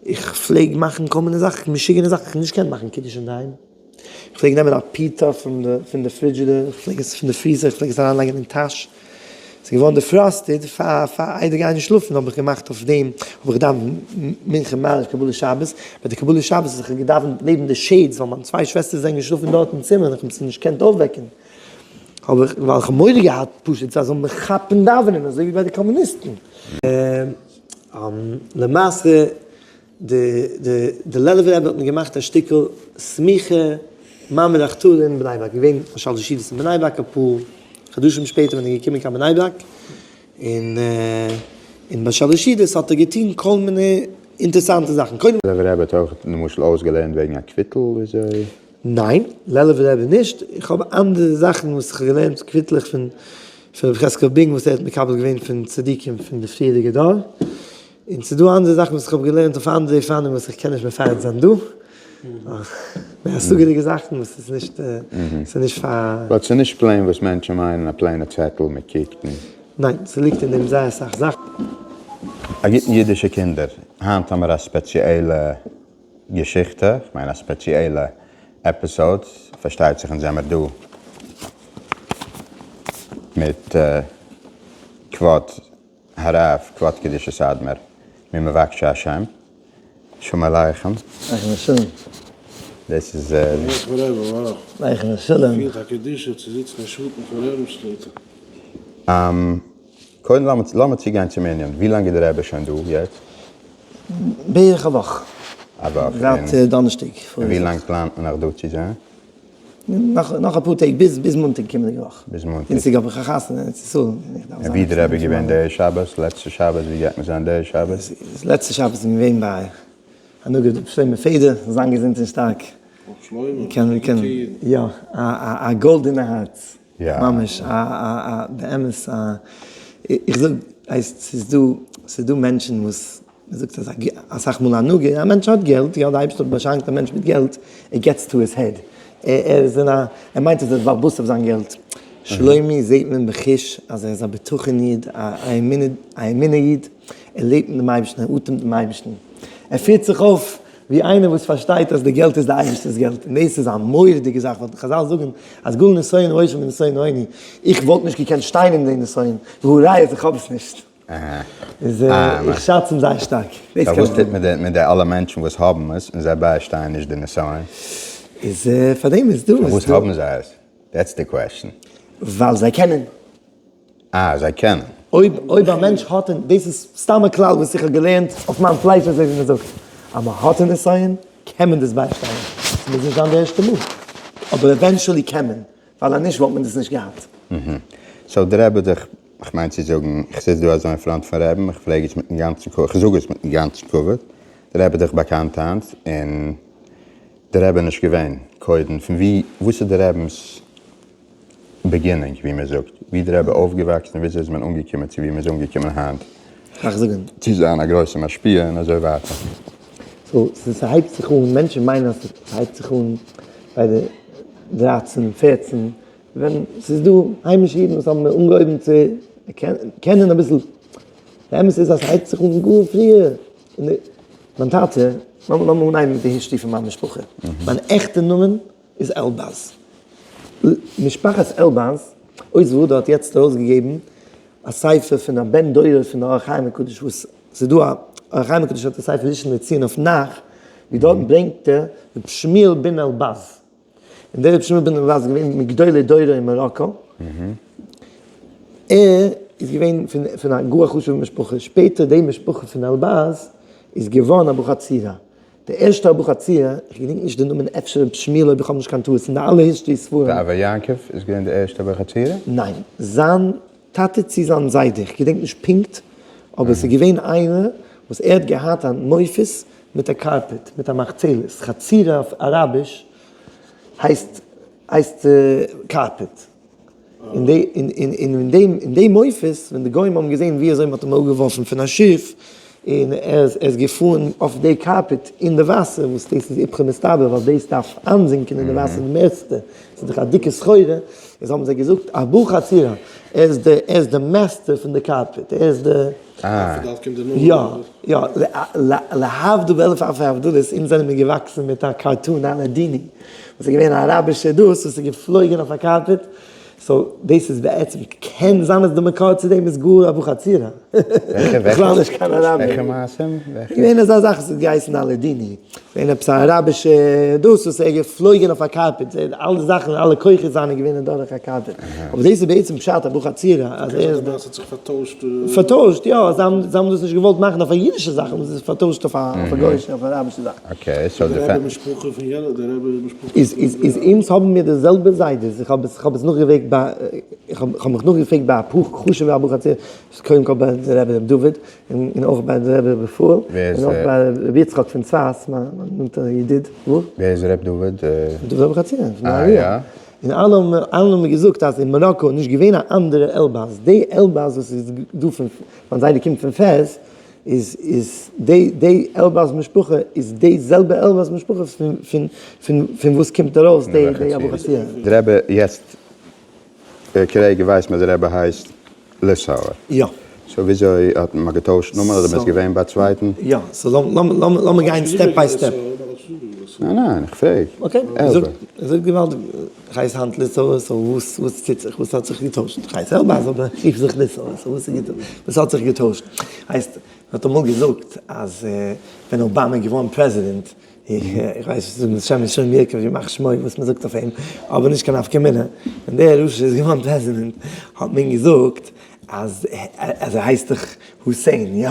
איך פלעג מאכן כל מיני זאכן, משוגענע זאכן, איך האב נישט געקענט מאכן קידוש אינדערהיים. איך פלעג נעמען א פיתה פון די פון די פרידזשידער, איך פלעג עס פון די freezer, איך פלעג עס אריינלייגן אין טאש. ס'איז געווארן defrosted, פאר פאר איידער גיין שלאפן האב איך געמאכט אויף דעם, האב איך געדאווענט מנחה מעריב קבלת שבת, ביי די קבלת שבת האב איך געדאווענט נעבן די shades ווייל מיין צוויי שוועסטערס זענען געשלאפן דארט אין צימער און איך האב זיי נישט געקענט אויפוועקן, האב איך, ווייל איך האב מורא געהאט פשוט זיי זאלן מיך כאפן דאווענען אזוי ווי ביי די קאמוניסטן. למעשה די די די לעלובער רבי האט מיר געמאכט א שטיקל סמיכה מעמד הכתרה אין בני ברק, געווען א שלש סעודות אין בני ברק אפאר חדשים שפעטער ווען ער איז געקומען קיין בני ברק, און און ביי שלש סעודות האט ער געטון כל מיני אינטערסאנטע זאכן, קודם. לעלובער רבי האט אויך למשל אויסגעלערנט וועגן א קוויטל וויאזוי? ניין, לעלובער רבי נישט, איך האב אנדערע זאכן וואס איך האב געלערנט קוויטלעך פון פון רבי חזקאל בינג וואס ער האט מקבל געווען פון צדיקים פון די פריערדיגע דור, און ס'איז דא אנדערע זאכן וואס איך האב געלערנט אויף אנדערע אופנים וואס איך קען נישט מפרט זיין דא, מער השגה'דיגע זאכן וואס איז נישט, ס'איז נישט פאר. but ס'איז נישט plain וואס מענטשן מיינען, א plain ע צעטל, מען קוקט און. ניין, ס'ליגט אין דעם זייער אסאך זאכן. א גוטן אידישע קינדער, היינט האמיר א ספעציעלע געשיכטע, כ'מיין א ספעציעלע episode, פארשטייט זיך אונז זעמער דא מיט כבוד הרב כבוד קדושת אדמור ממבקשי השם, שלום עליכם. עליכם השלום. דאס איז. עליכם השלום. פירט א קדושה צו זיצן אין שאטן פון רבי'ן שליטא. קודם לאמיר צוגיין צום ענין, ווי לאנג איז די רבי שוין דא יעצט? בערך א וואך. א וואך. זייט דאנערשטאג. און ווי לאנג פלאנט מען נאך דא צו זיין? נאך אפאר טעג ביז ביז מאנטאג קומענדיגע וואך. ביז מאנטאג. דינסטאג האב איך א חתונה אין ארץ ישראל. און ווי איז די רבי געווען די שבת? לעצטע שבת? ווי גייט מען זיין די שבת? לעצטע שבת איז מען געווען ביי הנגיד ר' שלמה פעדער, זאל זיין געזונט און שטארק. ר' שלמה, גוטע איד. יא, א גאלדענע הארץ. ממש א א באמת א, איך זאג הייסט ס'איז דא ס'איז דא מענטשן וואס מ'זאגט אז אסאך מאל הנהגה, א מענטש האט געלט, יא די אייבערשטער האט באשאנקט א מענטש מיט געלט, ער gets to his head, ער איז אין א, ער מיינט אז ער איז בעל הבית אויף זיין געלט, שלומי זעט מען בחוש אז ער איז א בטחון איד, א אמונה איד, ער לעבט מיט דעם אייבערשטן, ער אטעמט דעם אייבערשטן, ער פירט זיך אויף ווי איינער וואס פארשטייט אז די געלט איז די אייבערשטער'ס געלט, און דאס איז א מורא'דיגע זאך, ווייל חזל זאגן אז גדול נסיון העושר מנסיון העוני, איך וואלט נישט געקענט שטיין אין די נסיון, והא ראיה אז איך האב עס נישט. איז איך שאץ אים זייער שטארק. סא וואס טוט מען מיט די אלע מענטשן וואס האבן עס און זיי ביישטייען נישט די נסיון? איז פאר דעם איז דא. פארוואס האבן זיי עס? That's the question. ווייל זיי קענען. אה, זיי קענען. אויב אויב א מענטש האט און דאס איז סתם א כלל וואס איך האב געלערנט אויף מיין פלייש אזוי ווי מען זאגט, אז מען האט א נסיון קען מען דאס ביישטיין, עס מוז נישט זיין די ערשטע מאל, אבער eventually קען מען, ווייל אז נישט וואלט מען דאס נישט געהאט. So דער רבי האט זיך, איך מיין צו זאגן, איך זיץ דא אזוי אין front פון רעבן, איך פרעג עס מיטן גאנצן כבוד, איך זאג עס מיטן גאנצן כבוד, דער רבי האט זיך באקאנט היינט, און דער רבי איז נישט געווען קודם, פון ווי, וואס איז דער רבינ'ס beginning ווי מען זאגט, ווי איז די רבי אויפגעוואקסן און וויאזוי איז מען אנגעקומען צו ווי מען איז אנגעקומען היינט, צו זיין א גרויסע משפיע און אזוי ווייטער. So ס'הייבט זיך אן, מענטשן מיינען אז ס'הייבט זיך אן ביי די דרייצן פערצן, ווען ס'איז דא היימישע אידן וואס האבן אנגעהויבן צו קענען אביסל, די אמת איז אז ס'הייבט זיך אן גאר פריער, מיין טאטע, לאמיר אנהייבן מיט די history פון מיין משפחה, מיין עכטע נאמען איז עלבאז. משפחת עלבאז, עוז והדר האט יעצט ארויסגעגעבן א ספר פון א בן דורו פון אור החיים הקדוש וואס ס'איז דא א אור החיים הקדוש האט א ספר ראשון לציון אויף נח ווי דארטן ברענגט ער ר' שמואל בן אלבז און דער ר' שמואל בן אלבז איז געווען מגדולי דורו אין מאראקא ער איז געווען פון א גאר חשוב'ע משפחה שפעטער די משפחה פון אלבז איז געווארן אבוחצירא די ערשטע אבוחצירא, איך געדענק נישט די נאמען אפשר רבי שמואל אויב איך האב נישט קיין טעות אין די אלע history ספרים. די אבא יעקב איז געווען די ערשטע אבוחצירא? ניין, זיין טאטע צו זיין זיידע, איך געדענק נישט פונקט, אבער עס איז געווען איינער וואס ער האט געהאט א מופת מיט א carpet, מיט א מחצלת, חצירה אויף אראביש הייסט הייסט carpet. און די און און אין דעם אין דעם מופת ווען די גוים האבן געזען ווי אזוי מען האט אים אראפגעווארפן פון א שיף. און ער איז געפארן אויף די carpet אין די וואסער, וואס דאס איז איפכא מסתברא ווייל דאס דארף איינזינקען אין די וואסער די מערסטע, ס'איז דאך א דיקע סחורה, איז האבן זיי געזאגט אבוחצירא, ער איז די ער איז די master פון די carpet, ער איז די. יא יא, להבדיל באלף אלפי הבדלות, אונז זענען מיר געוואקסן מיט א cartoon אלאדיני, וואס איז געווען א אראבישע דאס וואס איז געפלויגען אויף א carpet, so דאס איז בעצם, קען זיין אז די מקור צו דעם איז גאר אבוחצירא, בכלל נישט קיין אראבער. וועלכע מעשה? געווען אזא זאך וואס האט געהייסן אלאדיני, געווען עפעס א אראבישע דאס וואס ער איז געפלויגען אויף א carpet, אלע זאכן אלע כוחות זיינע געווען אדורך א carpet, אבער דאס איז בעצם פשט אבוחצירא אז ער איז די. האט זיך פארטוישט. פארטוישט יא, זיי האבן דאס נישט געוואלט מאכן אויף א אידישע זאך, האבן זיי עס פארטוישט אויף א גוי'אישע אויף א אראבישע זאך. okay, so די רבי משפחה פון יענע, די רבי משפחה איז איז איז אונז האבן מיר די זעלבע זיידעס, איך האב עס איך האב עס נאכגעוועגט ביי, איך האב איך האב מיך נאכגעפרעגט ביי אפאר חשוב'ע אבוחצירא, קודם כל ביי די רבי ר' דוד, און אויך ביי די רבי ר' רפאל, און אויך ביי רבי יצחק פון צפת, מיין נאנטער ידיד, וואו? ווער איז ר' דוד? ר' דוד אבוחצירא, פון נהריה. און אלע האבן אלע האבן מיר געזאגט אז אין מאראקא איז נישט געווען א אנדערע עלבאז, די עלבאז וואס איז דא פון, מיין זיידע קומט פון פעז, איז איז די די עלבאז משפחה איז די זעלבע עלבאז משפחה פון פון פון פון וואס קומט ארויס די די אבוחצירא. די רבי יעצט כרגע ווייסט מען אז די רבי הייסט ליסאוער. יא. so וויאזוי האט מען געטוישט נאמען אדער מען איז געווען ביי א צווייטן? יא, so לאמיר גיין step by step. ניין ניין, איך פרעג. okay, זאג געוואלדיג, איך הייס היינט ליסאוער, so וואס וואס טוט זיך, וואס האט זיך געטוישט? איך הייס עלבאז אבער איך רוף זיך ליסאוער, so וואס איז וואס האט זיך געטוישט? הייסט, מען האט אמאל געזאגט אז ווען אבאמא איז געווארן פרעזידענט, איך ווייס נישט צו זאגן שם השם ירקב ימח שמו וואס מען זאגט אויף אים, אבער נישט קיין נפקא מינה, ווען דער רשע איז געווארן פרעזידענט האט מען געזאגט אז אז ער הייסט דאך הוסעין, יא?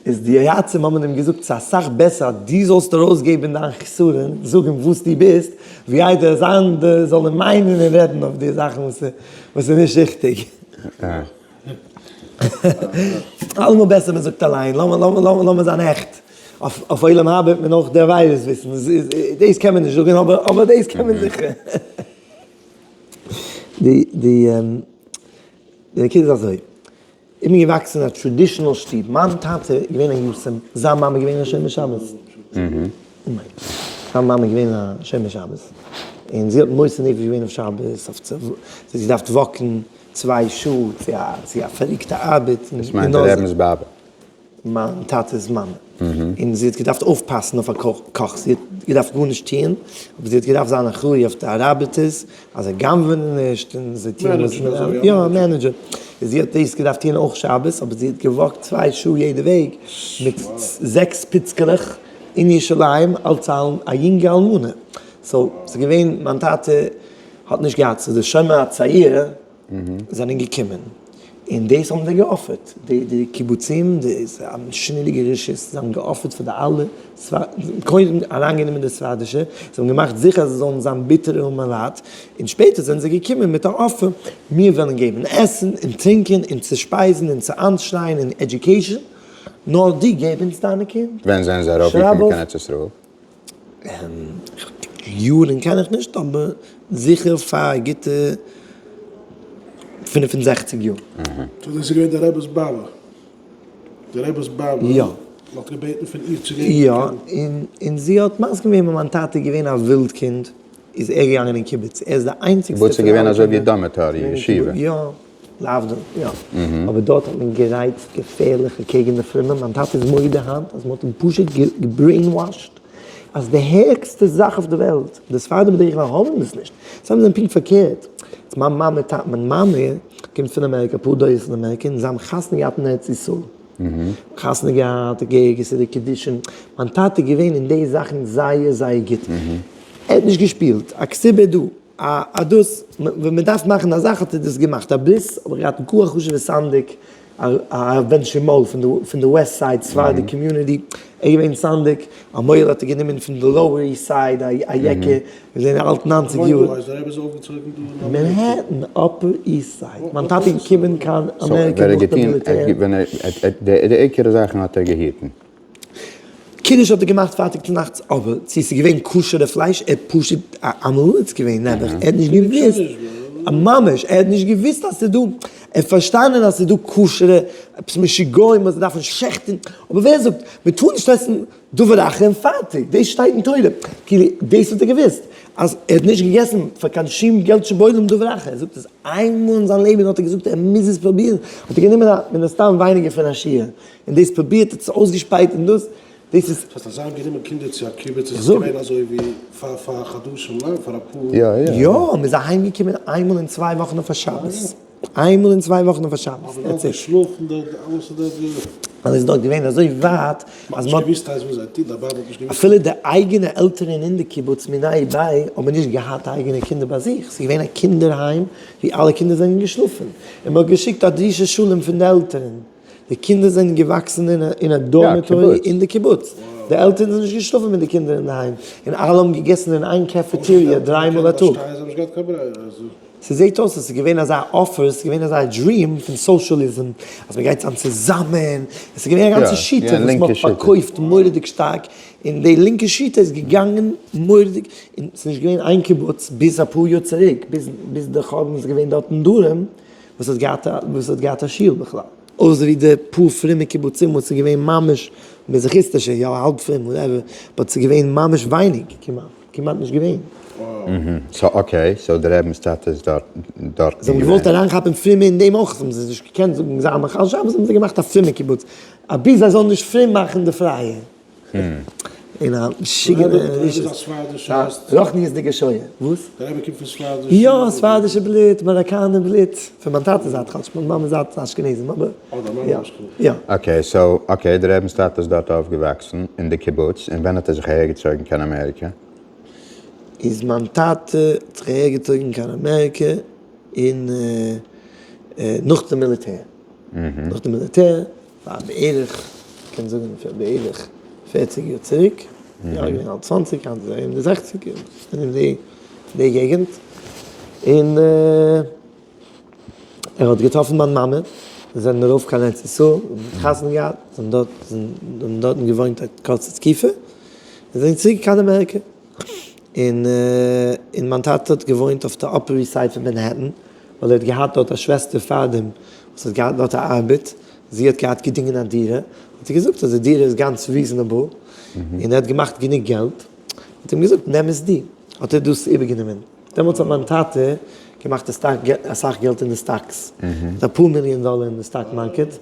איז די יועצים האבן אים געזאגט ס'איז אסאך בעסער אז דו זאלסט ארויסגעבן דיין חסרון, זאגן וואס דו ביסט, ווי איידער אז אנדערע זאלן מיינען און רעדן אויף דיר זאכן וואס איז נישט ריכטיג. אלעמאל בעסער מען זאגט אליין, לאמיר זיין עכט. אויף עולם הבא וועט מען אויך די עבירות וויסן, דאס קען מען נישט זאגן אבער דאס קען מען זיכער. די די די נקודה איז אזוי, איך בין געוואקסן אין א traditional שטוב, מיין טאטע איז געווען א יתום, זיין מאמע איז געווען א שומר שבת, זיין מאמע איז געווען א שומר שבת, און זי האט מוסר נפש געווען אויף שבת, זי האט געדארפט walk ן צוויי שעה צו א צו א פארריקטע ארבעט. דאס מיינט די רבינ'ס באבע? מיין טאטע'ס מאמע, און זי האט געדארפט אויפפאסן אויף א קאך, זי האט געדארפט גארנישט טוען, אבער זי האט געדארפט זיין אחראי אויף די ארבעטערס, אז זיי גנב'ענען נישט, און זיי טוען וואס מען דארף, יא, א manager, און זי האט דאס געדארפט טוען אויך שבת, אבער זי האט גע walk ט צוויי שעה יעדע וועג, מיט זעקס פיצקעלעך אין ירושלים, אלס א יונגע אלמנה, so, ס'איז געווען, מיין טאטע האט נישט געהאט, so די שומר הצעיר זענען געקומען און דאס האבן זיי גע offer ט, די די קיבוצים, די שניליגע רשות, זיי האבן גע offer ט פאר די אלע, קודם אריינגענומען די ספרדישע, זיי האבן געמאכט זיכער אז זיי זאלן זיין ביטערע ארמעלייט, און שפעטער זענען זיי געקומען מיט א offer, מיר וועלן געבן עסן און טרינקען און צו שפייזן און צו אנשרייען און education, נאר דו געב אונז דיינע קינד. ווען זענען זיי ארויפגעקומען קיין ארץ ישראל? יארן קען איך נישט אבער זיכער פאר א גוטע 65 יאר. so דאס איז געווען די רבי'ס באבע? די רבי'ס באבע? יא. מען האט געבעטן פון איר צו געבן די יא, קינד? און זי האט מסכים געווען ווען מיין טאטע איז געווען א ווילד קינד איז ער געגאנגען אין קיבוץ, ער איז די איינציגסטע קיבוץ איז געווען אזוי ווי dormitory, ישיבה. יא, להבדיל, יא. אבער דארט האט מען גערייצט געפערליך אקעגן די פרומע, מיין טאטע איז מודה היינט אז מען האט אים פשוט גע brainwash ט אז די העכסטע זאך אויף די וועלט, די ספרדים בדרך כלל האבן דאס נישט, זיי זענען פונקט פארקערט, מיין מאמע מיין מאמע קומט פון אמעריקא, אפאר דורות אין אמעריקא, און זיי האבן חתונה געהאט אין ארץ ישראל, חתונה געהאט, געהעריגע סידור קידושין, מיין טאטע איז געווען אין די זאכן זייער זייער גוט, ער האט נישט געשפילט, א כתובה דא. א דאס, ווען מען דארף מאכן א זאך האט ער דאס געמאכט, א ברית האב איך געהאט גאר א חשוב'ע סנדק, הרב בן שמעון פון די west side ספרדי community, ער איז געווען סנדק, א מוהל האט ער גענומען פון די lower east side, א יעקע, איז געווען אלט 90 יאר. מאנהעטן, upper east side, מיין טאטע איז געקומען קיין אמעריקע נאך די מיליטער. די עיקר זאכן האט ער געהיטן. קידוש האט ער געמאכט פרייטאג צו נאכטס אבער צו ס'איז געווען כשר'ע פלייש ער האט פשוט א עם הארץ געווען נעבעך ער האט נישט געוואוסט. ממש, ער האט נישט געוויסט אז ס'איז דא, ער האט פארשטאנען אז ס'איז דא כשר'ע עפעס משוגעים וואס דארפן שעכטן, אבער ווער זאגט מ'טאר נישט עסן דבר אחר און פארטיג, דאס שטייט אין תורה, כאילו דאס האט ער געוויסט, אז ער האט נישט געגעסן פאר קיין שום געלט שבעולם דבר אחר, ער זאגט אז איינמאל אין זיין לעבן האט ער געזאגט ער מוז עס פרובירן, האט ער גענומען א מן הסתם ווייניגער פון א שיעור, און דאס פרובירט, האט עס אויסגעשפייט און דאס. דאס איז. ס'הייסט אז זיי האבן גענומען קינדער צו א קיבוץ איז עס געווען אזוי ווי פאר פאר חדשים ניין? פאר אפאר. יא יא. יא, מ'איז אהיים געקומען איינמאל אין צוויי וואכן אויף א שבת. איינמאל אין צוויי וואכן אויף א שבת. אבער דארט געשלאפן דארט אלעס איז דארט געווען. ווייל איז דארט געווען אזוי ווייט אז מ'האט נישט געוואוסט הייסט וואס זיי טוט, די באבע האט נישט געוואוסט. אפילו די אייגענע עלטערן אין די קיבוץ מיני ביי האבן נישט געהאט אייגענע קינדער ביי זיך, ס'איז געווען א קינדער היים ווי אלע קינדער זענען געשלאפן, און מ'האט געשיקט א דרישת שלום פון די עלטערן. די קינדער זענען געוואקסן אין א dormitory אין די קיבוץ, די עלטערן זענען נישט געשלאפן מיט די קינדער אינדערהיים, און אלע האבן געגעסן אין איין קעפעטעריע דריי מאל א טאג. ס'זעט אויס אז ס'איז געווען אזא offer, ס'איז געווען אזא dream פון סאושעליזם, אז מ'גייט זיין צוזאמען, עס איז געווען א גאנצע שיטה וואס מ'האט פארקויפט מורא'דיג שטארק, און די לינקע שיטה איז געגאנגען מורא'דיג, און ס'איז נישט געווען איין קיבוץ ביז אפאר יאר צוריק, ביז די חורבן איז געווען דארט אין דרום, וואס האט געהאט א וואס האט געהאט א שול בכלל? אויסער ווי די פאר פרומע קיבוצים וואס איז געווען ממש מזרחיסטישע, יא האלב פרום whatever, but ס'איז געווען ממש ווייניג כמעט, כמעט נישט געווען. so okay, so די רבינ'ס טאטע איז דארט דארטן זיי האבן געווען. געוואלט אריינכאפן פרומע אין דעם אויך, האבן זיי נישט געקענט זאגן זיי מחלל שבת האבן זיי געמאכט א פרומע קיבוץ, אבי זיי זאלן נישט פרום מאכן די פרייע. אין א משוגענע רשעות. רוחניות'דיגע שואה. וואס? דער רבי קומט פון ספרדישע. יא, ספרדישע בלוט, מאראקאנער בלוט. פון מיין טאטע'ס זייט, כאטש מיין מאמע'ס זייט איז אשכנזים, אבער. אה, דיין מאמע איז אשכנזים. יא. okay, so, okay, דער רבינ'ס טאטע איז דארט אויפגעוואקסן, אין די קיבוץ, און ווען האט ער זיך אהערגעצויגן קיין אמעריקע? איז מיין טאטע האט זיך אהערגעצויגן קיין אמעריקע אין נאך די מיליטער. נאך די מיליטער. פאר בערך, קען זאגן פאר בערך פערציג יאר צוריק, יא געווען אלט צוואנציג, היינט איז ער ארום די זעכציג, אין די די געגענט, און ער האט געטראפן מיין מאמע, זיי זענען ארויף קיין ארץ ישראל, חתונה געהאט, זיי האבן דארט, האבן דארטן געוואוינט א קורצע תקופה, און זענען צוריק קיין אמעריקע, און און מיין טאטע האט געוואוינט אויף די Upper East Side פון מאנהעטן, ווייל ער האט געהאט דארט א שוועסטער פארדעם וואס האט געהאט דארט א ארבעט, זי האט געהאט געדינגען א דירה, האט זי געזאגט אז די דירה איז גאנץ reasonable, און ער האט געמאכט גענוג געלט, האט אים געזאגט נעם עס דו, האט ער דאס איבערגענומען, דעמאלטס האט מיין טאטע געמאכט אסאך געלט אין די stocks, אפאר מיליאן דאלער אין די stock market,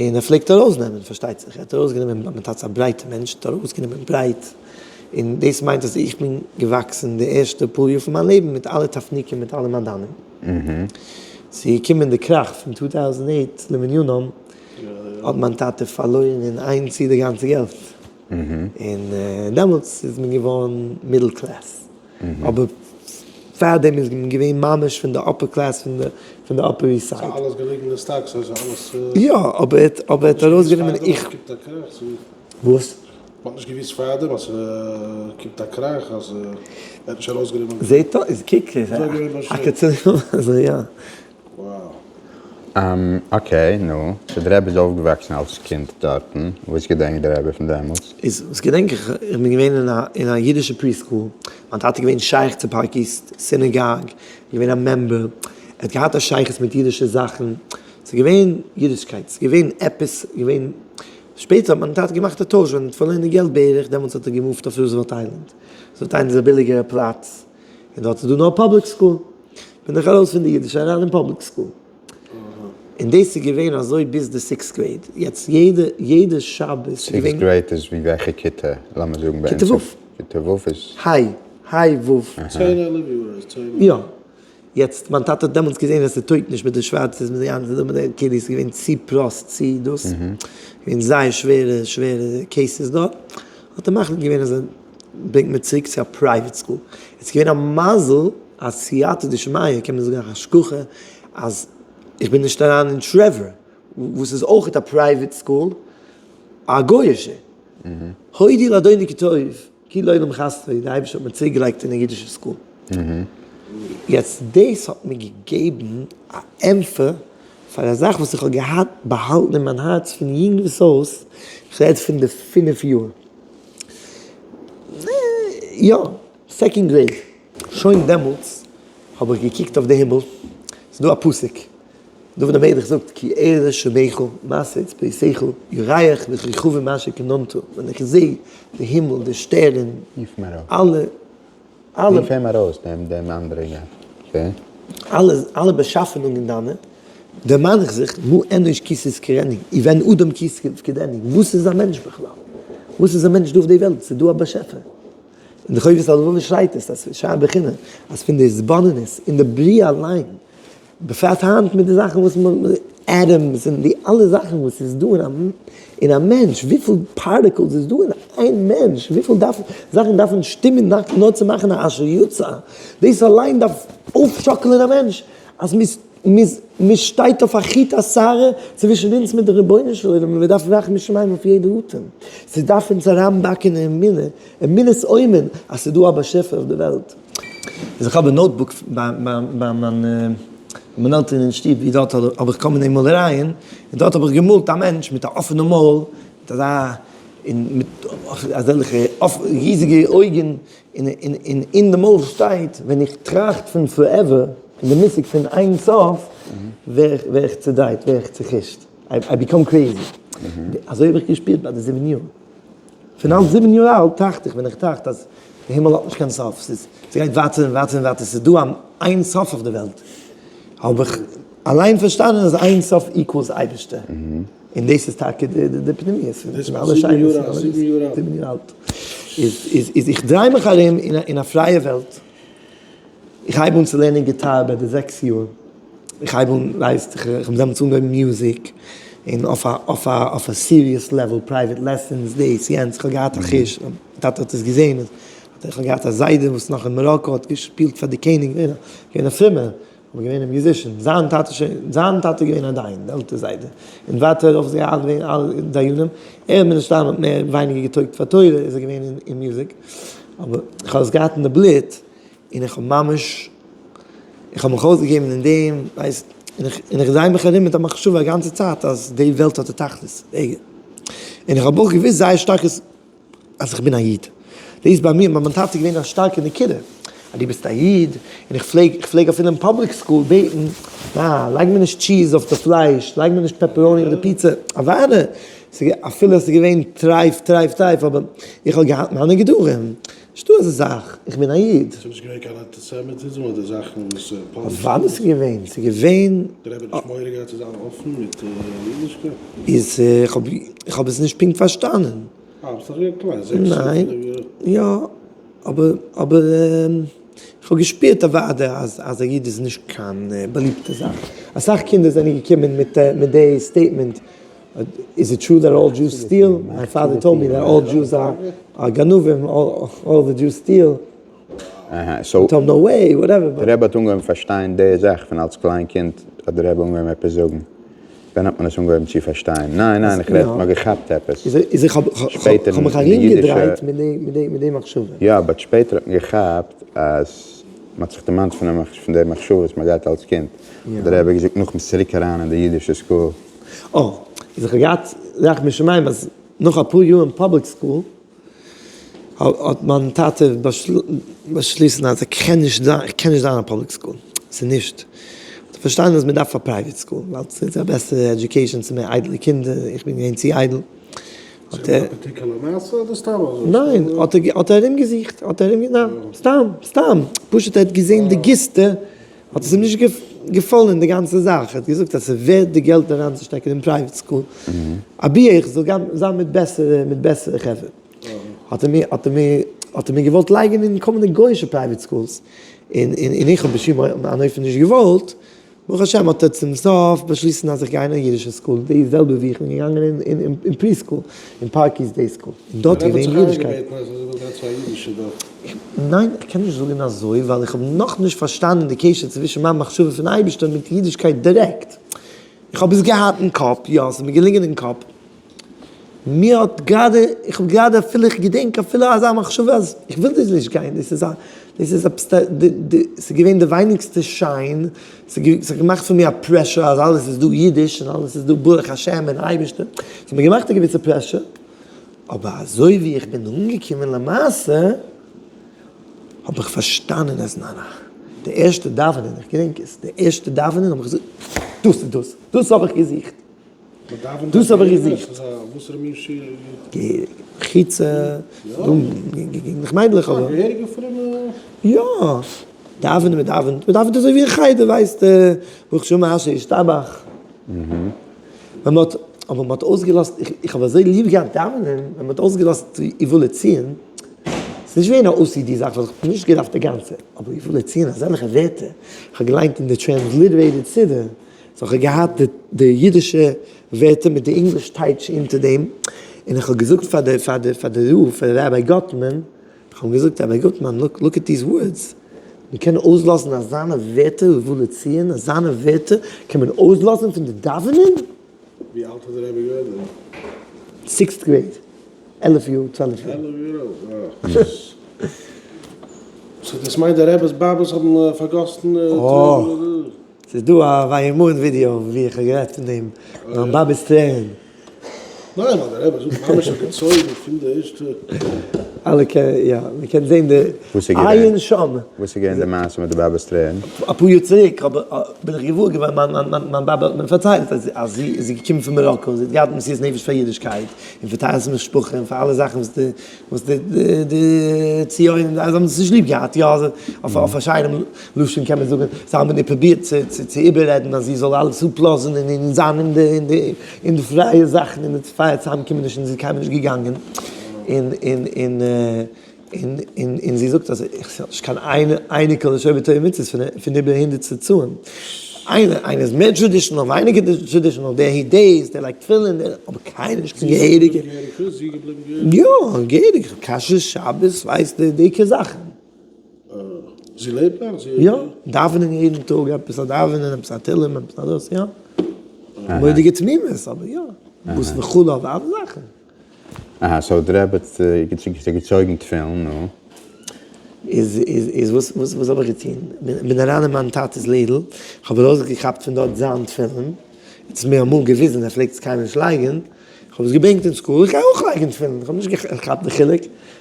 און ער פלעגט ארויסנעמען פארשטייט זיך, ער האט ארויסגענומען, מיין טאטע איז א ברייטע מענטש, האט ארויסגענומען ברייט, און דאס מיינט אז איך בין געוואקסן די ערשטע פאר יאר פון מיין לעבן מיט אלע תפניקים מיט אלע מעדנים. ס'איז געקומען די קראך פון 2008 למניינם, האט מיין טאטע פארלוירן אין איין צי די גאנצע געלט, און דעמאלטס איז מען געווארן middle class, אבער פארדעם איז מען געווען ממש פון די upper class פון די פון די Upper East Side. ס'איז אלעס געליגן אין stocks אזוי אלעס. יא, אבער ער אבער ער האט ארויסגענומען איך. קומט א קראך צו. וואס? מ'האט נישט געוואוסט פארדעם אז ס'קומט א קראך אז ער האט נישט ארויסגענומען. זעהט אויס, קוק, אזוי יא. okay, נו, so דער רבי איז אויפגעוואקסן אלס קינד דארטן, וואס געדענקט דער רבי פון דעמאלטס? איז וואס געדענק איך, איך בין געווען אין א אין א אידישע preschool, מיין טאטע איז געווען שייך צו Park East synagogue, געווען א member, ער האט געהאט א שייכות מיט אידישע זאכן, ס'איז געווען אידישקייט, ס'איז געווען עפעס, געווען, שפעטער האט מיין טאטע געמאכט א טויש ווען ער האט פארלוירן די געלט בערך, דעמאלטס האט ער געמופט אויף Roosevelt Island, Roosevelt Island איז א ביליגערע פלאץ, און דארט איז דא נאר public school. בין איך ארויס פון די אידישע אריין אין public school. און דאס איז געווען אזוי ביז די sixth grade. יעצט יעדע יעדע שבת איז געווען. sixth grade איז ווי וועלכע כיתה? לאמיר זאגן ביי אונז. כיתה ו'. כיתה ו' איז. היי, היי ו'. צען עלף יאר איז צען. יא. יעצט מיין טאטע האט דעמאלטס געזען אז ס'טויגט נישט מיט די שווארצע מיט די אנדערע מיט די כאילו ס'איז געווען צו פראסט צו דאס. געווען זייער שווערע שווערע cases דארט. האט ער מחליט געווען אז ער ברענגט מיר צוריק צו א private school. עס איז געווען א מזל א סייעתא דשמיא קען מען זאגן א השגחה אז איך בין נישט אריין אין Trevor וואס איז אויכעט א private school א גוי'אישע. הודי לאדוני כי טוב כי לעולם חסדו די אייבערשטער האט מיר צוריק געלייגט אין א אידישע school. יעצט דאס האט מיר געגעבן א ענטפער פאר א זאך וואס איך האב געהאט באהאלטן אין מיין הארץ פון יונגווייז אויס, איך רעד פון די פינף יאר, יא, second grade, שוין דעמאלטס. האב איך געקוקט אויף די הימל, ס'איז דא א פסוק, דוד המלך זאגט כי אראה שמך מסיץ ביתך ירח וכוכבים אשר כוננת, ווען איך זע די הימל, די שטערן, אלע, אלע. רוף אים ארויס דעם דעם אנדערע יא. okay. אלע אלע באשאפענונגען דיינע, דערמאן איך זיך, מה אנוש כי תזכרנו, ובן אדם כי תפקדנו, וואס איז א מענטש בכלל? וואס איז א מענטש דא אויף די וועלט? ס'איז דא א באשעפער. און די חובת הלבבות שרייט עס, אז שער בחינה, אז פון די התבוננות אין די בריאה אליין, בפרט היינט מיט די זאכן וואס atoms און די אלע זאכן וואס איז דא אין א מענטש, וויפיל particles איז דא אין איין מענטש, וויפיל זאכן דארפן שטימען נאר צו מאכן א אשר יצר, דאס אליין דארף אויפשאקלען א מענטש אז מ'שטייט אויף א חוט השערה צווישן אונז מיט די רבונו של עולם און מ'דארף רחמי שמים אויף יעדע אטעם, ס'דארף אונז אריינבאקן אמונה, אמונת אומן אז ס'דא א באשעפער אויף די וועלט. איז איך האב א notebook ביי מיין עלטערן אין שטוב ווי דארט האב איך כל מיני מאלערייען, און דארט האב איך געמאלט א מענטש מיט א אפענע מויל, מיט אזא און מיט אזעלכע ריזיגע אויגן, און אין די מויל שטייט ווען איך טראכט פון forever, פון די מושג פון אין סוף, ווער איך צודרייט, ווער איך צוחישט, I become crazy. אזוי האב איך געשפירט ביי די זיבן יאר. פון אלס זיבן יאר אלט טראכט איך ווען איך טראכט אז די הימל האט נישט קיין סוף, ס'איז ס'גייט ווייטער און ווייטער און ווייטער, ס'איז דא א אין סוף אויף די וועלט, האב איך אליין פארשטאנען אז אין סוף equals אייבערשטער, און דאס איז טאקע די די פנימיות פון אלע שאלות פון אלע זיבן יאר אלט, איז איז איך דריי מיך ארום אין א פרייע וועלט. איך הייב אן צו לערנען גיטאר ביי די זעקס יאר, איך הייב אן, ווייסט, איך האב דעמאלטס אנגעהויבן music, און אויף א אויף א אויף א serious level, private lessons, דאס יענץ, איך האב געהאט א חוש, מיין טאטע האט עס געזען, איך האב געהאט א זיידע וואס נאך אין מאראקא האט געשפילט פאר די קעניג, געווען א פרומער, אבער געווען א musician, זיין טאטע שוין, זיין טאטע איז געווען א דיין, די עלטער זיידע, און ווייטער ארויף זיי אלע געווען אלע דיינים, ער מן הסתם האט מער ווייניגער געטויגט פאר תורה, איז ער געווען אין music, אבער איך האב עס געהאט אין די בלוט, און איך האב ממש, איך האב מיך אויסגעגעבן אין דעם, ווייסט, און איך, און איך דריי מיך ארום מיט א מחשבה א גאנצע צייט אז די וועלט האט א תכלית, רגע, און איך האב אויך געוואוסט זייער שטארק אז. אז איך בין א איד. דאס איז ביי מיר, ביי מיין טאטע געווען א שטארקע נקודה, אז דו ביסט א איד, און איך פלעג, איך פלעג אפילו אין public school בעטן, נא, לייג מיר נישט cheese אויף די פלייש, לייג מיר נישט pepperoni אויף די פיצא, אוודאי, אפילו עס איז געווען טרייף, טרייף, טרייף, אבער איך האב געהאט מיינע גדרים, נישטא אזא זאך, איך בין א איד. ס'איז נישט געווען קיין אנטיסעמיטיזם אדער זאכן וואס public אוודאי ס'איז געווען, ס'איז געווען. דער רבי האט נישט מורא געהאט צו זיין אפן מיט אידישקייט? איז איך האב איך האב עס נישט פונקט פארשטאנען. אה, ביסט נאך געווען קליין, זעקס ניין, יא, אבער אבער איך האב געשפירט אוודאי אז אז א איד איז נישט קיין באליבטע זאך. אסאך קינדער זענען געקומען מיט מיט די statement, is it true that all Jews steal? My father told me that all Jews are גנבים, all the Jews steal. אהה, so. Told no way, whatever. די רבי האט אנגעהויבן פארשטיין די זאך פון אלס קליין קינד האט די רבי אנגעהויבן עפעס זאגן? ווען האט מען עס אנגעהויבן צו פארשטיין? ניין ניין איך רעד מ'האט געכאפט עפעס איז איך האב שפעטער מיך אין די אידישע ארומגעדרייט מיט די מחשבה. יא but שפעטער האט מען געכאפט אז מ'האט זיך דערמאנט פון די מחשבות וואס מ'האט געהאט אלס קינד האט די רבי געזאגט נאך מ'איז צוריק אריין אין די אידישע school. אה, איז איך האב געהאט רחמי שמים אז נאך אפאר יאר אין public school האט מיין טאטע באשליסן אז ער קען נישט זיין, איך קען נישט זיין אין public school, ס'איז נישט, האט ער פארשטאנען אז מען דארף א private school, ווייל ס'איז א בעסערע education, ס'איז מער איידעלע קינדער, איך בין געווען צו איידל. האט ער. particular מעשה אדער סתם אזוי? ניין, האט ער האט ער ארומגעזוכט, האט ער ארום, ניין, סתם, סתם, פשוט ער האט געזען די גיסטע, האט עס אים נישט געפאלען די גאנצע זאך, ער האט געזאגט אז ס'איז ווערט די געלט אריינצושטעקן אין private school, אבי איך זאל זיין מיט בעסערע מיט בעסערע חברה. האט ער מיר האט ער מיר האט ער מיר געוואלט לייגען אין כל מיני גוי'אישע private schools, און און איך האב בשום אופן נישט געוואלט, ברוך השם האט ער צום סוף באשליסן אז איך גיי אין א אידישע school, די זעלבע ווי איך בין געגאנגען אין preschool, אין פארקיס day school, און דארט איז געווען אידישקייט. ניין, איך קען נישט זאגן אזוי, ווייל איך האב נאכנישט פארשטאנען די קשר צווישן מיין מחשבה פון אייבערשטער מיט אידישקייט דירעקט. איך האב עס געהאט אין קאפ, יא, ס'איז מיר געלונגען אין קאפ. מיר האט גראדע, איך האב גראדע אפילו, איך געדענק אפילו אזא מחשבה אז איך וויל דאס נישט גיין, דאס איז א, דאס איז עפעס די, די, ס'איז געווען די ווייניגסטע שיין, ס'האט געמאכט פון מיר א pressure אז אלעס איז דא אידיש און אלעס איז דא ברוך השם און אייבערשטער, ס'האט מיר געמאכט א געוויסע pressure, אבער אזוי ווי איך בין אנגעקומען למעשה האב איך פארשטאנען אז ניין. די ערשטע דאווענען, איך געדענק עס, די ערשטע דאווענען האב איך געזאגט, דאס איז דאס, דאס האב איך געזוכט. דאס האב איך געזוכט. געהעריג מחיצה, געגנט מיידלעך אבער. געהעריגע פרומע. יא, דאווענען מען דאווענט, מען דאווענט אזוי ווי אין חדר ווייסטו, ברוך שאמר אשר ישתבח. ווען מען האט, אבער מען האט אויסגעלאזט, איך האב אזוי ליב געהאט דאווענען, ווען מען האט אויסגעלאזט ובא לציון, ס'איז נישט געווען א OCD זאך ווייל איך האב נישט געדארפט די גאנצע, אבער ובא לציון אזעלכע ווערטער, איך האב געליינט אין די transliterated סידור, so איך האב געהאט די אידישע ווערטער מיט די English טייטש אונטער דעם, און איך האב געזאגט פאר די פאר די פאר די רב, פאר Rabbi גוטמאן, איך האב אים געזאגט Rabbi גוטמאן look look at these words, מען קען אויסלאזן אזאנע ווערטער ובא לציון, אזאנע ווערטער קען מען אויסלאזן פון די דאווענען? ווי אלט איז די רבי געווען דען? sixth grade, 11 יאר, 12 יאר. 11 יאר אלט, אה. so דאס מיינט די רבי'ס באבעס האבן פארגאסן טרערן? ס'איז דא א וימאן ווידיאו ווי איך האב גערעדט פון דעם, מיין באבע'ס טרערן. ניין ווייל דער רבי זאגט ממש האט געצויגן פון די ערשטע. אלע קענען יא, מען קען זען די עיין שם. וואס איז געווען די מעשה מיט די באבע'ס טרערן? אפאר יאר צוריק בין איך געוואר געווארן, מיין באבע האט מיר פארציילט אז זי איז געקומען פון מאראקא, זי האט געהאט מסירות נפש פאר אידישקייט, און פאר טהרת המשפחה און פאר אלע זאכן וואס די וואס די די ציונים זיי האבן עס נישט ליב געהאט, יא אויף א שיינעם לשון קען מען זאגן, זיי האבן איר פרובירט צו צו איבעררעדן אז זי זאל אלעס אפלאזן און און זיין אין די אין די אין די פרייע זאכן אין די פרייע צוזאמקומענישן, זי איז קיינמאל נישט געגאנגען, און און און און און און זי זאגט אז איך האב נישט קיין איין אייניקל נישט עובר תורה ומצוות פון פון איבער הונדערט צאצאים, איינער איינער איז מער traditional ווייניגער traditional, דער היט דאס, דער לייגט תפילין, דער, אבער קיינער נישט קיין געהעריגע. זי איז געבליבן געהעריג? יא, געהעריג, כשרות שבת, ווייסט די עיקר זאכן. זי לעבט נאך? יא, דאווענען יעדן טאג, עפעס א דאווענען, עפעס א תהלים, עפעס א דאס, יא. מורא'דיגע תמימות, אבער יא, וואס וכו' אבער אלע זאכן. אהא, so דער רבי האט געצויגן תפילין, נו. איז איז איז וואס וואס וואס האב איך געטון? בין אריין אין מיין טאטע'ס לעדל, כ'האב ארויסגעכאפט פון דארט זיין תפילין, ער האט עס מיר אמאל געוויזן, ער פלעגט עס קיינמאל נישט לייגן, כ'האב עס געברענגט אין school, איך גיי אויך לייגן תפילין, כ'האב נישט געכאפט די חילוק,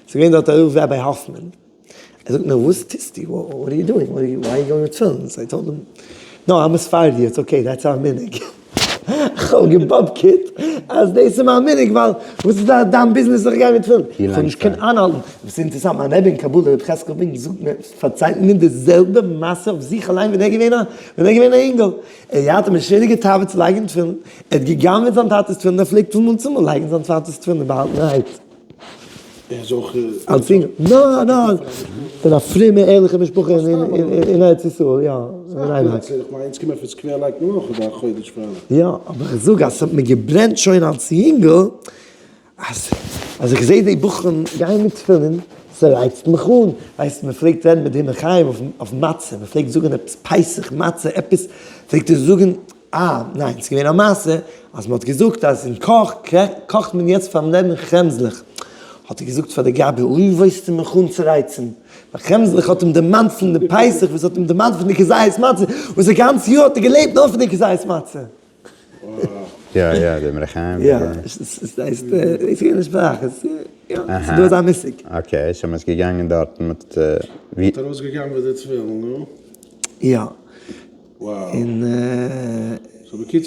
ס'איז געווען דארט א רב Rabbi האפמאן, ער זאגט מיר וואס טוסטו, what are you doing, why are you going with תפילין, so I told him, no I'm a ספרדי, it's okay, that's our מנהג. כ'האב געבאבקעט אז דאס איז מיין מנהג ווייל וואס איז דיין ביזנעס זיך גיין מיט תפילין? כ'האב נישט קען איינהאלטן. וואס איז אינטערעסאנט מיין רבי אין קבלה רבי חזקאל ווינק זאגט מיר פארציילט מיר די זעלבע מעשה אויף זיך אליין ווען ער געווען א ווען ער געווען א אינגל. ער געהאט א משונה'דיגע תאווה צו לייגן תפילין, ער האט גע'גנב'עט זיין טאטע'ס תפילין ער פלעגט פון מאל צו מאל לייגן זיין טאטע'ס תפילין באהאלטענערהייט. ער איז אויך. אלס אינגל? נא נא, פון א פרומע ערליכע משפחה אין ארץ ישראל, יא, אין בני ברק. איך מיין אונז קומען פון סקווער לייגט מען אויך אזא חודש פאר. יא, אבער איך זאג אז ס'האט מיר געברענט שוין אלס יונגל, אז אז איך זעה די בחורים גייען מיט תפילין, ס'רייצט מיך אן, ווייסט מ'פלעגט רעדן מיט די אמרי חיים אויף מצה, מ'פלעגט זאגן עפעס פסח מצה עפעס, פלעגט ער זאגן אה, ניין, ס'איז געווען א מעשה אז מ'האט געזאגט אז אין קאך קאכט מען יעצט פארן רעבן כרעמזלעך, האט ער געזאגט פאר די גבאי, אוי ווילסטו מיך אנצורייצן, ווייל כרעמזלעך האט אים דערמאנט פון די פסח וואס האט אים דערמאנט פון די כזית מצה, וואס א גאנץ יאר האט ער געלעבט נאר פון די כזית מצה. יא יא, דער אמרי חיים. יא, ס'איז געווען א שפראך, יא, ס'איז דא אזא מושג. okay, so מ'איז געגאנגען דארטן מיט ווי. האט ארויסגעגנב'עט די תפילין, נו? יא. און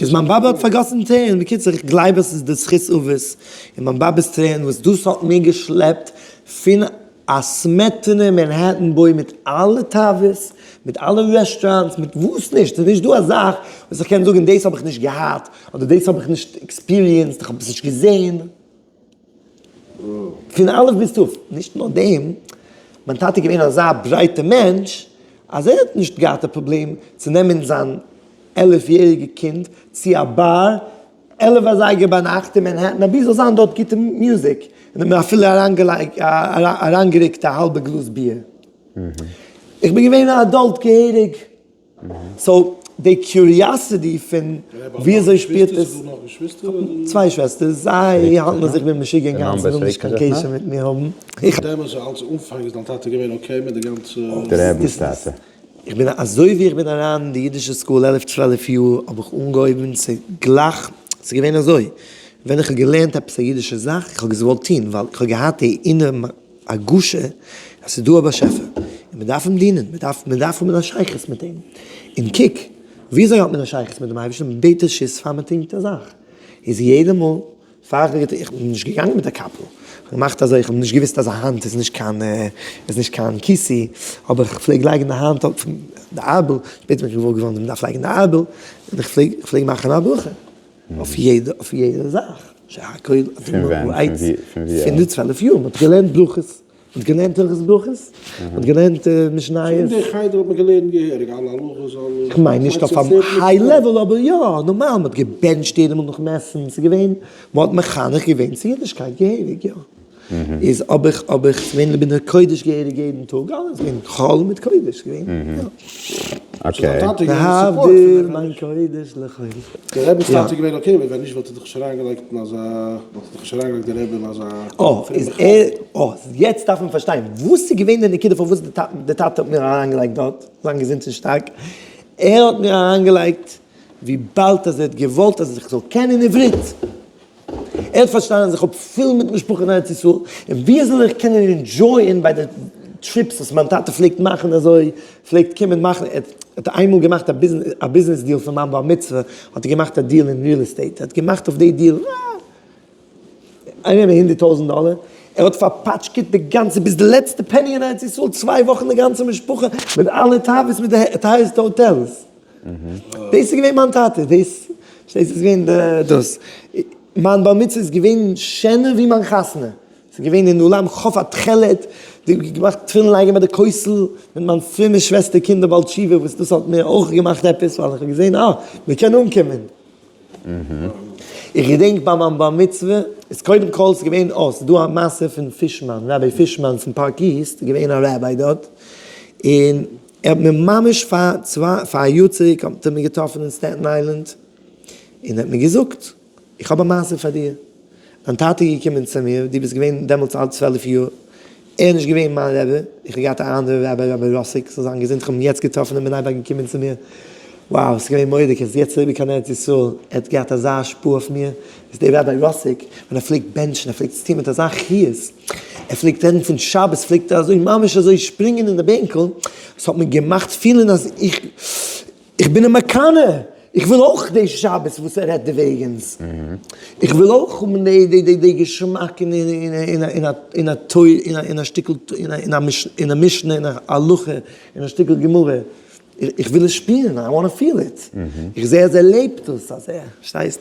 איז מיין באבע האט פארגאסן טרערן, בקיצור איך גלייב אז ס'איז די זכות אבות און מיין באבע'ס טרערן וואס דאס האט מיר געשלעפט פון א סמעטענע מענהעטן boy מיט אלע תאוות, מיט אלע restaurants, מיט וואס נישט, ס'איז נישט דא א זאך וואס איך קען זאגן דאס האב איך נישט געהאט, אדער דאס האב איך נישט experienced, איך האב עס נישט געזען. פון אלף ביז תיו, נישט נאר דעם, מיין טאטע איז געווען אזא ברייטע מענטש, אז ער האט נישט געהאט א פראבלעם צו נעמען זיין 11 יעריגע קינד צו א באר 11 אזייגער ביינאכט אין מענהעטן אבי זאל זיין דארט גוטע מוזיק, און האט מיר אפילו אריינגעלייגט אריינגערוקט א האלבע גלאז ביר. איך בין געווען א adult געהעריג. so די curiosity פון ווי אזוי שפירט עס, צוויי שוועסטערס, זיי האלטן אז איך בין משוגע אינגאנצן, ווילן נישט קיין קשר מיט מיר האבן. דעמאלטס אלס אנפאנג איז דיין טאטע געווען okay מיט די גאנצע. דער רבינ'ס טאטע. איך בין אזוי ווי איך בין אריין אין די אידישע school עלף צוועלף יאר האב איך אנגעהויבן צו גלייך, ס'איז געווען אזוי, ווען איך האב געלערנט עפעס א אידישע זאך, איך האב עס געוואלט טון ווייל איך האב געהאט די אינערע הרגשה אז ס'איז דא א באשעפער, און און מען דארף אים דינען, מען דארף מען דארף האבן א שייכות מיט אים, און קוק, וויאזוי האט מען א שייכות מיט דעם אייבערשטן, מען בעט רשות פאר מען טוט א זאך, איז יעדע מאל פאר איך בין איך בין נישט געגאנגען מיט א קאפל, איך האב געמאכט אזוי, איך האב נישט געוואוסט אז א האנט איז נישט קיין איז נישט קיין כיסוי, אבער איך פלעג לייגן די האנט אויף די ארבל, שפעטער בין איך געוואר געווארן אז מען דארף לייגן די ארבל, און איך פלעג איך פלעג מאכן א ברכה אויף יעדע אויף יעדע זאך, שהכל פון ווען? פון ווי? פון די 12 יאר, מען האט געלערנט ברכות. מ'האט געלערנט הלכות ברכות? מ'האט געלערנט משניות? אין די חדר האט מען געלערנט געהעריג אלע הלכות אלע. כ'מיין נישט אויף א high level אבער יא נארמאל מ'האט געבענטשט יעדע מאל נאכן עסן ס'איז געווען מ'האט מחנך געווען צו אידישקייט געהעריג יא איז האב איך האב איך ס'געווען לימוד קודש געהעריג יעדן טאג אלעס געווען חול מיט קודש געווען יא. okay. להבדיל בין קודש לחול. די רבי'ס טאטע איז געווען okay ווען נישט וואלט ער דאך נישט אריינגעלייגט אין אזא וואלט ער דאך נישט אריינגעלייגט די רבי אין אזא אה איז ער אה יעצט דארף מען פארשטיין וואס איז געווען די נקודה פארוואס די טאטע די טאטע האט מיר אריינגעלייגט דארט זיין געזונט און שטארק ער האט מיר אריינגעלייגט וויבאלד אז ער האט געוואלט אז איך זאל קענען עברית. ער האט פארשטאנען אז איך האב פיל מיט משפחה אין ארץ ישראל, און ווי אזוי זאל איך קענען enjoy ען ביי די trips וואס מיין טאטע פלעגט מאכן אזוי, פלעגט קומען מאכן, ער האט איינמאל געמאכט א business deal פאר מיין בר מצוה, האט ער געמאכט א deal אין real estate, ער האט געמאכט אויף די deal איינער 100,000 דאלער, ער האט פארפאטשקעט די גאנצע ביז די לעצטע penny אין ארץ ישראל, צוויי וואכן די גאנצע משפחה, מיט אלע תאוות מיט די טייערסטע hotels. דאס איז געווען מיין טאטע, דאס איז געווען דאס. מיין בר מצוה איז געווען שענער ווי מיין חתונה. ס'איז געווען אין אולם חוף התכלת, געמאכט תפילין לייגן ביי די כותל, מיט מיין פרומע שוועסטער קינדער בעל תשובה, וואס דאס האט מיר אויך געמאכט עפעס, ווייל איך האב געזען אה, מען קען אנקומען. איך געדענק ביי מיין בר מצוה, איז קודם כל ס'איז געווען, אה, ס'איז דא א מעשה פון פישמאן, Rabbi פישמאן פון פארק איסט, איז געווען א rabbi דארט, און ער האט מיר ממש פאר צוויי פאר א יאר צוריק האט ער מיר געטראפן אין סטעטן איילענד, און ער האט מיר געזאגט, איך האב א מעשה פאר דיר, דיין טאטע איז געקומען צו מיר, דו ביסט געווען דעמאלטס אלט 12 יאר, ער איז נישט געווען מיין רבי, איך האב געהאט א אנדערע רבי, Rabbi ראסיק, זאל זיין געזונט, איך האב אים יעצט געטראפן אין בני ברק געקומען צו מיר, wow, ס'איז געווען מורא'דיג, ער איז יעצט אריבער קיין ארץ ישראל, ער האט געהאט אזא השפעה אויף מיר, איז דער Rabbi ראסיק, ווען ער פלעגט בענטשן, ער פלעגט עס טון מיט אזא חיות, ער פלעגט רעדן פון שבת, פלעגט ער אזוי ממש אזוי שפרינגען אין די בענקל, עס האט מיר געמאכט פילן אז איך איך בין אים מקנא, איך וויל אויך די שבת וואס ער רעדט דערוועגנס, איך וויל אויך האבן די די די די געשמאק אין אין אין א אין א אין א אין א שטיקל אין א אין א משנה אין א הלכה אין א שטיקל גמרא. איך וויל עס שפירן, I want feel it. איך זע אז ער לעבט דאס, אז ער, פארשטייסט?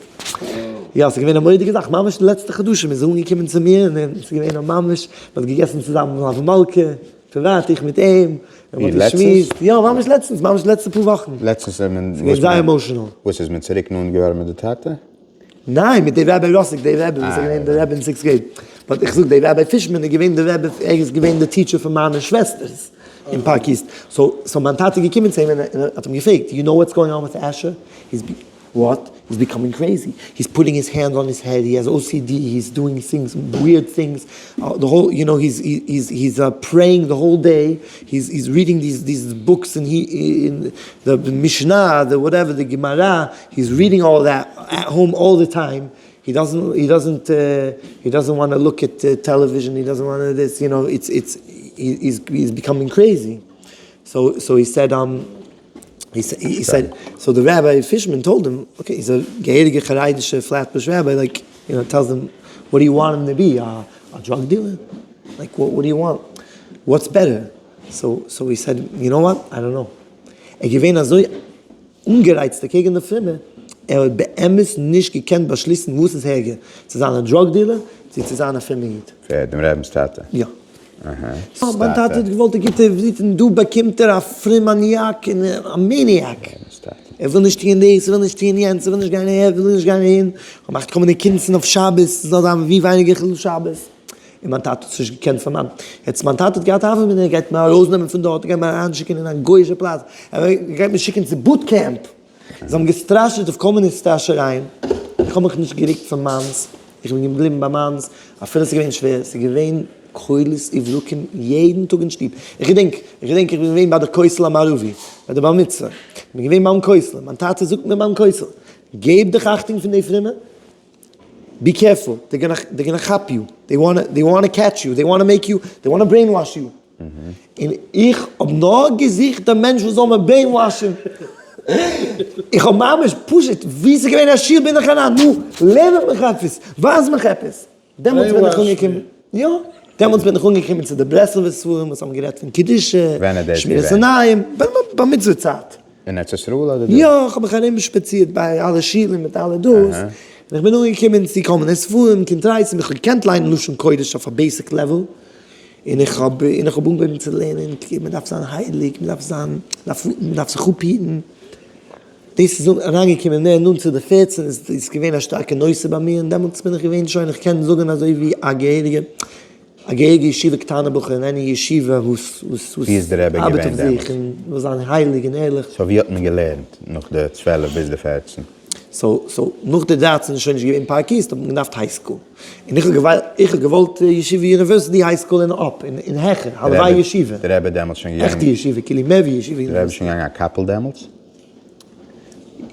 יא, ס'איז געווען א מורא'דיגע זאך, ממש די לעצטע חדשים איז ער אנגעקומען צו מיר, און ס'איז געווען א ממש, מ'האט געגעסן צוזאמען מלוה מלכה, פריוואט, איך מיט אים, און מ'האט געשמועסט, יא, ממש לעצטנס, ממש די לעצטע פאר וואכן. לעצטנס איז מען, ס'איז געווען זייער emotional. וואס איז מען צוריק נאנט געווארן מיט די טאטע? ניין, מיט די Rabbi ראסיק, די רבי וואס איז געווען די רבי אין sixth grade. But איך זאג, די Rabbi פישמאן איז געווען די רבי, ער איז געווען די teacher פון מיינע שוועסטערס אין פארק איסט. So, so מיין טאטע איז געקומען צו אים און ער האט אים געפרעגט, you know what's going on with אשר? He's what? He's becoming crazy. He's putting his hand on his head, he has OCD, he's doing things, weird things, the whole, you know, he's he's he's praying the whole day, he's he's reading these these books and he in the משנה, the whatever, the גמרא, he's reading all that at home all the time, he doesn't he doesn't he doesn't want to look at television, he doesn't want this, you know, it's it's he's he's becoming crazy. So so he said he said, so the Rabbi פישמאן told him, okay, he's a געהעריגע חרדישע פלעטבוש rabbi, like, you know, tells him, what do you want him to be, a drug dealer? Like, what do you want? What's better? So so he said, you know what, I don't know. ער איז געווען אזוי אנגערייצט אקעגן די פרומע, ער האט באמת נישט געקענט באשליסן וואס איז ערגער, צו זיין א drug dealer, צו צו זיין א פרומע איד. ווער? דעם רבינ'ס טאטע? יא. אהה. מיין טאטע האט געוואלט א גוטע עברית און דא באקומט ער א פרומאניאק און א maniac. ער וויל נישט טוען דאס, ער וויל נישט טוען יענץ, ער וויל נישט גיין אהער, ער וויל נישט גיין אהין. ער מאכט כל מיני קונצן אויף שבת, ס'זאל זיין ווי ווייניגער חילול שבת. און מיין טאטע האט עס נישט געקענט פארמיידן. יעצט מיין טאטע האט געהאט א הוה אמינא, ער גייט מיר ארויסנעמען פון דארט, ער גייט מיר אריינשיקן אין א גוי'אישע פלאץ, ער גייט מיר שיקן צו boot camp. זיי האבן געסטראשעט אויף כל מיני סטראשערייען, איך האב מיך נישט גערוקט פון מיינס, איך בין געבליבן ביי מיינס, אפילו עס איז געווען שווער, עס איז געווען קולות וברקים יעדן טאג אין שטוב. איך געדענק, איך געדענק איך בין געווען ביי די כותל המערבי, ביי די בר מצוה, איך בין געווען ביים כותל, מיין טאטע זאגט מיר ביים כותל, געב דיך אכטונג פון די פרומע, be careful, they're gonna כאפ you, they wanna catch you, they wanna make you, they wanna brainwash you. און איך האב נאר געזוכט די מענטש וואס זאל מיר brainwash ן, איך האב ממש פשוט ווי ס'איז געווען א שיעור בין איך אריין, נו, לערן מיך עפעס, ווייז מיך עפעס, דעמאלטס בין איך אנגעקומען, יא, דעמאלטס בין איך אנגעקומען צו די ברסלב'ע ספרים וואס האבן גערעדט פון קדושה, שמירת עיניים, בר מצוה צייט. אין ארץ ישראל אדער דא? יא, איך האב מיך ארום שפאצירט ביי אלע שילן מיט אלע דאס, און איך בין אנגעקומען צו כל מיני ספרים, קונטרסים, איך האב געקענט ליינען לשון קודש אויף א basic level, און איך האב און איך האב אנגעהויבן צו לערנען, מען דארף זיין הייליג, מען דארף זיין, מען דארף זיך אפהיטן, דאס איז אריינגעקומען מער נאנט צו די פערצן, איז איז געווען א שטארקע נושא ביי מיר, און דעמאלטס בין איך געווען שוין, איך קען זאגן אזוי ווי א געהעריגע, א געהעריגע ישיבה קטנה בחור אין any ישיבה וואס וואס ווי איז די רבי ארבעט געווען אויף זיך דעמאלטס? און וואס זיין הייליג און ערליך. so ווי האט מען געלערנט נאך די 12 ביז די 14? so so נאך די 13 איז שוין נישט געווען Park East האט מען געדארפט high school. און איך האב געוויילט, איך האב געוואלט ישיבה university high school און up, און העכער, הלוואי ישיבה. די רבי דעמאלטס שוין געגאנגען. עכטע ישיבה, כאילו מער ווי ישיבה די רבי שוין געגאנגען א קאפל דעמאלטס?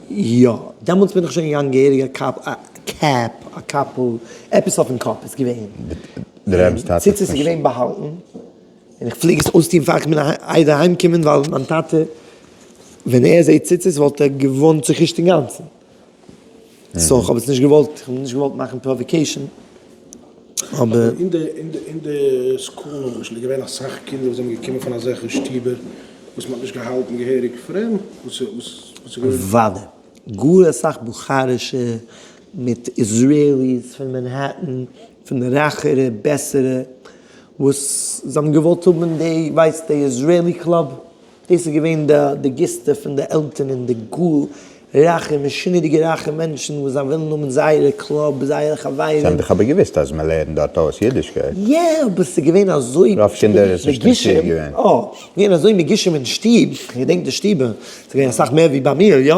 יא, דעמאלטס בין איך שוין געגאנגען געהעריג א קאפ, א cap, א קאפל, עפעס אויפן קאפ איז געווען. די רבי'ס טאטע. ציצית איז געווען באהאלטן, און איך פלעג עס אויסטון פאר איך בין איידער אהיים קומען, ווייל מיין טאטע ווען ער זעט ציצית וואלט ער געווארן צוחישט אינגאנצן. so איך האב עס נישט געוואלט, איך האב נישט געוואלט מאכן provocation, אבער. אין די אין די אין די school למשל איז געווען אסאך קינדער וואס זענען געקומען פון אזעלכע שטיבער וואס מען האט נישט געהאלטן געהעריג פרום, וואס וואס איז געווען? אוודאי, גאר אסאך בוכארישע מיט Israelis פון מאנהעטן, פון די רייכערע בעסערע, וואס זיי האבן געוואלט האבן די ווייסט די Israeli club, דאס איז געווען די גיסטע פון די עלטערן און די גאר רייכע משונה'דיגע רייכע מענטשן וואס זיי ווילן האבן זייערע club, זייערע חברים. זיי האבן דאך אבער געוואוסט אז מען לערנט דארט אויס אידישקייט. יע, אבער ס'איז געווען אזוי רוב קינדער איז נישט אינטערעסירט מגושם, געווען. אה, געווען אזוי מגושם אין שטוב, איך געדענק די שטיבער, ס'איז געווען אסאך מער ווי ביי מיר, יא,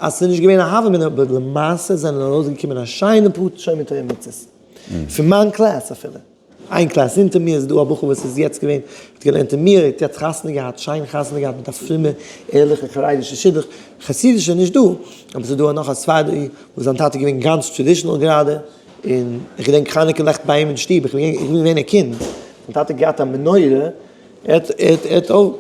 אז ס'איז נישט געווען א הוה אמינא, אבער למעשה זענען ארויסגעקומען א שיינע פאר שומרי תורה ומצוות, פון מיין class אפילו. איין class אונטער מיר איז דא א בחור וואס איז יעצט געווען, האט געלערנט אין מיר, האט יעצט חתונה געהאט, שיין חתונה געהאט מיט א פרומע ערליכע חרדישע שידוך, חסידישע נישט דא, אבער ס'איז דא נאך א ספרדי וואס זיין טאטע איז געווען גאנץ traditional גראדע, און איך געדענק חנוכה לעכט ביי אים אין שטוב, איך בין געווען א קינד, זיין טאטע האט געהאט א מנורה, ער האט ער האט ער האט ער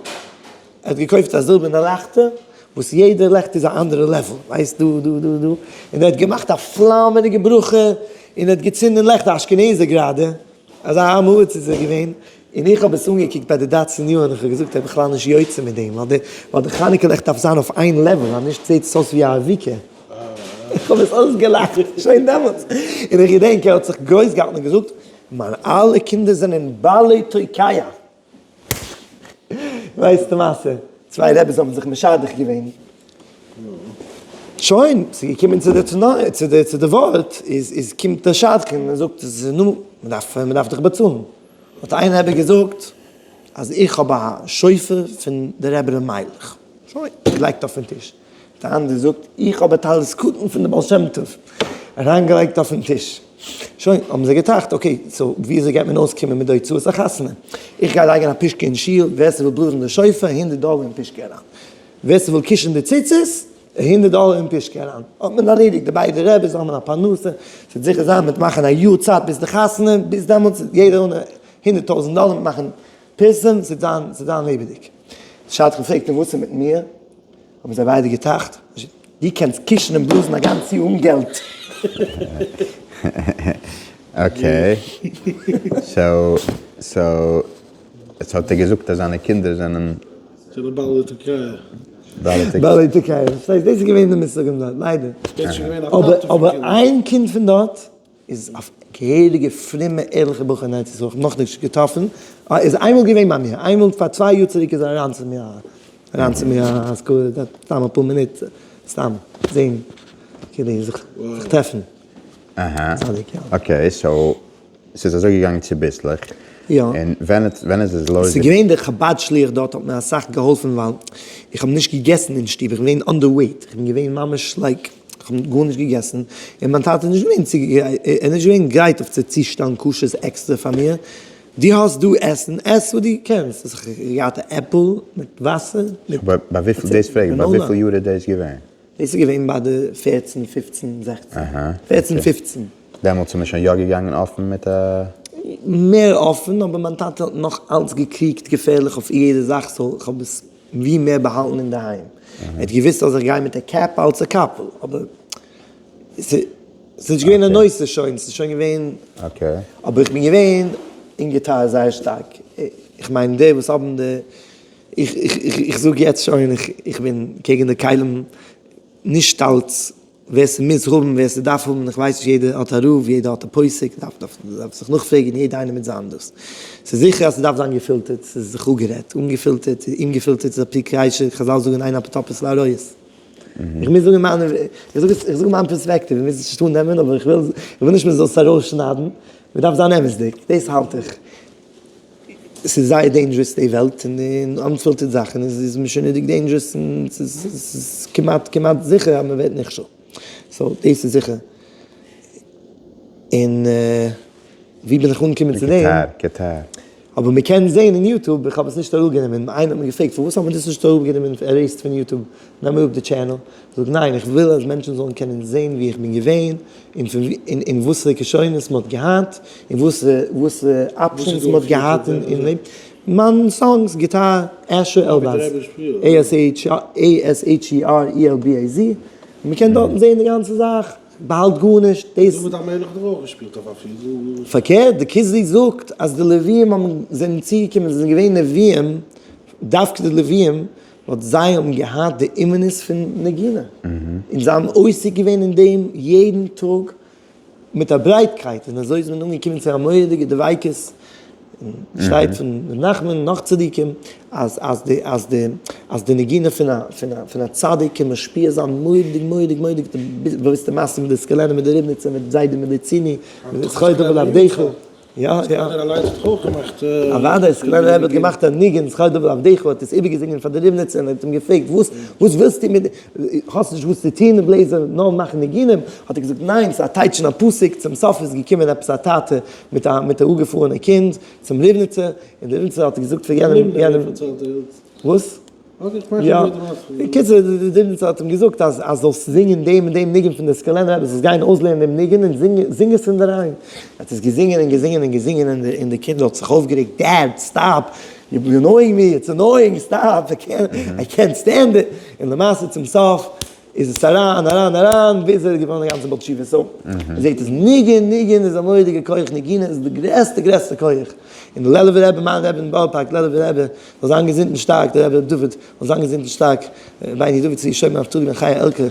האט געקויפט א זילבערנע לייכטער, וואס יעדע לעכט איז א אנדערע level, ווייסט דא דא דא דא, און ער האט געמאכט א פלאמעדיגע ברכה, און ער האט געצינדען לעכט, א אשכנזי גראדע, אזא עם הארץ איז ער געווען, און איך האב עס אנגעקוקט ביי די דרייצן יאר און איך האב געזאגט ער איז בכלל נישט יוצא מיט דעם, ווייל די ווייל די חנוכה לעכט דארף זיין אויף איין level, אז נישט זעט עס אויס ווי א ארביקע. איך האב עס אויסגעלאכט שוין דעמאלטס, און איך געדענק ער האט זיך גרויס געהאלטן און געזאגט, מיין אלע קינדער זענען בעלי תוקע. ווייסט די מעשה, צוויי רעביס האבן זיך משדך געווען, שוין, ס'איז געקומען צו די תנאי, צו די צו די ווארט, איז איז קומט דער שדכן און זאגט, נו, מ'דארף מ'דארף דיך באצאלן. האט איין רבי געזאגט, אז איך האב א שופר פון די רבי ר' מיילעך, שוין, געלייגט אויפן טיש. דער אנדערע זאגט, איך האב א טלית קטן פון די בעל שם טוב, אריינגעלייגט אויפן טיש. שוין, האבן זיי געטראכט, okay, so וויאזוי גייט מען אויסקומען מיט די הוצאות החתונה? איך גיי לייגן א פושקע אין שול, ווער ס'וויל בלאזן די שופר, הונדערט דאלער אין פושקע אריין. ווער ס'וויל קישן די ציצית, הונדערט דאלער אין פושקע אריין. האט מען ארלעדיגט, די ביידע רעביס האבן א פרנסה, ס'וועט זיכער זיין מ'וועט מאכן א יאר צייט ביז די חתונה, ביז דעמאלטס יעדער אן הונדערט טויזנט דאלער, מ'וועט מאכן פרסום, ס'וועט זיין, ס'וועט זיין לעבעדיג. שדכן פרעגט אים, וואס איז מיט מיר? האבן זיי ביידע געטראכט, דו קענסט קישן און בלאזן א גאנץ יאר אן געלט. okay, so so עס האט ער געזאגט אז זיינע קינדער זענען. זענען בעלי תוקע. בעלי תוקע, פארשטייסט דאס איז געווען די מושגים דארט, ליידער. אבער איין קינד פון דארט איז א געהעריגע פרומע ערליכע בחור אין ארץ ישראל, כ'האב נאכנישט געטראפן, ער איז איינמאל געווען ביי מיר, איינמאל פאר צוויי יאר צוריק איז ער אריין צו מיר, אריין צו מיר א סתם אפאר מינוט, סתם זעהן, כאילו זיך טרעפן. אהא, okay, so ס'איז אזוי געגאנגען צוביסלעך, יא. און ווען ווען איז עס לויז? ס'איז געווען דער חבד שליח דארט האט מיר אסאך געהאלפן ווייל איך האב נישט געגעסן אין שטוב, איך בין געווען underweight, איך בין געווען ממש like איך האב גארנישט געגעסן, און מיין טאטע איז נישט געווען צו ער איז נישט געווען גרייט אויף צו צושטעלן כשר'ס עקסטער פאר מיר, דו האסט דא עסן, עס וואס דו קענסט, איך האב געהאט א עפל מיט וואסער מיט ביי וויפיל, דאס פרעג איך, ביי וויפיל יאר איז דאס געווען? דאס איז געווען ביי די פערצן, פופצן, זעכצן, פערצן פופצן. דעמאלטס איז מען שוין יא געגאנגען אפן מיט א. מער אפען, אבער מיין טאטע האט נאך אלץ געקריגט געפערליך אויף יעדע זאך, so איך האב עס ווי מער באהאלטן אינדערהיים. ער האט געוויסט אז איך גיי מיט א cap אלץ א קאפל, אבער ס'איז נישט געווען א נושא שוין, ס'איז שוין געווען, אבער איך בין געווען אין גיטאר זייער שטארק, איך מיין די וואס האבן די, איך זאג יעצט שוין איך בין קעגן די כלים נישט אלץ ווער ס'מוז האבן ווער ס'דארף האבן, איך ווייס נישט יעדער האט א רב יעדער האט א פוסק, דארף דארף זיך נאכפרעגן יעדער איינער מיט זיין דאס, ס'איז זיכער אז ס'דארף זיין געפילטערט, ס'איז זיך אפגערעדט, אנגעפילטערט, אומגעפילטערט איז א פי קריישע, חזל זאגן אין אפוטרופוס לעריות. איך מוז זאגן מיין, איך זאג עס, איך זאג מיין פערספעקטיוו, מ'מוז עס נישט אננעמען אבער איך וויל, איך וויל נישט מ'זאל עס ארויסשניידן, מ'דארף זיין אמת'דיג, דאס האלט איך. ס'איז זייער dangerous די וועלט, און unfiltered זאכן איז משונה'דיג dangerous, און ס'איז כמעט כמעט זיכער אז מ'ווערט נכשל. so דאס איז זיכער. און ווי בין איך אנגעקומען צו דעם? גיטאר, גיטאר. אבער מען קען זעהן אין YouTube, איך האב עס נישט אראפגענומען, איינער האט מיר געפרעגט פארוואס האט מען דאס נישט אראפגענומען erased פון YouTube, נעם אראפ די channel, זאג ניין איך וויל אז מענטשן זאלן קענען זעהן ווי איך בין געווען, און פון ווי און וואסערע כשרונות מען האט געהאט, און וואסערע options מען האט געהאט אין לעבן, מיין songs, גיטאר, אשר אלבאז, A S H E R E L B A Z, מען קען דארטן זעהן די גאנצע זאך. באהאלט גארנישט, דאס. דוד המלך האט דאך אויך געשפילט אויף א פידל. פארקערט, די כוזרי זאגט אז די לוויים האבן זענען צוגעקומען, זיי זענען געווען נביאים, דווקא די לוויים, ווייל זיי האבן געהאט די אומנות פון נגינה, און זיי האבן עוסק געווען אין דעם יעדן טאג מיט א ברייטקייט, און אזוי איז מען אנגעקומען צו א מורא'דיגע דביקות, און שטייט פון ר' נחמן און נאך צדיקים אז אז די אז די אז די נגינה פון א פון א פון א צדיק קען משפיע זיין מורא'דיג מורא'דיג מורא'דיג די באוויסטע מעשה מיט די סקולענער מיט די ריבניצער מיט זיידע מיט די ציני מיט זכור דוד עבדיך יא יא. סקולענער אליינס האט דאך אויך געמאכט. אוודאי סקולענער רבי האט געמאכט א ניגון זכור דוד עבדיך האט עס איבערגעזינגען פאר די ריבניצער און האט אים געפרעגט וואס וואס ווילסטו מיט האסט נישט וואס צו טון בלעזער נאר מאכן ניגונים האט ער געזאגט ניין ס'איז א טייטש אין א פסוק צום סוף איז געקומען עפעס א טאטע מיט א מיט א אפגעפארענע קינד צום ריבניצער, און דער ריבניצער האט געזאגט פאר יענעם, יענעם, וואס? יא, בקיצור דער ריבניצער האט אים געזאגט אז אז זאלסט זינגען דעם און דעם ניגון פון דער סקולענער רבי, זאלסט גיין אויסלערנען דעם ניגון און זינג זינג עס אינדערהיים. ער האט עס געזינגען און געזינגען און געזינגען און די און די קינד האט זיך אויפגערעגט, dad stop, you annoying me, it's annoying, stop, I can't stand it, און למעשה צום סוף איז עס אריין אריין אריין ביז ער איז געווארן א גאנצע בעל תשובה, so מ'זעט עס ניגון ניגון איז א מורא'דיגע כח, נגינה איז די גרעסטע גרעסטע כח, און די לעלוב'ער רבי מיין רבי אין בארא פארק לעלוב'ער רבי זאל זיין געזונט און שטארק, דער רבי ר' דוד זאל זיין געזונט און שטארק, רבינו דוד צבי שומר נפתלי בן חיה עלקה,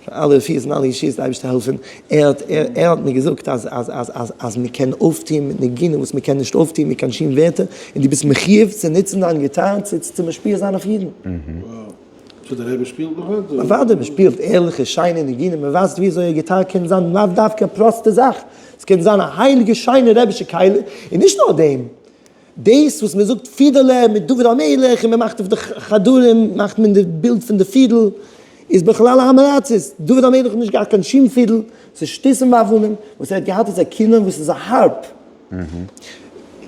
פאר אלע רפואות און אלע ישועות די אייבערשטער העלפן, ער האט ער האט מיר געזאגט אז אז אז אז אז מ'קען אויפטוהן מיט נגינה וואס מ'קען נישט אויפטוהן מיט קיין שום ווערטער, און דו ביסט מחיוב צו נוצן דיין גיטאר צו צו משפיע זיין אויף אידן. סאו דער רבי שפילט נאך היינט? אוודאי מען שפילט ערליכע שיינע ניגונים, מען ווייזט ווי אזוי א גיטאר קען זיין לאו דווקא א פראסטע זאך, עס קען זיין א הייליגע שיינע רבישע כלי, און נישט נאר דעם, דאס וואס מען זאגט פידעלע מיט דוד המלך און מען מאכט אויף די חדרים מאכט מען די בילד פון די פידל, איז בכלל א עם הארצות, דוד המלך האט נישט געהאט קיין שום פידל, ס'איז שטותים והבלים, וואס ער האט געהאט איז א כינור וואס איז א harp.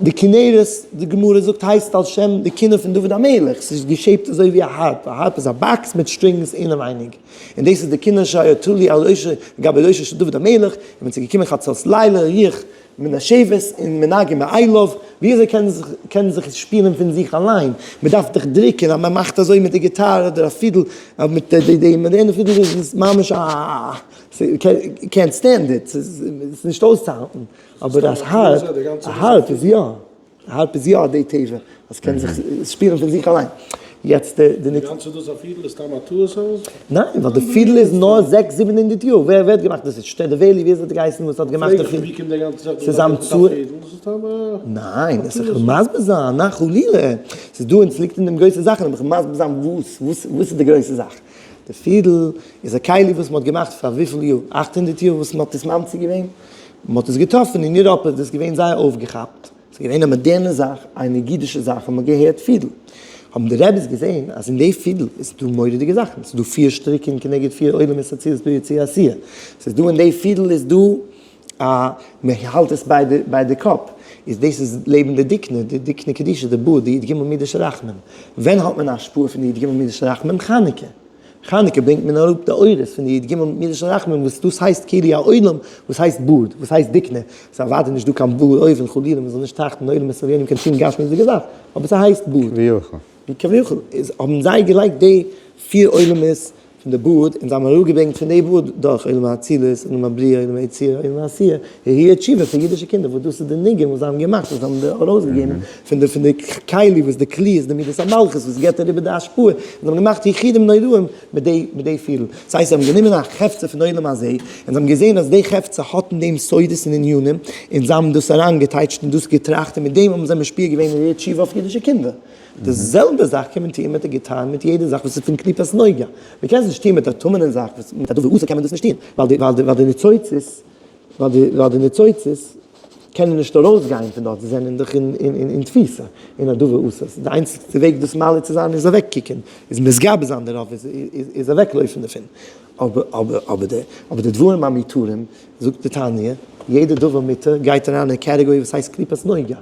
די כנרת, די גמרא זאגט הייסט על שם די כינור פון דוד המלך, ס'איז געשעיפט אזוי ווי א harp, א harp איז א box מיט strings אינעווייניג, און דאס איז די כינור שהיה תלוי על ראשו גבי ראשו של דוד המלך, און ווען ס'איז געקומען חצות לילה רוח מנשבת און מנגן מאליו, ווי אזוי קען זיך קען זיך עס שפילען פון זיך אליין, מען דארף דאך דריקען אז מען מאכט אזוי מיט די גיטאר אדער א פידל, מיט די די מאדערנע פידל איז עס ממש א קענט סטענד איט, ס'איז נישט אויסצוהאלטן. אבער אז harp, א harp איז יא, א harp איז יא די טבע, אז קען זיך שפילן פון זיך אליין. יעצט די די די גאנצע דאס א פידל איז סתם א טעות אויס? ניין, ווייל די פידל איז נאר זעקס זיבן הונדערט יאר, ווער ווער האט געמאכט דאס איז שטעדעוועלי ווי אזוי האט געהייסן וואס האט געמאכט די פידל? ווי קומט די גאנצע זאך ס'איז המצאה. ניין, עס איך וויל מסביר זיין, ניין חלילה, ס'איז דא און ס'ליגט אין דעם גרויסע זאכן, אבער איך וויל מסביר זיין וואס וואס וואס איז די גרויסע זאך. די פידל איז א כלי וואס מ'האט געמאכט פאר וויפיל יאר? 800 יאר וואס מ'האט עס ממציא געווען? מ'האט עס געטראפן אין אירופה איז דאס געווען זייער אויפגעכאפט, ס'איז געווען א מאדערנע זאך, א נגידישע זאך, האט מען געהערט פידל. האבן די רבי'ס געזען אז אין די פידל איז דא מורא'דיגע זאכן, ס'איז דא פיר שטריקן כנגד פיר עולמות אצילות בריאה יצירה עשייה, ס'איז דא אין די פידל איז דא א, מען האלט עס ביי די ביי די קאפ, איז דאס איז לעבן די דיקנא, די דיקנא קדישא, די בארד, די י"ג מידות רחמים. ווען האט מען א השפעה פון די י"ג מידות רחמים? חנוכה. חנוכה ברענגט מען אראפ די אורות פון די י ג מידות של רחמים וואס דאס הייסט כאילו א עולם וואס הייסט בארד, וואס הייסט דיקנא, ס'איז אוודאי נישט דא קיין בארד אויבן חלילה מ'זאל נישט טראכטן עולמות עליונים קיין שום גשמיות'דיגע זאך, אבער ס'הייסט בארד. כביכול. כביכול איז האבן זיי געלייגט די פיר עולמות פון די בארד און זיי האבן אראפגעברענגט פון די בארד דורך עולם האצילות, עולם הבריאה, עולם היצירה, עולם העשייה, יהי' תשובה פאר אידישע קינדער וואס דאס איז די ניגון וואס זיי האבן געמאכט וואס זיי האבן ארויסגעגעבן פון די פון די כלי וואס די כלי איז די מידת המלכות וואס געבט אריבער די השפעה, און זיי האבן געמאכט יחודים נוראים מיט די מיט די פידל, דאס הייסט זיי האבן גענומען א חפצא פון עולם הזה און זיי האבן געזען אז די חפצא האט אין דעם סודות און ענינים און זיי האבן דאס אריינגעטייטשט און דאס געטראכט און מיט דעם האבן זיי משפיע געווען יהי' תשובה אויף אידישע קינדער. די זעלבע זאך קען מען טוען מיט די גיטאר מיט יעדע זאך וואס איז פון קליפת נוגה, מען קען עס נישט טוען מיט א טמא'נע זאך, וואס מיט א דבר אסור קען מען דאס נישט טוען, ווייל די ווייל די ווייל די ניצוצות ווייל די ווייל די ניצוצות קענען נישט ארויס גיין פון דארט, זיי זענען דאך אין אין אין תפיסה אין א דבר אסור, די איינציגסטע וועג דאס מעלה צו זיין איז אוועק קוקען, איז מתגבר זיין דערויף, איז איז אוועק לויפן דערפון, אבער אבער אבער די אבער די דברים המותרים זאגט די תניא, יעדע דבר מותר גייט אריין אין קעטעגארי וואס הייסט קליפת נוגה.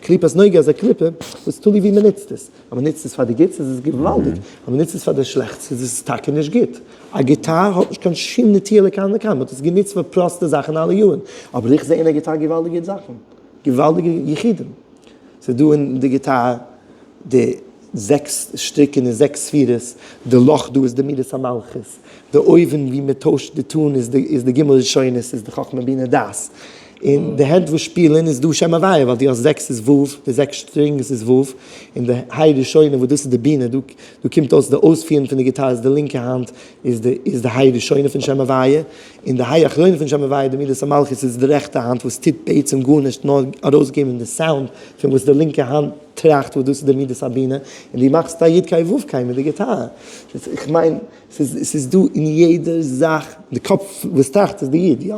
קליפת נוגה איז א קליפה וואס תלוי ווי מען נוצט עס. אז מען נוצט עס פאר די גוטס איז עס געוואלדיג, אז מען נוצט עס פאר די שלעכטס איז עס טאקע נישט גוט. א גיטאר האט נישט קיין שום נטיה לכאן ולכאן, מען האט עס גענוצט פאר פראסטע זאכן אלע יארן. אבער איך זע אין א גיטאר געוואלדיגע זאכן, געוואלדיגע יחודים. ס'איז דא אין די גיטאר די זעקס שטריקן און זעקס ספירות, די לאך דא איז די מידת המלכות, די אויוון ווי מען טוישט די tone איז די איז די ג' ראשונות איז די חכמה בינה דעת, און די הענט וואס שפילען איז דא שם הוויה ווייל דו האסט זעקס איז ו', די זעקס strings איז ו', און די ה' ראשונה וואס דאס איז די בינה, דא דא קומט אויס די אויספירן פון די גיטאר איז די לינקע האנט איז די איז די ה' ראשונה פון שם הוויה, און די ה' אחרונה פון שם הוויה די מידת המלכות איז די רעכטע האנט וואס טוט בעצם גארנישט נאר ארויסגעבן די סאונד פון וואס די לינקע האנט טראכט וואס דאס איז די מידת הבינה, און דו מאכסט א יוד קיי וו קיי מיט די גיטאר, איך מיין ס'איז ס'איז דא אין יעדע זאך, די קאפ וואס טראכט איז די יוד, יא?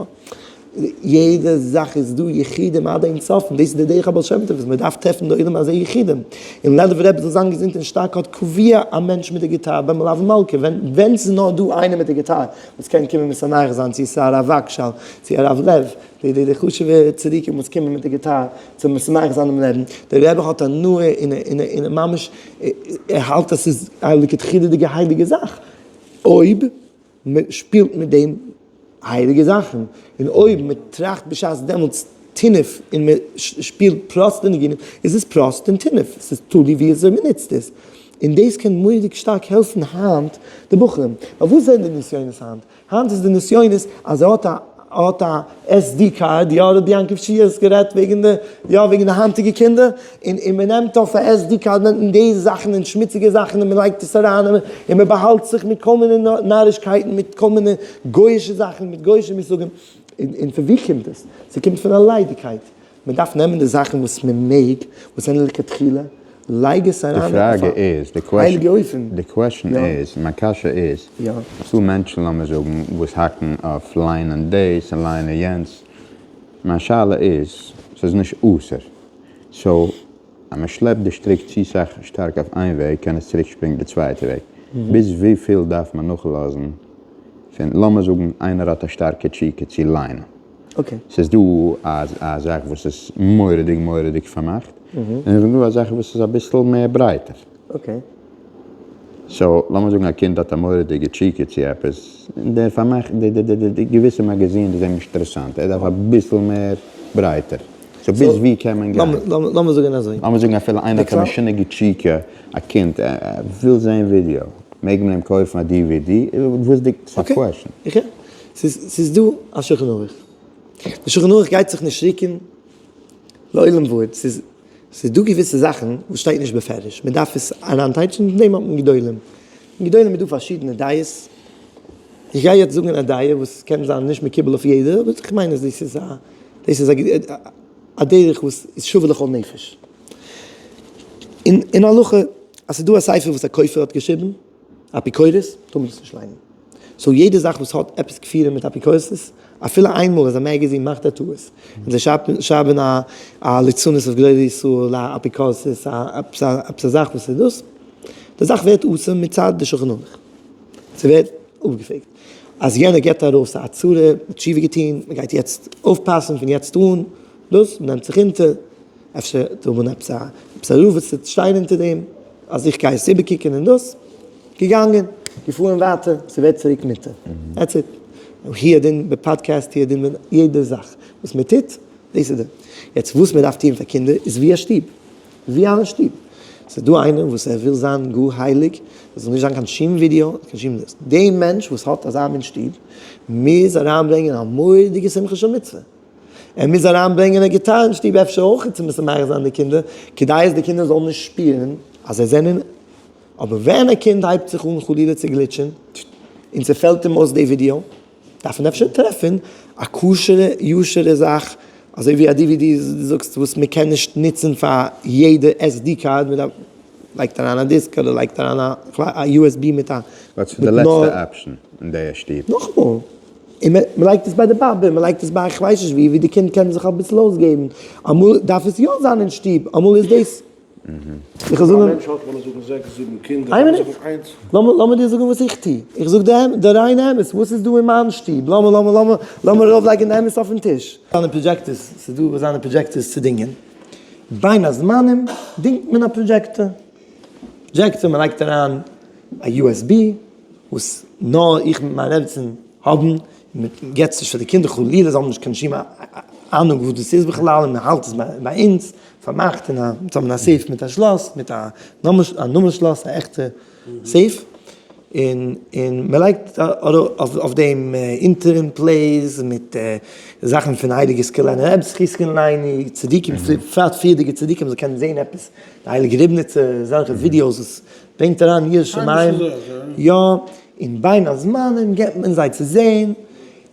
יעדע זאך איז דא יחודים עד אין סוף, און דאס איז די דרך הבעל שם טוב וואס מען דארף טרעפן די עולם הזה יחודים, און לעלובער רבי זאל זיין געזונט און שטארק האט קבוע א מענטש מיט די גיטאר ביי מלוה מלכה, ווען ווען ס'איז נאר דא איינער מיט די גיטאר וואס קען קומען משמח זיין צו ס'איז הרב וואגשאל צו הרב לעוו, די די די חשוב'ע צדיקים וואס קומען מיט די גיטאר צו משמח זיין דעם רעבן, דער רבי האט הנאה און און און ממש ער האלט אז ס'איז א לכתחילה'דיגע הייליגע זאך, אויב מען שפילט מיט דעם הייליגע זאכן, און אויב מען טראכט בשעת דעמאלטס טינוף און מען שפילט פראסטע ניגונים, איז עס פראסט און טינוף, ס'איז תלוי ווי אזוי מען נוצט עס, און דאס קען מורא'דיג שטארק העלפן היינט די בחורים, ווייל וואס זענען די נסיונות היינט? היינט איז די נסיונות אז ער האט א האט א SD card, יא רבי יעקב שיע האסט גערעדט וועגן די יא וועגן די היינטיגע קינדער, און און מען נעמט אויף א SD card נעמט מען די זאכן און שמוציגע זאכן און מען לייגט עס אריין און מען באהאלט זיך מיט כל מיני נארישקייטן מיט כל מיני גוי'אישע זאכן מיט גוי'אישע מושגים, און און פון ווי קומט עס? ס'קומט פון א ליידיגקייט, מען דארף נעמען די זאכן וואס מען מעג, וואס זענען לכתחילה, לייג עס אריין אויף א הייליגע אופן. די question איז, מיין קשיא איז, ס'דא מענטשן לאמיר זאגן וואס האקן אויף ליינען דאס און ליינען יענץ, מיין שאלה איז, ס'איז נישט אסור, so אז מען שלעפט די שטריק צו סאך שטארק אויף איין וועג קען עס צוריק שפרינגן די צווייטע וועג, ביז וויפיל דארף מען נאכלאזן פון לאמיר זאגן איינער האט א שטארקע תשוקה צו ליינען, ס'איז דא א זאך וואס איז מורא'דיג מורא'דיג פארמאכט, און ס'איז דא א זאך וואס איז אביסל מער ברייטער. so לאמיר זאגן א קינד האט א מורא'דיגע תשוקה צו עפעס, און דער פארמאכט די די די די געוויסע מאגאזין איז אים נישט אינטערעסאנט, ער דארף אביסל מער ברייטער. so ביז ווי קען מען גיין? לאמיר זאגן אזוי. לאמיר זאגן אפילו איינער האט א משונה'דיגע תשוקה, א קינד ער וויל זען ווידיאו, מעג מען אים קויפן א DVD? וואס די, ס'איז א question. okay. ס'איז דא א שולחן ערוך. די שולחן ערוך גייט זיך נישט רוקן לעולם ועד. ס'איז דא געוויסע זאכן וואס שטייט נישט בפירוש. מען דארף עס אריינטייטשן, אין דעם האט מען גדולים. אין גדולים איז דא פארשידענע דעות. איך גיי יעצט זאגן א דעה וואס קען זיין נישט מקובל אויף יעדער, אבער איך מיין אז דאס איז א דאס איז א דרך וואס איז שווה לכל נפש. אין הלכה אז ס'איז דא א ספר וואס א כופר האט געשריבן, אפיקורס, טאר מען דאס נישט ליינען. so יעדע זאך וואס האט עפעס כפירה מיט אפיקורסות, אפילו איינמאל אז א magazine מאכט א טעות, און זיי שרייבן א א ליצנות אויף גדולי ישראל, א אפיקורסות, א עפעס א עפעס א זאך וואס איז דאס, די זאך ווערט אסור מצד די שולחן ערוך. ס'ווערט אפגעפרעגט. אז יענער געבט ארויס א הצהרה, מ'האט תשובה געטון, מ'גייט יעצט אויפפאסן פון יעצט אן, דאס, מ'נעמט זיך אונטער, אפשר טאר מען עפעס א עפעס א רב וואס וועט שטיין אונטער דעם, אז איך גיי עס איבערקוקען און דאס, געגאנגען. געפארן ווייטער, ס'ווערט צוריק מותר. That's it. הוא הדין ב podcast, הוא הדין מיט יעדע זאך וואס מען טוט, דאס איז די. יעצט וואס מען דארף טון פאר קינדער איז ווי א שטוב. ווי א שטוב. ס'איז דא איינער וואס ער וויל זיין גאר הייליג, עס זאל נישט זיין קיין שום ווידיאו, קיין שום דאס. די מענטש וואס האט אזא מין שטוב, מוז אריינברענגען א מורא'דיגע שמחה של מצוה. ער מוז אריינברענגען א גיטאר אין שטוב אפשר אויך צו משמח זיין די קינדער, כדי אז די קינדער זאלן נישט שפירן אז זיי זענען, אבער ווען א קינד הייבט זיך אן חלילה צו גליטשען, און ס'פעלט אים אויס די ווידיאו, דארף מען אפשר טרעפן א כשר'ע ישר'ע זאך, אזוי ווי א DVD דו זאגסט וואס מען קען נישט נוצן פאר יעדע SD card, מען דארף לייגט אריין א דיסק אדער לייגט אריין א USB מיט א. וואס איז די לעצטע option אין די שטוב? נאכאמאל, און מען לייגט עס ביי די באבע, מען לייגט עס ביי איך ווייס נישט ווי, ווי די קינד קען זיך אביסל אויסגעבן, אמאל דארף עס יא זיין אין שטוב, אמאל איז דאס. איך זאג. א מענטש האט לאמיר זאגן זעקס זיבן קינדער, איין מינוט, לאמיר דיר זאגן וואס איך טו, איך זאג די ריינע אמת, וואס איז דא אין מיין שטוב, לאמיר לאמיר לאמיר לאמיר ארויפלייגן די אמת אויפן טיש. זיינע projectors, ס'איז דא זיינע projectors צו דינגען, בין הזמנים דינגט מען א projector, projector מען לייגט אריין א USB וואס נאר איך מיט מיין רעבעצין האבן, מען געבט עס נישט פאר די קינדער חלילה, זיי האבן נישט קיין שום אהנונג וואס דאס איז בכלל, און מען האלט עס ביי אונז פארמאכט אין א, אונז האבן א safe מיט א שלאס, מיט א נומער שלאס, א עכטע safe, און און מען לייגט אויף דעם אונטערן plays מיט זאכן פון הייליגע סקולענער רבי זכותו יגן עלינו, צדיקים, בפרט פריערדיגע צדיקים זאל קענען זען עפעס, די הייליגע ריבניצער, אזעלכע ווידיאוס וואס ברענגט אריין יראת שמים, יא, און בין הזמנים געבט מען זיי צו זען,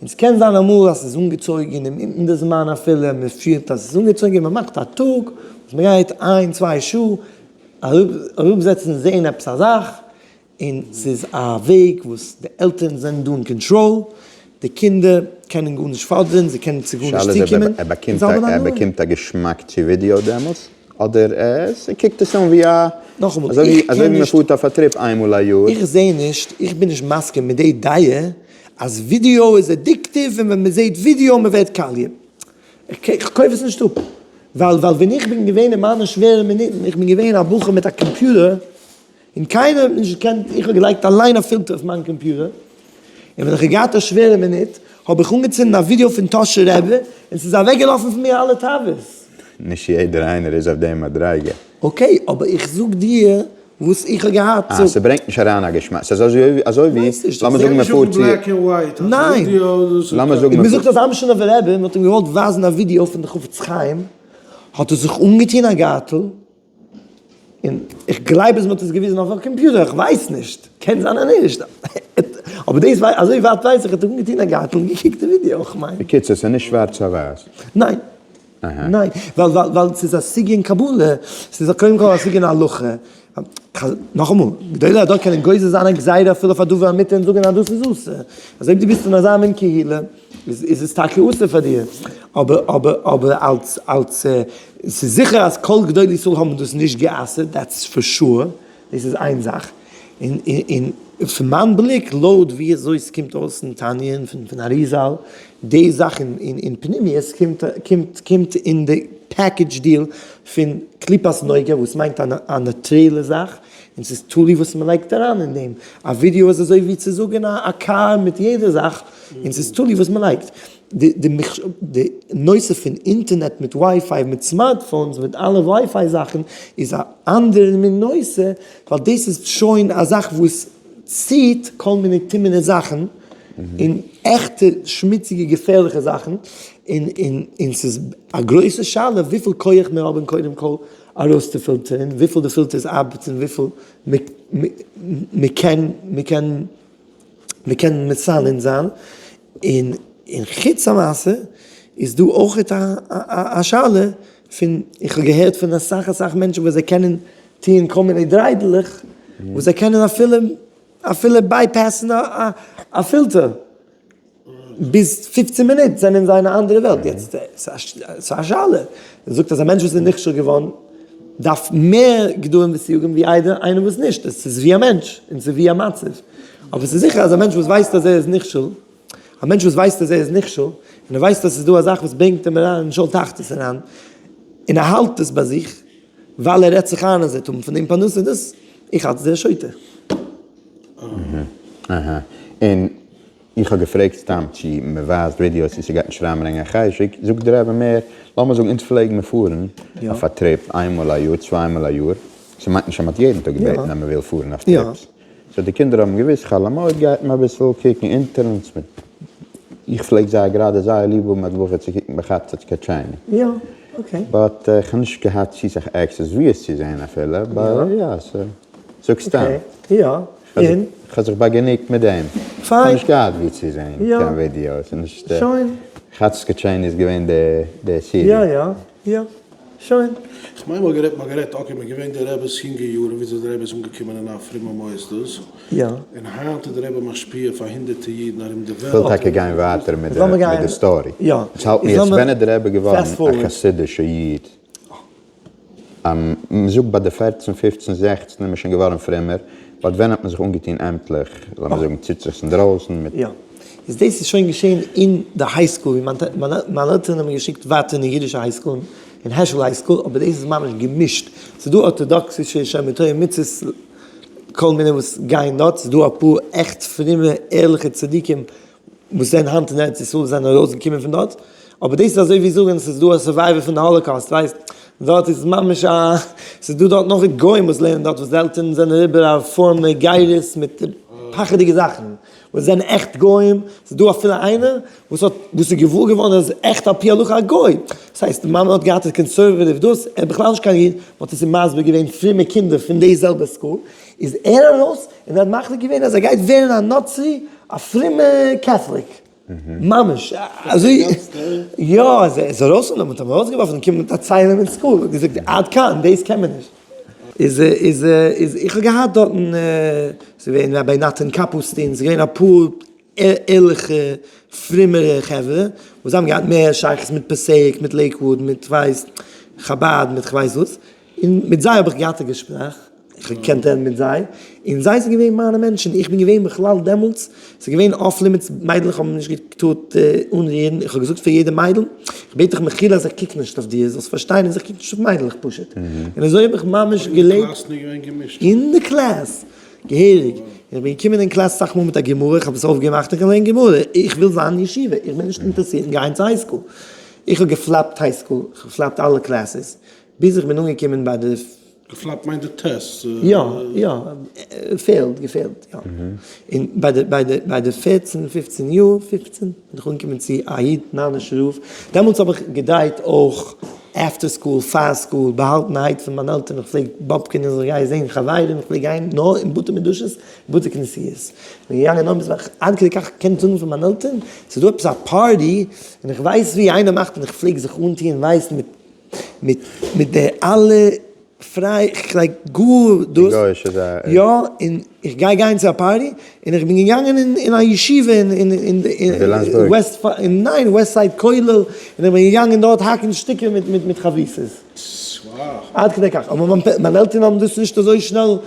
און ס'קען זיין אמאל אז ס'איז אנגעצויגן אינמיטן די זמן אפילו, מען פילט אז ס'איז אנגעצויגן, מען מאכט א טאג וואס מען גייט איין צוויי שעה אראפזעצן זען עפעס א זאך, און ס'איז א וועג וואס די עלטערן זענען דא אין קאנטראל, די קינדער קענען גארנישט פאדערן, זיי קענען צו גארנישט צוקומען, און זיי האבן הנאה. ער באקומט א געשמאק צו ווידיאו דעמאלטס? אדער עס קוקט עס אן ווי א, נאכאמאל, אזוי איך ווי קען מען נישט, פארט אויף א trip איינמאל א יאר. איך זע נישט, איך בין נישט מסכים מיט די דעה אז ווידיאו איז addictive און ווען מען זעט ווידיאו מען ווערט קאליע. איך קויף עס נישט אפ. ווייל ווייל ווען איך בין געווען אין מיינע שווערע מינוטן, איך בין געווען א בחור מיט א קאמפיוטער, און קיינער האט נישט געקענט, איך האב געלייגט אליין א פילטער אויף מיין קאמפיוטער, און ווען איך האב געהאט א שווערע מינוט, האב איך אנגעצינדן א ווידיאו פון טאהשער רבי, און ס'איז אוועקגעלאפן פון מיר אלע תאוות. נישט יעדער איינער איז אויף די מדריגה. Okay, אבער איך זאג דיר וואס איך האב געהאט אה, ס'ברענגט נישט אריין א געשמאק, ס'איז אזוי אזוי ווי, לאמיר זאגן מען פארט צו. ניין! לאמיר זאגן מען זאגט אז אמשינאווער רבי, מען האט אים געוואלט ווייזן א ווידיאו פון די חפץ חיים, האט ער זיך אנגעטון א גארטל, און איך גלייב אז מען האט עס געוויזן אויף א קאמפיוטער, איך ווייס נישט, קען זיין אז נישט, אבער דאס ווייס, אזוי ווייט ווייס איך, ער האט אנגעטון א גארטל און געקוקט די ווידיאו, איך מיין. בקיצור, ס'איז נישט שווארץ אויף ווייס. ניין. ניין, ווייל ווייל ווייל ס'איז א סוגיא אין קבלה, ס'איז קודם כל א סוגיא אין הלכה, נאכאמאל, גדולי הדור קענען גוזר זיין א גזירה אפילו אויף א דבר המותר און זאגן אז דאס איז אסור, אז אויב דו ביסט אין אזא מין קהילה איז איז עס טאקע אסור פאר דיר, אבער אבער אבער אלס אלס ס'איז זיכער אז כל גדולי ישראל האבן דאס נישט גע'אסר'ט, that's for sure, דאס איז איין זאך, און און פון מיין בליק לויט ווי אזוי ס'קומט אויס אין תניא און פון אריזל, די זאך אין פנימיות קומט קומט קומט אין די package deal פון קליפת נוגה וואס מיינט א נאטרעלע זאך, און ס'איז תלוי וואס מ'לייגט אריין אין דעם, א ווידיאו איז אזוי ווי צו זאגן א קאר מיט יעדע זאך, און ס'איז תלוי וואס מ'לייגט. די נושא פון אינטערנעט מיט ווייפיי מיט smartphones מיט אלע ווייפיי זאכן איז א אנדערע מין נושא ווייל דאס איז שוין א זאך וואס ציט כל מיני טמא'נע זאכן און עכטע שמוציגע געפערליכע זאכן און און און ס'איז א גרויסע שאלה וויפיל כח מיר האבן קודם כל ארויסצופילטערן וויפיל די פילטערס ארבעטן וויפיל מ'קען מ'קען מ'קען מסנן זיין, און און חוץ המעשה איז דא אויכעט א א שאלה פון, איך האב געהערט פון אסאך אסאך מענטשן וואס זיי קענען טוען כל מיני דריידלעך, וואס זיי קענען אפילו אפילו bypass ן א א פילטער, ביז 15 מינוט זענען זיי אין א אנדערע וועלט, יעצט ס'איז א שאלה, זאגט אז א מענטש וואס איז נכשל געווארן דארף מער גדרים וסייגים ווי איידער איינער וואס נישט, עס איז ווי א מענטש און ס'איז ווי א מצב, אבער ס'איז זיכער אז א מענטש וואס ווייסט אז ער איז נכשל, א מענטש וואס ווייסט אז ער איז נכשל, און ער ווייסט אז ס'איז דא א זאך וואס ברענגט אים אריין אין שאול תחתית אריין, און ער האלט עס ביי זיך, ווייל ער רעדט זיך איין אז ער וועט האבן פון דעם פרנסה, דאס, איך האלט אז ער איז שוטה. אהה. און איך האב געפרעגט סתם צו מען ווייזט ווידיאוס צו ס'גייט נישט אריינברענגען א חשק, זאגט דער רבי מער, לאמיר זאגן אונז פלעגן מיר פארן אויף א trip איין מאל א יאר צוויי מאל א יאר, ס'מיינט נישט אז מ'האט יעדן טאג געבעטן אז מ'וויל פארן אויף trips, so די קינדער האבן געוואוסט חול המועד גייט מען אביסל קוקן אונטער אונז מיט, איך פלעג זייער גראדע זייער ליב האבן אלס בחור צו קוקן בחצות קאטשעני. יא, okay. But איך האב נישט געהאט צו סאך access ווי עס צו זען אפילו, but יא, זאג סתם. Okay, יא, און? כ'האב זיך באגענוגט מיט דעם. פיין. כ'האב נישט געהאט ווי צו זען קיין ווידיאוס. שוין. חצות קאטשעני איז געווען די סידי. יא יא יא. שוין. כ'מיין מ'האט גערעדט מ'האט גערעדט okay מ'איז געווען די רבי'ס יונגע יארן וויאזוי די רבי איז אנגעקומען אין א פרומע מוסדות. יא. און היינט איז די רבי משפיע פאר הונדערטע אידן ארום די וועלט. כ'וויל טאקע גיין ווייטער מיט די story. יא. יעצט האלט מיר יעצט ווען איז די רבי געווארן א חסידישע איד? מ'זאגט ביי די פערצן פופצן זעכצן איז מען שוין געווארן פרומער, but ווען האט מען זיך אנגעטון עמטליך, לאמיר זאגן ציצית אינדרויסן מיט. יא. איז דאס איז שוין געשען אין די high school ווי מיינע עלטערן האבן געשיקט ווייטער אין די אידישע high school אין העשל high school, אבער דאס איז ממש געמישט, ס'איז דא ארטאדאקסישע שומרי תורה ומצוות כל מיני וואס גייען דארט, ס'איז דא אפאר עכט פרומע ערליכע צדיקים וואס זענען היינט אין ארץ ישראל זענען ארויסגעקומען פון דארט, אבער דאס איז אזוי ווי זאגן ס'איז דא א survivor פון די Holocaust, ווייסט, דארט איז ממש א, ס'איז דא דארט נאך גוים וואס לערנען דארט וואס די עלטערן זענען אריבער א פארם גירות מיט פחד'יגע זאכן, וואס זענען עכט גוים, ס'איז דא אפילו איינער וואס האט וואס איז געוואר געווארן אז עכט על פי הלכה א גוי, דאס הייסט די מאמע האט געהאט א conservative דאס, ער איז בכלל נישט קיין איד, מ'האט עס אים מסביר געווען פרומע קינדער פון די זעלבע school, איז ער ארויס און ער האט מחליט געווען אז ער גייט ווערן א נוצרי א פרומע Catholic, ממש אזוי, יא ער איז ארויס און מ'האט אים ארויסגעווארפן און קומען מיט א ציילעם אין school און געזאגט עד כאן דאס קען מען נישט. איז איז איז איך האב געהאט דארטן ס'איז געווען רבי נתן קאפוסטין ס'איז געווען אפאר ערליכע פרומערע חברה וואס זיי האבן געהאט מער שייכות מיט פאסעיק מיט לעיקוואוד מיט כ'ווייס חבד מיט כ'ווייס וואס, און מיט זיי האב איך געהאט א געשפרעך, איך האב געקענט רעדן מיט זיי, און זיי זענען געווען מיינע מענטשן, איך בין געווען בכלל דעמאלטס, ס'איז געווען off limits, מיידלעך האבן נישט געטארט אנרירן, איך האב געזאגט פאר יעדע מיידל, איך בעט דיך מחילה אז איך קוק נישט אויף דיר, זאלסט פארשטיין אז איך קוק נישט אויף מיידלעך פשוט, און אזוי האב איך ממש געלעבט אין די קלאס, געהעריג, איך בין געקומען אין קלאס אסאך מאל מיט א גמרא, איך האב עס אויפגעמאכט און געלערנט גמרא, איך וויל זיין אין ישיבה, איך בין נישט אינטערעסירט אין גיין צו high school, איך האב געפלאפט high school, איך האב געפלאפט אלע classes, ביז איך בין אנגעקומען ביי די. געפלאפט מיינט די test? יא, יא, failed, געפעלט, יא. און ביי די, ביי די, ביי די פערצן, פופצן יאר, פופצן, בין איך אנגעקומען צו א איד, נאנישער רב, דעמאלטס האב איך געדרייט אויך after school, פאר school, באהאלטענערהייט פון מיינע עלטערן, איך פלעג באבקען און זיך גיין זען חברים, איך פלעג גיין נאר אין בתי מדרשות, בתי כנסיות. איך בין געגאנגען נאר ביז איך, עד כדי כך קען זאגן פון מיינע עלטערן, ס'איז דא עפעס א party, און איך ווייס ווי איינער מאכט, און איך פלעג זיך אנטוען ווייס מיט מיט מיט די אלע פריי איך like גאר דאס גוי'אישע זאכן. יא און איך גיי גיין צו א party און איך בין געגאנגען אין אין א ישיבה אין אין אין ווילאמסבורג? West ניין West Side כולל און איך בין געגאנגען דארט האקן שטיקער מיט מיט מיט חברותות. עד כדי כך אבער מיין עלטערן האבן דאס נישט אזוי שנעל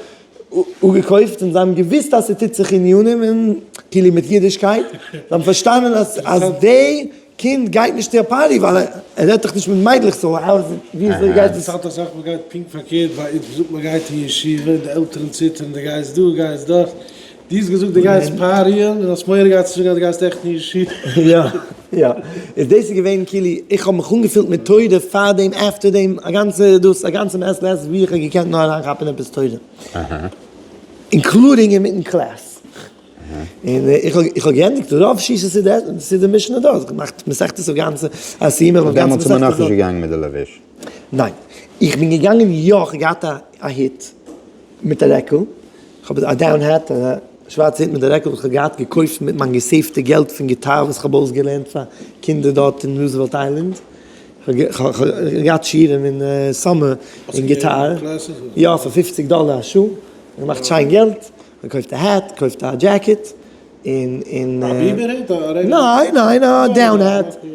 אפגעקויפט און זיי האבן געוויסט אז ס'טוט זיך עניינים און כאילו מיט אידישקייט זיי האבן פארשטאנען אז אז די קינד גייט נישט צו א party ווייל ער רעדט דאך נישט מיט מיידלעך so how איז וויאזוי גייט עס? אינטערעסאנט אסאך מאל גייט פונקט פארקערט ביי אונז מ'זאגט מ'גייט אין ישיבה און די עלטערן ציטערן די גייסט דא גייסט דארט דו האסט געזאגט די גייסט פאריען און האסט מורא געהאט צו זאגן אז די גייסט עכט אין ישיבה. יא יא איז דאס איז געווען כאילו איך האב מיך אנגעפילט מיט תורה פאר דעם after דעם א גאנצע דאס א גאנצע מעת לעת ווי איך האב געקענט נאר אריינכאפן עפעס תורה including אינמיטן קלאס. און איך האב איך האב געענדיגט רוב שישה סידור משנה דארט, געמאכט מסכת אויף גאנצע א סיום אויף גאנצע דעמאלטס איז מסכת. מען נאכנישט געגאנגען מיט די לבוש? ניין, איך בין געגאנגען יא, איך האב געהאט א א הוט מיט א רעקל, איך האב א down hat, א שווארצע הוט מיט א רעקל וואס איך האב געהאט געקויפט מיט מיין געסעיווטע געלט פון גיטאר וואס איך האב אויסגעלערנט פאר קינדער דארט אין Roosevelt Island, איך האב געהאט שיעורים אין summer אין גיטאר, יא פאר פופציג דאלער א שעה, געמאכט שיין געלט. מען קויפט א hat, קויפט א דזשעקעט, און און. א beaver hut? א רעגן? ניין ניין א down hat,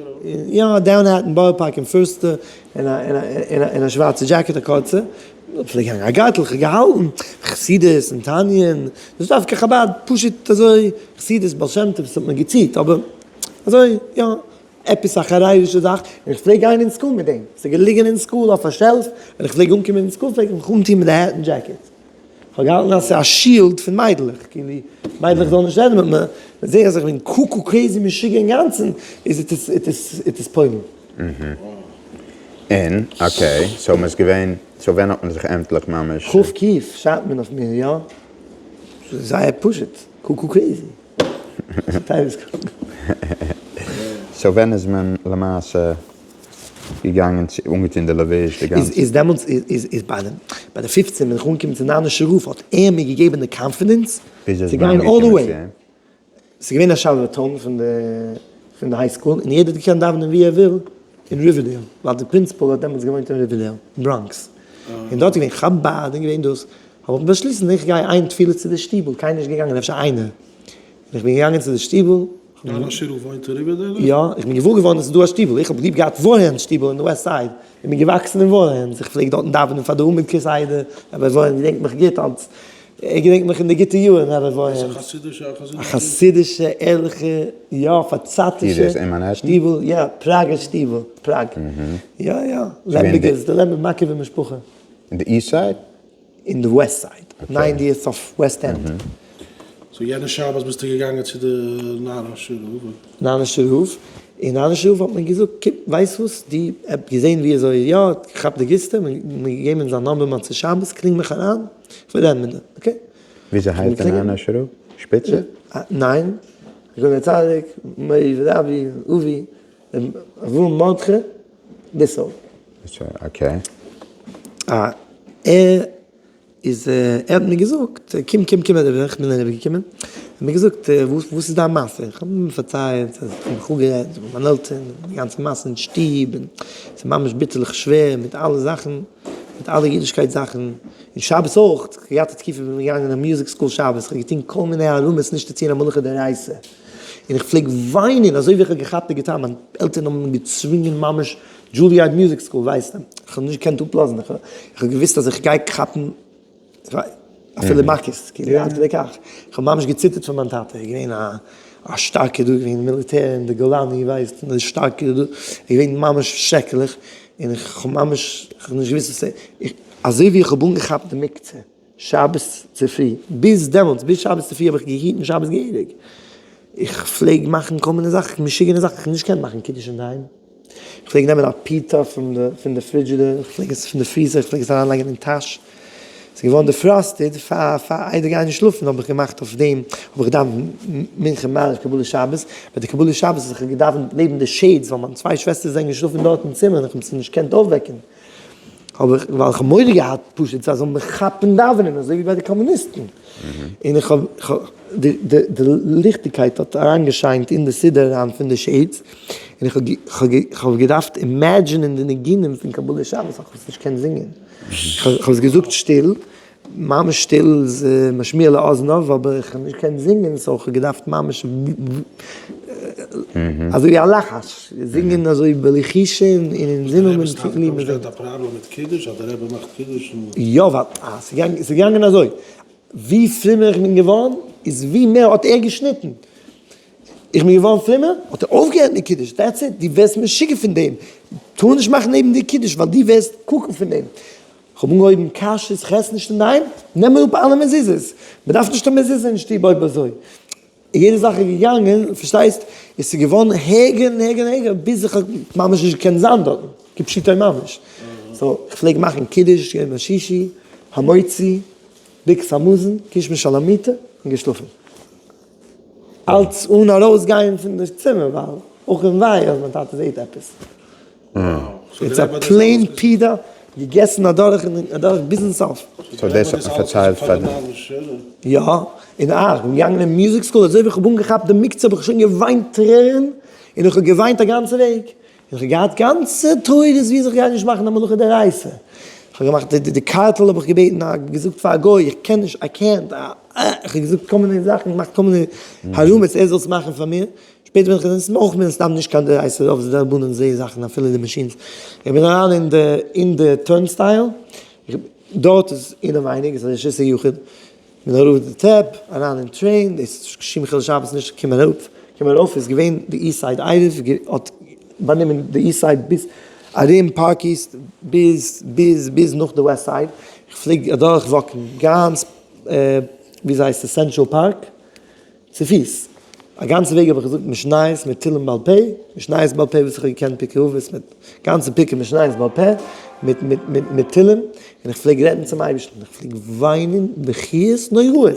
יא א down hat אין בארא פארק אין פירסט און א און א און א שווארצע דזשעקעט א קורצע, פלעג גיין א גארטל, כ'האב געהאלטן חסידות און תניא און נישט דווקא חבד, פשוט אזוי חסידות בעל שם טוב ס'האט מיר געציט אבער אזוי יא עפעס א חרדישע זאך, און איך פלעג גיין אין school מיט דעם, ס'איז געליגען אין school אויף א shelf, ווען איך פלעג אנקומען אין school פלעג איך מיך אנטון מיט די hat און דזשעקעט. כ'האב געהאלטן אז ס'איז א shield פון מיידלעך, כאילו מיידלעך זאלן נישט רעדן מיט מיר, ווען זעה איך אז איך בין קוקו crazy משוגע אינגאנצן, איז איט איז איט איז איט איז פוילן. און okay, so מ'איז געווען, so ווען האט מען זיך עמטליך ממש. כ' קיף שרייבט מען אויף מיר, יא? זייער פשוט, קוקו crazy. so ווען איז מען למעשה געגאנגען צו אנגעטון די לבוש די גאנצע. איז דעמאלטס איז איז ביי די ביי די 15 ווען איך אנגעקומען צו נאנישער רב האט ער מיר געגעבן די confidence צו גיין all the way. ס'איז געווען א שבתון פון די פון די high school און יעדער האט געקענט דאווענען ווי ער וויל אין ריווערדעיל ווייל די principal האט דעמאלטס געוואוינט אין ריווערדעיל אין בראנקס און דארט איז געווען חבד און געווען דאס האב איך באשליסן איך גיי איין תפילה צו די שטיבל קיינער נישט געגאנגען אפשר איינער און איך בין געגאנגען צו די שטיבל. נאנישער רב וואוינט אין ריווערדעיל? יא, איך בין געוואר געווארן אז ס'איז דא א שטיבל, איך האב ליב געהאט ווארהען שטיבל אין די west side, איך בין געוואקסן אין ווארהען, איך פלעג דארטן דאווענען פאר די עמוד כסדר, רבי ווארהען געדענקט מיך גוט אלס, ער געדענקט מיך אין די גוטע יארן רבי ווארהען. איז א חסידישע א חסידישע? א חסידישע ערליכע יא פארצייטישע שטיבל, יא פראגער שטיבל, פראג, יא יא, לעמבערגערס, די לעמבערג מאקעווער משפחה. אין די east side? אין די west side, ninetieth אויף West End. so יענע שבת ביסטו געגאנגען צו די נאראשער רב? נאראשער רב, און נאראשער רב האט מיר געזאגט קום ווייסט וואס דו האט געזען ווי אזוי יא האט געכאפט די גיסטע מיר געגעבן זיין number מוצאי שבת קלינג מיך אריין איך וויל רעדן מיט דיר okay. וויאזוי הייסט די נאראשער רב? שפיצער? ניין, הגאון הצדיק, מורי ורבי, אבי, אברהם מרדכי ליסאו. okay. אה, ער איז, ער האט מיר געזאגט, קום קום קום אריבער, איך בין אריבער געקומען, ער האט מיר געזאגט, וואס איז דיין מעשה? איך האב אים פארציילט אז איך האב מיך אפגערעדט מיט מיינע עלטערן, די גאנצע מעשה אין שטוב, און ס'איז ממש ביטערליך שווער מיט אלע זאכן, מיט אלע אידישקייט זאכן, און שבת אויך, איך האב געהאט א תקופה ווען איך בין געגאנגען אין music school שבת, איך האב געטון כל מיני הערמות נישט צו טון א מלאכה דאורייתא. און איך פלעג וויינען אזוי ווי איך האב געכאפט די גיטאר, מיין עלטערן האבן מיר געצווינגען ממש Juilliard music school ווייסטו, איך האב נישט געקענט אפלאזן, איך האב געוויסט אז איך גיי כאפן אפילו מכות, כאילו עד כדי כך, איך האב ממש געציטערט פון מיין טאטע, ער איז געווען א שטארקער דא, געווען אין מיליטער אין די גולני ווייסט, און די שטארקער דא, ער איז געווען ממש שרעקליך, און איך האב ממש, איך האב נישט געוויסט וואס, אזוי ווי איך האב אנגעכאפט די מקצה. שבת צופרי, ביז דעמאלטס, ביז שבת צופרי האב איך געהיטן שבת געהעריג, איך פלעג מאכן כל מיני זאכן, משוגענע זאכן, איך האב נישט געקענט מאכן קידוש אינדערהיים, איך פלעג נעמען א פיתה פון די פון די פרידזשידער, איך פלעג עס פון די freezer, איך פלעג עס אריינלייגן אין טאש, ס'איז געווארן defrosted, פאר פאר איידער גיין שלאפן האב איך געמאכט אויף דעם, האב איך געדאווענט מנחה מעריב קבלת שבת, ביי די קבלת שבת האב איך געדאווענט נעבן די shades, ווייל מיינע צוויי שוועסטערס זענען געשלאפן דארט אין צימער און איך האב זיי נישט געקענט אויפוועקן. האב איך, ווייל איך האב מורא געהאט פשוט זיי זאלן מיך כאפן דאווענען אזוי ווי ביי די קאמוניסטן, און איך האב, די די ליכטיגקייט האט אריינגעשיינט אין די סידור אריין פון די shades, און איך האב איך האב געדארפט imagine ען די ניגונים פון קבלת שבת, איך האב עס נישט געקענט זינגען, איך האב עס געזאגט שטיל, ממש שטיל איז משמיע לאזניו, אבער איך האב נישט געקענט זינגען so איך האב געדארפט ממש אזוי ווי א לחש, זינגען אזוי בלחישה און אינזין האבן כאילו מ'זינגט. האסט געהאט א פראבלעם מיט קידוש אז די רבי מאכט קידוש און. יא ווייל אה ס'איז געגאנגען אזוי, ווי פרומער איך בין געווארן איז ווי מער האט ער געשניטן, איך בין געווארן פרומער האט ער אויפגעהערט מיט קידוש, that's it, דו ווערסט משוגע פון דעם, טאר נישט מאכן נעבן דיר קידוש ווייל דו ווערסט קוקן פון דעם. כ'האב אנגעהויבן קשיות, כ'עס נישט אינדערהיים, נעם אראפ אלע מזוזות, מ'דארף נישט א מזוזה אין שטוב אויב אזוי. יעדע זאך איז געגאנגען, פארשטייסט, עס איז געווארן העגער און העגער און העגער, ביז איך האב ממש נישט געקענט זיין דארטן, כפשוטו ממש. so, איך פלעג מאכן קידוש יום השישי, המוציא, ברכת המזון, קריאת שמע שעל המיטה, און געשלאפן. אלץ אן ארויסגיין פון די צימער, ווייל אויך אין וויי אז מיין טאטע זעט עפעס. it's a plain פיתה, געגעסן אדורך און אדורך ביזן סוף. so דאס האט מען פארציילט פאר די. יא, און אה, איך בין געגאנגען אין music school, אזוי ווי איך האב אנגעכאפט די מקצה האב איך שוין געוויינט טרערן, און איך האב געוויינט א גאנצע וועג, און איך האב געהאט גאנצע תורות ווי אזוי איך גיי נישט מאכן א מלאכה דאורייתא. איך האב געמאכט די קארטל האב איך געבעטן א געזאגט פאר א גוי איך קען נישט איי קענט אה איך האב געזאגט כל מיני זאכן געמאכט כל מיני הרמות ער זאל עס מאכן פאר מיר, שפעטער בין איך געזען ס'איז אויך מן הסתם נישט קיין דאורייתא רוב דרבנן זע זאכן אפילו די machines, איך בין אריין אין די אין די turnstile, דארט איז אינעווייניג איז א רשות היחיד, בין ארויף די טרעפ אריין אין train, דאס איז שום חילול שבת נישט, קום אראפ, קום ארויף איז געווען די east side עירוב האט באנומען די east side ביז ארום Park East ביז ביז ביז נאך די west side, איך פלעג אדורך walk ן גאנץ. וויאזוי הייסט עס סענטראל פארק, צופיס, א גאנצע וועג האב איך געזאגט משניות מיט תהלים בעל פה, משניות בעל פה וואס איך האב געקענט פרקי אבות מיט גאנצע פרקי משניות בעל פה, מיט מיט מיט מיט תהלים, און איך פלעג רעדן צום אייבערשטן, איך פלעג וויינען בכיות נוראות,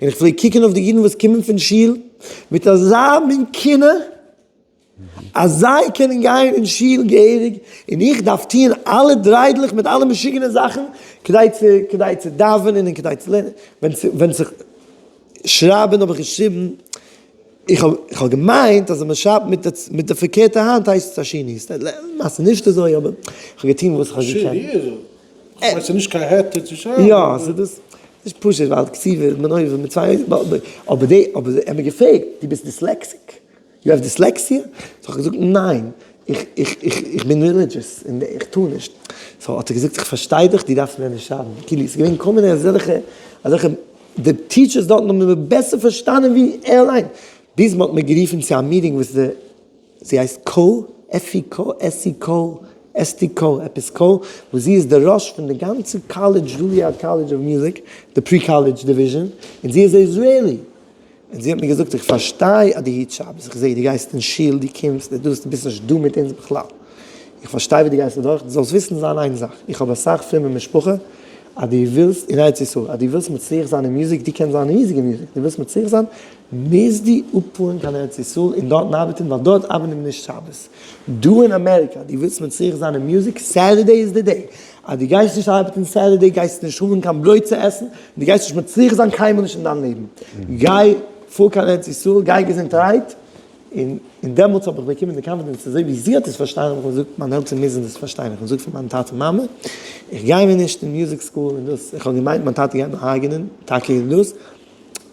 און איך פלעג קוקן אויף די אידן וואס קומען פון שול מיט אזא מין קנאה, אז זיי קענען גיין אין שול געהעריג און איך דארף טוען אלע דריידלעך מיט אלע משוגענע זאכן כדי צו כדי צו דאווענען און כדי צו לערנען, ווען צו ווען זיך שרייבען האב איך געשריבן, איך האב איך האב געמיינט אז ווען מען שרייבט מיט די מיט די פארקערטע האנט הייסט עס א שינוי, למעשה נישט אזוי אבער איך האב געטון וואס איך האב געקענט. כ'מיין ס'איז נישט קיין היתר צו שרייבן. יא, ס'איז דאס נישט פשוט ווייל כתיבה איז מען עובר מיט צוויי אבער די אבער זיי האבן מיר געפרעגט דו ביסט dyslexic? you have dyslexia? so האב איך געזאגט ניין, איך איך איך איך בין religious און איך טאר נישט. so האט ער געזאגט איך פארשטיי דיך דו דארפסט מער נישט שרייבן. כאילו ס'איז געווען כל מיני אזעלכע אזעלכע די teachers דארטן האבן מיר בעסער פארשטאנען ווי ער אליין. ביז מ'האט מיר גערופן צו א meeting וואס די זי הייסט קא, עפי קא, עסי קא, אסתי קא, עפעס קא, וואס זי איז די ראש פון די גאנצע college, Juilliard College of Music, די pre-college division, און זי איז א Israeli. און זי האט מיר געזאגט איך פארשטיי אז דו היטסט שבת, איך זע דו גייסט אין שול, דו קומסט, דו דאס, דו ביסט נישט דא מיט אונז בכלל. איך פארשטיי ווי דו גייסט אדורך, דו זאלסט וויסן זיין איין זאך, איך האב אסאך פרומע משפחה, אז דו ווילסט אין ארץ ישראל, אז דו ווילסט מצליח זיין אין מוזיק, דו קענסט זיין ריזיג אין מוזיק, דו ווילסט מצליח זיין, מוזט דו אפפארן קיין ארץ ישראל און דארטן ארבעטן, ווייל דארט ארבעט מען נישט שבת. דא אין אמעריקא, דו ווילסט מצליח זיין אין מוזיק, Saturday איז די day. אז דו גייסט נישט ארבעטן Saturday גייסטו נישט האבן קיין ברויט צו עסן, און דו גייסט נישט מצליח זיין קיינמאל נישט אין דיין לעבן. גיי פאר קיין ארץ ישראל, גיי געזונטערהייט, און און דעמאלטס האב איך באקומען די confidence אזוי ווי זי האט עס פארשטאנען האב איך געזאגט מיינע עלטערן מוזן דאס פארשטיין, איך האב געזאגט פאר מיין טאטע מאמע איך גיי מער נישט אין music school און דאס, איך האב געמיינט מיין טאטע גייט מיר הרג'נען טאקע און דאס,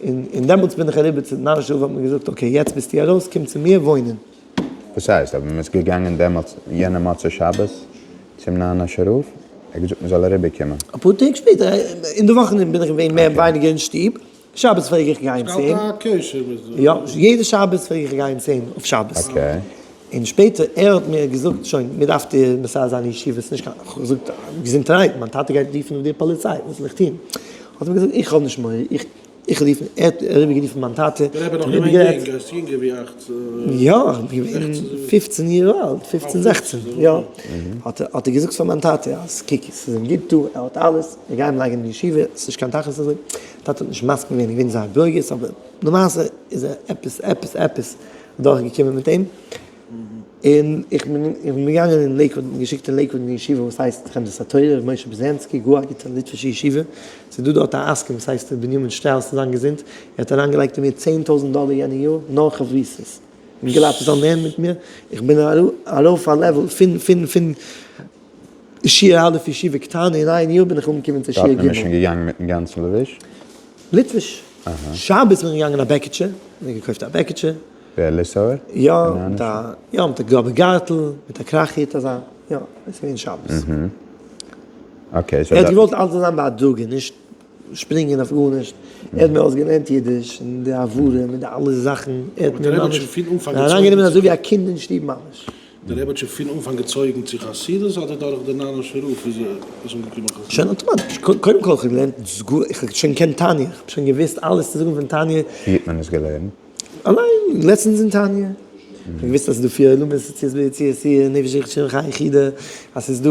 און און דעמאלטס בין איך אריבער צו נארישע רב האט מיר געזאגט okay יעצט ביסטו ארויס קום צו מיר וואוינען. וואס הייסט? אבער מען איז געגאנגען דעמאלטס יענע מוצאי שבת צום נאנאשער רב, ער האט געזאגט מען זאל אריבער קומען. אפאר טעג שפעטער, אין די וואכן בין איך געווען מער ווייניגער אין שטוב, שבת פלעג איך גיין צו אים. יא, יעדע שבת פלעג איך גיין צו אים אויף שבת. okay. און שפעטער ער האט מיר געזאגט שוין מען דארף דיר מסדר זיין אין ישיבה, ס'נישט קיין, איך האב געזאגט געזונטערהייט, מיין טאטע גייט רופן אויף דיר פאליציי, וואס זאל איך טון? האט ער מיר געזאגט איך האב נישט מורא, איך איך רוף, ער האט אריבער גערופן מיין טאטע, דער רבי איז נאך געווען יונג, ער איז יונגער ווי אכט. יא, איך בין געווען פופצן יאר אלט, פופצן זעכצן, יא. האט ער געזאגט פאר מיין טאטע אז קוק, ס'איז אים גוט דא, ער האט אלעס, מיר גייען אים לייגן אין ישיבה, ס'איז נישט קיין תכלית אזוי. טאטע האט נישט מסכים געווען, געווען זייער ברוגז, אבער למעשה איז ער עפעס עפעס עפעס אדורך געקומען מיט אים, און איך בין איך בין געגאנגען אין לעיקוואד, מ'האט געשיקט אין לעיקוואד אין ישיבה וואס הייסט חמדת התורה, ר' משה בזענסקי, גאר א גוטע ליטווישע ישיבה, ס'איז דא דארט א עסקן וואס הייסט ר' בנימין שטראוס זיין געזונט, ער האט אריינגעלייגט אין מיר 10,000 דאלער יענע יאר נאר חברותות, און געלאפן זאל לערנען מיט מיר, איך בין ארויף א level פון פון פון שיעור א' ישיבה קטנה אין איין יאר בין איך אנגעקומען צו שיעור דארט ג'. איז מען שוין געגאנגען מיטן גאנצן לבוש? ליטוויש. שבת בין איך געגאנגען א בעקיטשע, מיר געקויפט א בעקיטשע. ווער ליסאווער? יא, מיט א, יא, מיט א גראבע גארטל, מיט א קראך-היט אזא, יא, דאס איז געווען שבת. okay, so ער האט געוואלט אלץ זיין בהדרגה, נישט שפרינגען אויף גארנישט. ער האט מיר אויסגעלערנט אידיש, און די הברה, מיט די אלע זאכן. ער האט מיר ממש אריינגענומען אזוי ווי א קינד אין שטוב ממש. דער רבי האט שוין פון אנפאנג געצויגן צו חסידות אדער דורך די נאנאשער רב איז עס אנגעקומען חסידות? שוין אטאמאטיש, קודם כל איך האב געלערנט סגולה, איך האב שוין געקענט תניא, איך האב שוין געוואוסט אלעס צו זאגן פון תניא. ווי האט מען עס געלערנט? אליין, לעצטנס אין תניא. איך האב געוואוסט אז ס'איז דא פיר עולמות, יציאת ביציאת יציאה, נפש יחיד שם חי יחידה, אז ס'איז דא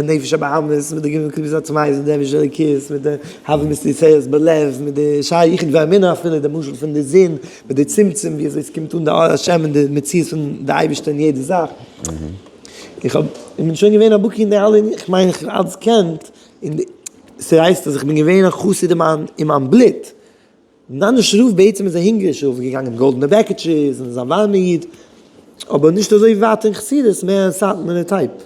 נפש הבהמית מיט די ג' קליפות הטמאות, מיט די נפש האלוקית, מיט די הוה מסתיסרת בלב, מיט די שער יחוד והאמונה אפילו, די משל פון די זון, מיט די צמצום ווי אזוי ס'קומט אן די אור השם און די מציאות פון די אייבערשטער אין יעדע זאך. איך האב, איך בין שוין געווען א בקי אין די אלע, איך מיין איך האב אלץ געקענט, און ס'הייסט אז איך בין געווען א חסיד אין מיין, אין מיין בלוט. נאנאשער רב בעצם איז א הונגערישער רב געגאנגען מיט גאלדענע בעקיטשעס און איז א ווארמע איד, אבער נישט אזוי ווייט אין חסידות, מער א סאטמארע type.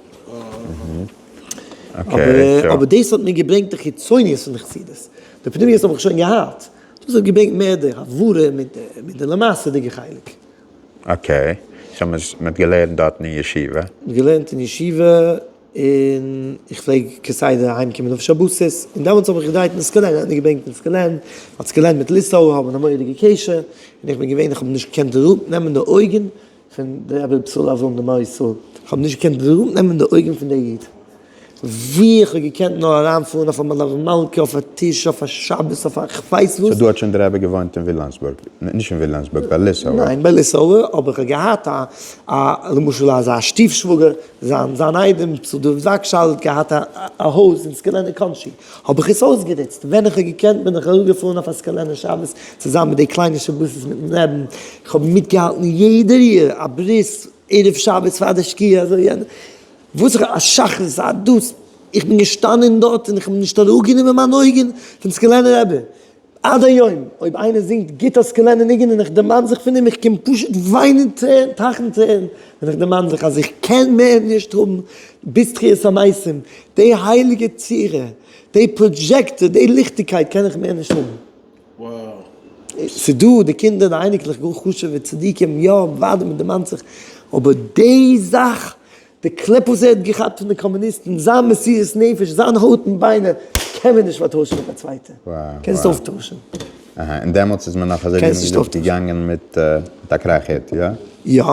אבער דאס האט מיר געברענגט די חיצוניות פון די חסידות, די פנימיות האב איך שוין געהאט, דאס האט געברענגט מער די הברה מיט די למעשה'דיגע חלק. okay, so מען האט געלערנט דארטן אין ישיבה? מען האט געלערנט אין ישיבה, און איך פלעג כסדר אהיים קומען אויף שבתות, און דעמאלטס האב איך געדרייט אין סקולען, ער האט מיר געברענגט אין סקולען, האט סקולען מיט ליסאו האבן א מורא'דיגע קשר, און איך בין געווען, איך האב נישט געקענט אראפ נעמען די אויגן פון די רבי ר' ישראל אברהם די מאור ישראל, איך האב נישט געקענט אראפ נעמען די אויגן פון די איד. ווי איך האב געקענט נאר אריינפארן אויף א מלוה מלכה, אויף א טיש, אויף א שבת, אויף א כ'ווייס וואס. so דא האט שוין די רבי געוואוינט אין ווילאמסבורג, נישט אין ווילאמסבורג, ביי ליסאווע. ניין, ביי ליסאווע, אבער איך האב געהאט א א למשל אזא שטיף שוואגער, זיין זיין איידעם צו דוב וואגשאל האט געהאט א א הויז אין סקולענער country, האב איך עס אויסגענוצט, ווען איך האב געקענט בין איך אראפגעפארן אויף א סקולענער שבת צוזאמען מיט די קליינע שבתות מיטן רעבן, איך האב מיטגעהאלטן יעדע ריר, א ברית ערב שבת פאר די שקיעה אזוי יענע. וואס איך א שחרית א דאס, איך בין געשטאנען דארט און איך האב נישט אראפגענומען מיין אויגן פון סקולענער רבי, עד היום אויב איינער זינגט גוט א סקולענער ניגון און איך דערמאן זיך פון אים איך קום פשוט וויינען טרערן טייכן טרערן ווען איך דערמאן זיך אז איך קען מער נישט האבן ביז תחיית המתים די הייליגע צורה די projector די ליכטיגקייט קען איך מער נישט האבן. ס'דא די קינדער די אייניקלעך גאר חשוב'ע צדיקים יא אוודאי מ'דערמאנט זיך אבער די זאך די קלעפ וואס ער האט געכאפט פון די קאמוניסטן, זיין מסירות נפש, זיין הויט און ביינער, קען מען נישט פארטוישן מיט א צווייטע. קענסט אויפטוישן. אהא, און דעמאלטס איז מען נאך אזוי ווי מען געזאגט געגאנגען מיט א קראך הוט, יא? יא.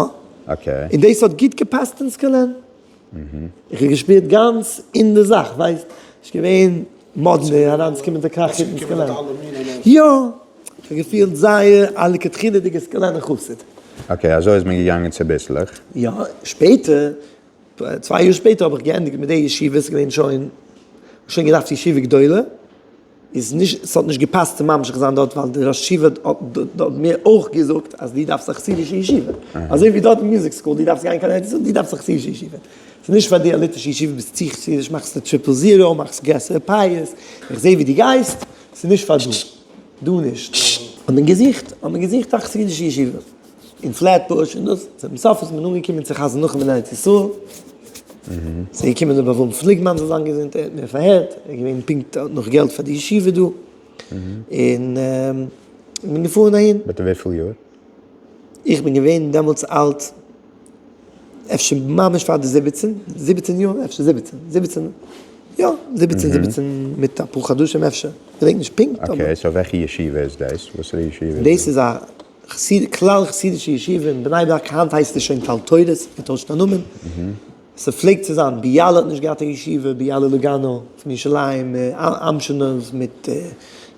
okay. און דאס האט גוט געפאסט אין סקולען. איך האב געשפירט גאנץ אין די זאך, ווייסט, נישט געווען מאדנע אריינצוקומען מיט א קראך הוט אין סקולען. יא. איך האב געפילט זייער א לכתחילה'דיגע סקולענער חסיד. okay, אזוי איז מען געגאנגען צוביסלעך. יא, שפעטער, צוויי יאר שפעטער האב איך געענדיגט מיט די ישיבה, ס'איז געווען שוין, שוין געדארפט ישיבה גדולה, איז נישט, ס'האט נישט געפאסט צו ממשיך זיין דארט ווייל די ראש ישיבה האט האט מיר אויך געזאגט אז דו דארפסט א חסידישע ישיבה, אזוי ווי דארט אין music school, דו דארפסט גיין קיין ארץ ישראל, דו דארפסט א חסידישע ישיבה, ס'איז נישט פאר דיר א ליטווישע ישיבה, ביסט צו חסידיש, מאכסט triple zero, מאכסט גרעסערע פיאות, איך זע ווי דו גייסט, ס'איז נישט פאר דא. דא נישט. האט מען געזוכט, האט מען געזוכט א חסידישע ישיבה אין פלעטבוש און דאס, צום סוף איז מען אנגעקומען צו חזן נחום אין ארץ ישראל, ס'איז געקומען רבי אברהם פליגמאן זאל זיין געזונט, ער האט מיר פארהערט, ער איז געווען פונקט האט נאך געלט פאר די ישיבה דא, און איך בין געפארן אהין. מיט וויפיל יאר? איך בין געווען דעמאלטס אלט אפשר ממש פאר די 17, 17 יאר, אפשר 17, 17, יא, 17, 17 מיט אפאר חדשים אפשר, געדענק נישט פונקט. okay, so וועלכע ישיבה איז דאס? וואסערע ישיבה איז דאס? דאס איז א חסיד, כלל חסידישע ישיבה אין בני ברק, היינט הייסט עס שוין טל תורת, געטוישט א נאמען. ס'פלעגט צו זיין, ביאלא האט נישט געהאט א ישיבה, ביאלא לוגאנא פון ירושלים, אמשינוב מיט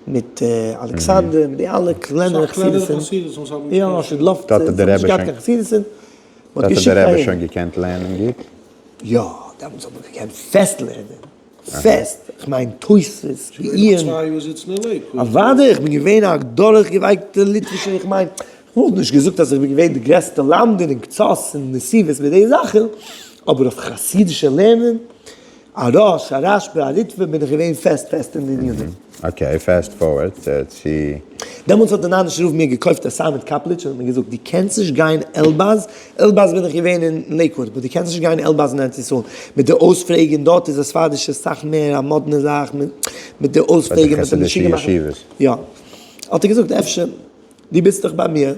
מיט אלכסנדר, מיט די אלע קלענערע חסידות'ן, יא, שידלאווצע, זיי האבן נישט געהאט קיין חסידות'ן, מ'האט געשיקט אהין. האט דער רבי שוין געקענט לערנען גוט? יא, דעמאלטס האט מען געקענט פעסט לערנען, פעסט, כ'מיין תוספות, בעיון. אוודאי, איך בין געווען א דורכגעווייקטע ליטווישער, איך מיין, כ'וואלט נישט געזאגט אז איך בין געווען די גרעסטע למדן אין קצות און נתיבות מיט די זאכן, אבער אויף חסידישע לערנען, א ראש, א רשב"א, א ריטב"א, בין איך געווען פעסט פעסט אין די ענינים. okay, fast forward צו. דעמאלטס האט די נאנישער רב מיר געקויפט א סאמעט קאפעליטש און האט מיר געזאגט, דו קענסט נישט גיין אלבאז, אלבאז בין איך געווען אין לעיקוואד, but דו קענסט נישט גיין אלבאז אין ארץ ישראל, מיט די אויספרעגן דארט איז א ספרדישע סאך מער א מאדנע זאך, מיט די אויספרעגן, מיט די משוגע מאכן. יא. האט ער געזאגט אפשר. דו ביסט דאך ביי מיר, מען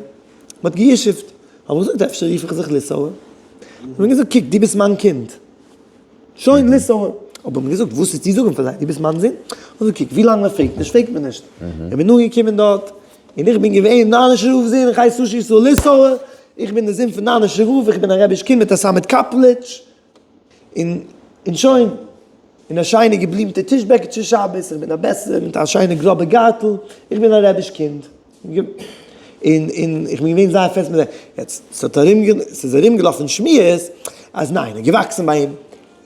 האט גע'ישוב'ט, האב איך געזאגט אפשר רוף איך זיך ליסאווער, האט מען געזאגט קוק דו ביסט מיין קינד, שוין ליסאווער, האב איך געזאגט וואס איז צו זאגן פאר זיי, דו ביסט מיין זון, האב איך געזאגט קוק ווי לאנג מען פרעגט נישט פרעגט מען נישט, איך בין אנגעקומען דארט, און איך בין געווען נאנישער רב'ס זון, איך הייס סושי ישראל ליסאווער, איך בין דער זון פון נאנישער רב, איך בין א רבי'ש קינד מיט א סאמעט קאפעליטש, און און שוין, און א שיינע געבלימטע טיש בעקיטשע שבת, איך בין א בעסער מיט א שיינע גראבע גארטל, איך בין א רעביש קינד, און און איך בין געווען זייער פעסט מיט זיי, יעצט ס'האט ארום ס'איז ארום געלאפן שמועות אז ניין, ער איז געוואקסן ביי אים,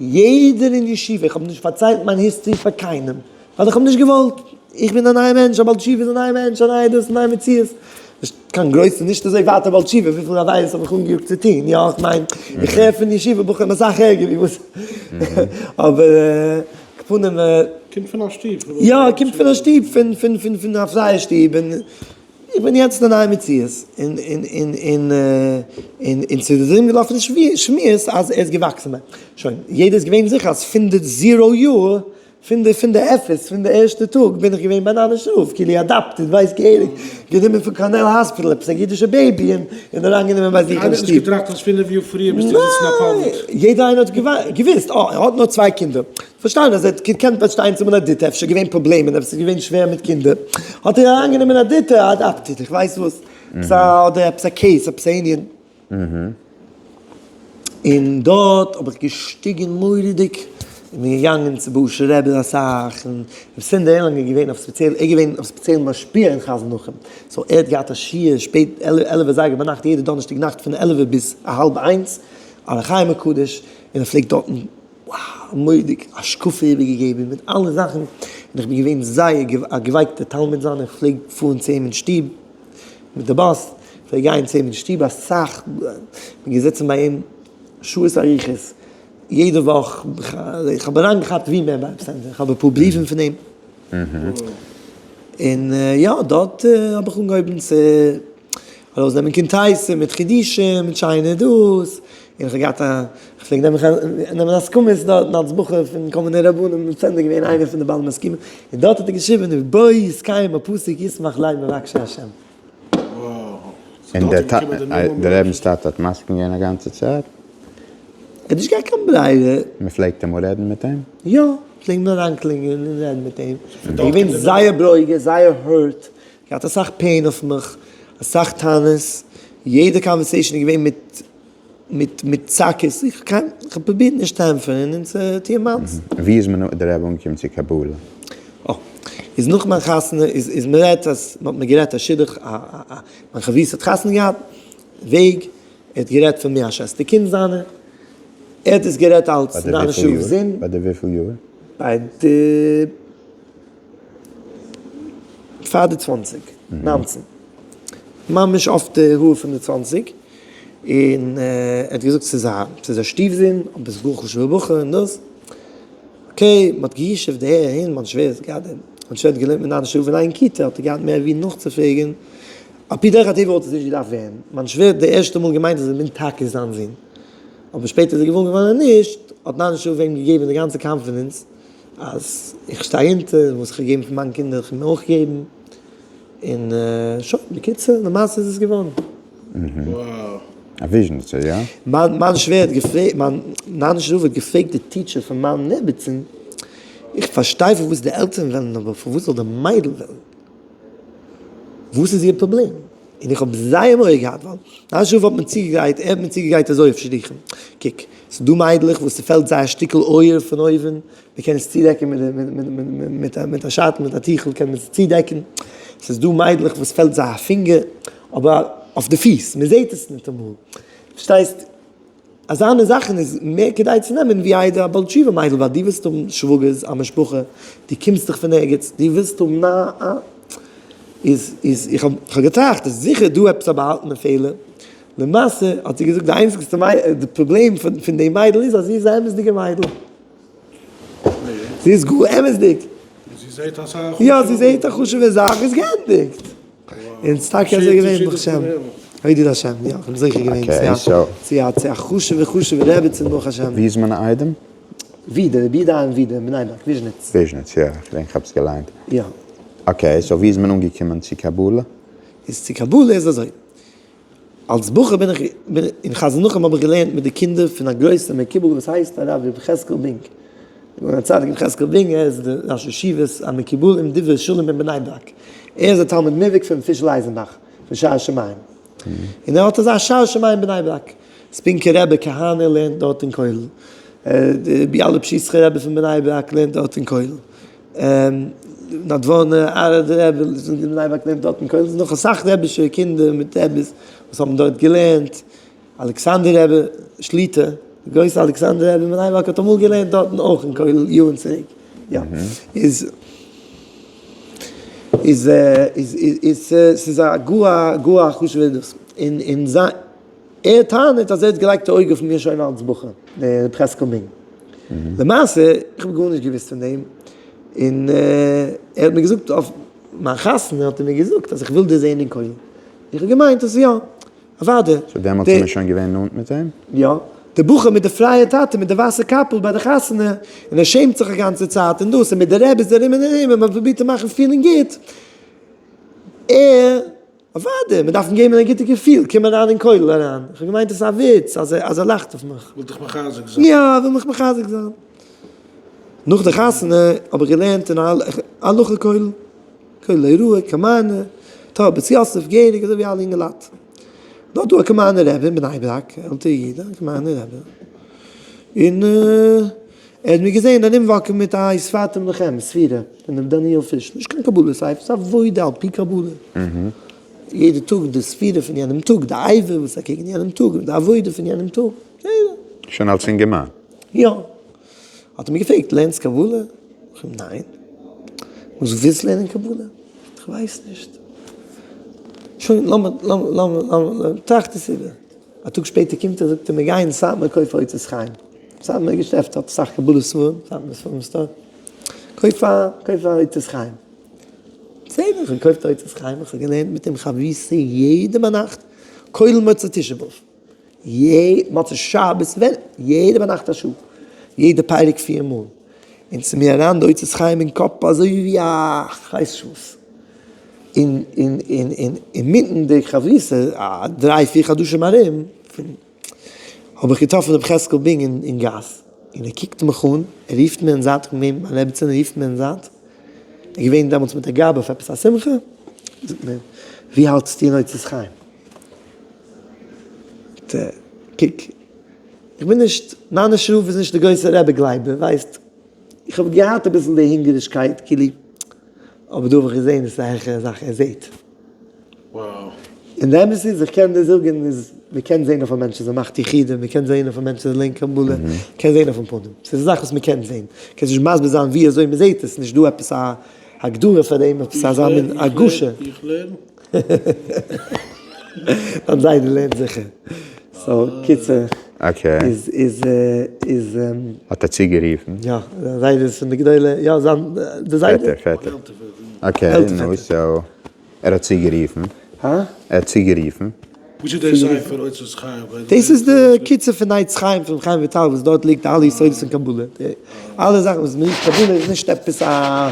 יעדער אין ישיבה, איך האב נישט פארציילט מיין history פאר קיינעם, ווייל איך האב נישט געוואלט, איך בין א נייע מענטש, א בעל תשובה איז א נייע מענטש, א נייע דאס, א נייע מציאות, נישט קיין גרויסע, נישט אזוי ווייט א בעל תשובה, וויפיל עבירות האב איך אנגעיאגט צו טון, יא, איך מיין, איך הער פון ישיבה בחורים אסאך ערגער ווי וואס, אבער כפנים. קומט פון א שטוב. יא, קומט פון א שטוב, פון פון פון פון א פרייע שטוב, און איך בין יעצט אין א נייע מציאות, און און און און און און ס'איז ארומגעלאפן שמועות אז ער איז געוואקסן ביי, שוין, יעדער איז געווען זיכער אז פון די zero יאר פון די פון די אפס פון די ערשטע טאג בין איך געווען ביי נאנישער רב כאילו adopted ווייסט געהעריג גענומען פון Cornell Hospital עפעס א אידישע baby און און אריינגענומען ביי זיך אין קיינער האט שטוב. נישט געטראכט אז פינף יאר פריער ביסטו געזיצן אין א public. יעדער איינער האט געוויסט אה ער האט נאר צוויי קינדער פארשטאנען אז ער האט געקענט באשטיין צו האבן א דריטע אפשר געווען פראבלעמען עפעס איז געווען שווער מיט קינדער האט ער אריינגענומען א דריטע adopted איך ווייס וואס עפעס א אדער עפעס א case עפעס א ענין. און דארט האב איך געשטיגען מורא'דיג. איך בין געגאנגען צו באהושער רבי אסאך, און רבי סענדער ערלאנגער איז געווען אויף ספעציעל, ער איז געווען אויף ספעציעל משפיע אין חזן נחום, so ער האט געהאט א שיעור שפעט 11 אזייגער ביינאכט יעדע דאנערשטאג נאכט פון 11 ביז א האלב איינס, אור החיים הקדוש, און ער פלעגט דארטן wow מורא'דיג השקפה איבערגעגעבן מיט אלע זאכן, און איך בין געווען זייער א געווייקטער תלמיד זיינער, איך פלעג פארן צו אים אין שטוב מיט די באס, פלעג גיין צו אים אין שטוב אסאך, בין געזעצן ביי אים שעות ארוכות, יעדע וואך, איך האב אריינגעכאפט ווי מער ביי רב סענדער, איך האב אפאר בריוון פון אים, און יא, דארט האב איך אנגעהויבן צו ארויסנעמען קונטרסים מיט חידושים, מיט שיינע דאס, און איך האב געהאט א, איך פלעג נעמען הסכמות דארטן אלס בחור פון כל מיני רבנים, רב סענדער איז געווען איינער פון די בעלי מסכימים, און דארט האט ער געשריבן ובו יתקיים הפסוק ישמח לב מבקשי השם. און דער רבינ'ס טאטע האט מסכים געווען א גאנצע צייט? ער האט נישט געהאט קיין ברירה. מען פלעגט אמאל רעדן מיט אים? יא, פלעגט מען אריינקלינגען און רעדן מיט אים. ער איז געווען זייער ברוגז, זייער hurt, געהאט אסאך pain אויף מיך, אסאך טענות, יעדע conversation איז געווען מיט מיט מיט צעקות, איך קען, איך האב פרובירט נישט צו ענטפערן און צו טוען מיינס. ווי איז מען דער רבי אנגעקומען צו קבלה? אה, איז נאך מיין חתונה איז איז מען רעדט אז מען האט מיר גערעדט א שידוך א א א מיין חברותא האט חתונה געהאט, וועג, ער האט גערעדט פון מיר א שוועסטער קינד זיינע, ער האט עס גערעדט אלס נארישע זון. ביי די וויפיל יאר? ביי די פאר די צוואנציג, ניינצן, ממש אויף די האר פון די צוואנציג. און ער האט געזאגט ס'איז א ס'איז א שטיף-זון, אבער ס'איז גאר חשוב'ע בחור און דאס. okay, מ'האט גע'ישוב'ט אהער אהין, מיין שווער האט געהאט, מיין שווער האט געלערנט מיט ניין שעה פון איין כיתה, האט ער געהאט מער ווי נאכצופרעגן, על פי דרך הטבע וואלט עס נישט געדארפט ווערן, מיין שווער האט די ערשטע מאל געמיינט אז איך בין טאקע זיין זון, אבער שפעטער איז ער געוואר געווארן אז נישט, האט ניין שעה אים געגעבן די גאנצע confidence אז איך שטיי אונטער, וואס איך האב געגעבן פאר מיין קינדער וועל איך אים אויך געבן. און שוין, בקיצור, למעשה איז עס געווארן. א וויזשניצער, יא? מיין שווער האט געפרעגט, מיין נאנישער רב האט געפרעגט די teacher פון מיין נעבעצין, איך פארשטיי פארוואס די עלטערן וועלן אבער פארוואס זאל די מיידל וועלן? וואס איז איר פראבלעם? און איך האב זייער מורא געהאט ווייל נאנישער רב האט מיר צוגעגרייט, ער האט מיר צוגעגרייט אזוי אויף שידוכים, קוק, ס'איז דא מיידלעך וואס ס'פעלט זיי א שטיקל אויער פון אויבן, מען קען עס צודעקן מיט מיט א שאטן מיט א טיכל קען מען עס צודעקן, ס'איז דא מיידלעך וואס פעלט זיי א פינגער אבער אויף די פיס מען זעט עס ניטאמאל, פארשטייסט? אזאנע זאכן איז מער כדאי צו נעמען ווי איידער א בעל תשובה מיידל ווייל דו ווילסט האבן שוואגערס א משפחה, דו קומסט דאך פון ערגעץ, דו ווילסט האבן א א איז איז איך האב איך האב געטראכט עס איז זיכער דא עפעס א באהאלטענע פעלער, למעשה האט זי געזאגט די איינציגסטע די פראבלעם פון די מיידל איז אז זי איז א אמת'דיגע מיידל. זי איז גאר אמת'דיג. זי זעהט אז ס'איז א חשוב'ע. יא, זי זעהט א חשוב'ע זאך, איז געענדיגט. און ס'איז טאקע אזוי געווען ברוך השם. הודו להשם, יא, כ'בין זוכה געווען צו א צו א חשוב'ע חשוב'ע רעבעצין ברוך השם. ווי איז מען א איידעם? ווי? דער רבי דיין ווי? דער בני ברק, וויזשניץ. וויזשניץ, יא, כ'דענק כ'האב עס געליינט. יא. okay, so ווי איז מען אנגעקומען צו קבלה? איז צו קבלה איז אזוי. אלס בחור בין איך, אין חזן נחום האב איך געלערנט מיט די קינדער פון א גרויסע מקובל וואס הייסט הרב ר' יחזקאל בינג. גאון הצדיק ר' יחזקאל בינג, ער איז די ראש ישיבת המקובלים דברי שלום אין בני ברק. ער איז א תלמיד מובהק פון פישל אייזנבאך פון שער שמים. און ער האט אזא שער שמים אין בני ברק. ספינקער רבי כהנא לערנט דארט אין כולל. די ביאלא פשיסחא רבי פון בני ברק לערנט דארט אין כולל. נדבורנא אראדער רבי אין בני ברק לערנט דארט אין כולל, ס'איז נאך אסאך רבי'שע קינדער מיט רבי'ס וואס האבן דארט געלערנט, אלכסנדר רבי שליט"א, די גרויסע אלכסנדר רבי אין בני ברק האט אמאל געלערנט דארטן אויך אין כולל יארן צוריק, יא, איז איז איז איז ס'איז א גאר א גאר א חשוב'ער דאס, און און זיין. ער טענה'ט אז ער האט געלייגט א אויג אויף מיר שוין אלס בחור, דער ר' חזקאל מינג. למעשה, איך האב גארנישט געוואוסט פון דעם, און ער האט מיר געזאגט אויף מיין חתונה האט ער מיר געזאגט אז איך וויל דיר זען אין כולל. איך האב געמיינט אז יא, אוודאי. so דעמאלטס איז מען שוין געווען נאנט מיט אים? יא. דער בחור מיט די פרייע טאטע מיט די ווייסע קאפל ביי די חתונה, און ער שעמט זיך א גאנצע צייט און דאס, און מיט די רעביס ארום און ארום, און מען פרובירט אים מאכן פילן גוט, ער. אוודאי, מען דארף אים געבן א גוטע געפיל, קום אריין אין כולל אריין. איך האב געמיינט עס איז א וויץ, אז ער אז ער לאכט אויף מיך. וויל דיך מחזק זיין. יא, ער וויל מיך מחזק זיין. נאך די חתונה האב איך געלערנט אין א הלכה כולל, כולל הוראה, קאמארנע, טוב, בית יוסף, געהעריג אזוי ווי אלע אינגעלייט. דארט דא א קאמארנע רבי אין בני ברק, עלטערע איד, א קאמארנע רבי. און. ער האט מיר געזען ארום walk ן מיט א וספרתם לכם ספירה פון ר' דניאל פיש, נישט קיין קבלה ספר, ס'איז עבודה על פי קבלה. יעדע טאג די ספירה פון יענעם טאג, די אבר וואס איז אקעגן יענעם טאג, און די עבודה פון יענעם טאג. שוין אלס אינגערמאן? יא. האט ער מיר געפרעגט, לערנסט קבלה? איך אים, ניין. וואס ווילסט לערנען קבלה? איך ווייס נישט. שוין, לאמיר, לאמיר, לאמיר, לאמיר, טראכט עס איבער. א טאג שפעטער קומט ער זאגט ער מיר גייען סאטמאר קויף אוצרות חיים. סאטמאר געשעפט האט אסאך קבלה ספרים, סאטמאר ספרים store. קויף א, קויף א אוצרות חיים. בסדר, איך האב געקויפט א אוצרות חיים, איך האב געלערנט מיט אים חברותא יעדע ביינאכט, כולל מוצאי תשעה באב. מוצאי שבת, ווען, יעדע ביינאכט א שעה, יעדע פרק פיר מאל, און ס'איז מיר אריין די אוצרות חיים אין קאפ אזוי ווי א כ'ווייס נישט וואס, און און און און אינמיטן די חברותא, א דריי פיר חדשים ארום, האב איך געטראפן ר' חזקאל בינג אין גאס, און ער קוקט מיך אן, ער רופט מיר אין זייט, איך בין געווען מיט מיין רעבעצין, ער רופט מיר אין זייט, ער איז געווען דעמאלטס מיט א גבאי אויף עפעס א שמחה, זאגט מיר, ווי האלטסטו אין אוצרות חיים? קוק, איך בין נישט, מאניש רב איז נישט די גרויסע רבי גלייבער, ווייסט, איך האב געהאט אביסל די הונגערישקייט כאילו, אבער דא האב איך געזען עס איז א העכערע זאך, ער זעט. און די אמת איז, איך קען דיר זאגן, איז מען קען זען אויף א מענטש אז ער מאכט יחודים, מען קען זען אויף א מענטש אז ער לערנט קבלה, מען קען זען אויפן פנים, ס'איז א זאך וואס מען קען זען, קענסט נישט מסביר זיין ווי אזוי מען זעט עס, נישט דא עפעס א הגדרה פאר דעם, עפעס אזא מין הרגשה. איך לערן. דיין זיידע לערנט זיכער. so קיצור. okay. איז איז איז. האט ער צוגערופן? יא, זיין זיידע איז פון די גדולי, יא זיין, די זיידע. פעטער, פעטער. okay, נו, so ער האט צוגערופן. הא? ער האט צוגערופן. וואס איז דער ספר אוצרות חיים? דאס איז די קיצור פון עץ חיים פון חיים וויטאל וואס דארט ליגט אלע יסודות פון קבלה, די אלע זאכן וואס מ'רופט קבלה איז נישט עפעס א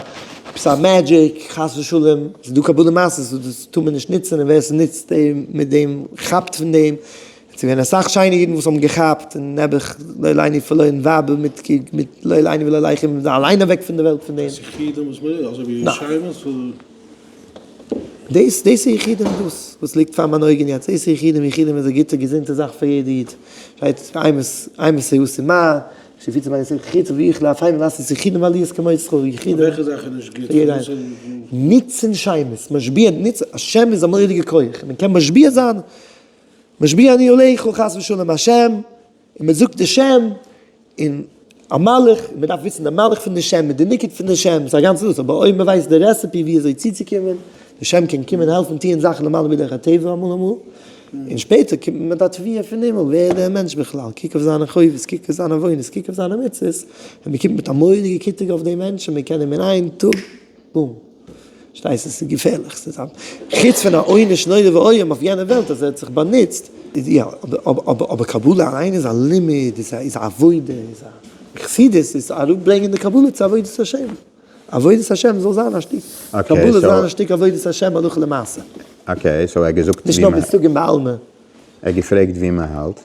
עפעס א magic חס ושלום, ס'איז דא קבלה מעשיות וואס דאס טאר מען נישט נוצן און ווער ס'נוצט דעם מיט דעם כאפט פון דעם, ס'איז געווען אסאך שיינע אידן וואס האבן געכאפט און נעבעך לא עלינו פארלוירן ווייבער מיט מיט לא עלינו ולא עליכם זענען אליין אוועק פון די וועלט פון דעם. ס'איז יחידים וואס מ'רעדט אזוי ווי שמות? דאס דאס איז יחודים דאס וואס ליגט פאר מיין אויגן יעצט דאס איז יחודים יחודים איז א גוטע געזונטע זאך פאר יעדע איד שטייט אימת אימת היוסי מה שפיצה מיין זיך חיצה ווי איך לאף היים לאס איז יחודים עליות כמו יצחק יחודים וועלכע זאך איז נישט גוט? ניצן שמות משביע ניצן א שם איז א מורא'דיגע כח מען קען משביע זיין משביע אני עליך חס ושלום השם און מען זאגט די שם, און א מלאך, מען דארף וויסן די מלאך פון די שם מיט די ניקוד פון די שם, ס'איז א גאנצע דאס, אבער אויב מען ווייסט די recipe ווי אזוי צוצוקומען, די שם קען קומען העלפן טוען זאכן למעלה מדרך הטבע אמאל אמאל, און שפעטער קומט מען מיט א תביעה פון הימל, ווער איז דער מענטש בכלל, קוק אויף זיינע חובות, קוק אויף זיינע עוונות, קוק אויף זיינע מצוות, און מען קומט מיט א מורא'דיגע קיטרוג אויף דעם מענטש און מען קען אים אין איין טאג, בום. שטייסט עס איז געפערליך, ס'איז א חוץ פון א עונש נורא ואיום אויף יענע וועלט אז ער האט זיך באנוצט, יא, אבער קבלה אליין איז א לימוד, איז א עבודה, איז א חסידות איז אראפברענגען די קבלה צו עבודת השם, עבודת השם זאל זיין א שטיק, קבלה זאל זיין א שטיק עבודת השם הלכה למעשה. okay, so ער האט געזאגט נישט נאר מושגים בעלמא. ער האט געפרעגט ווי מען האלט.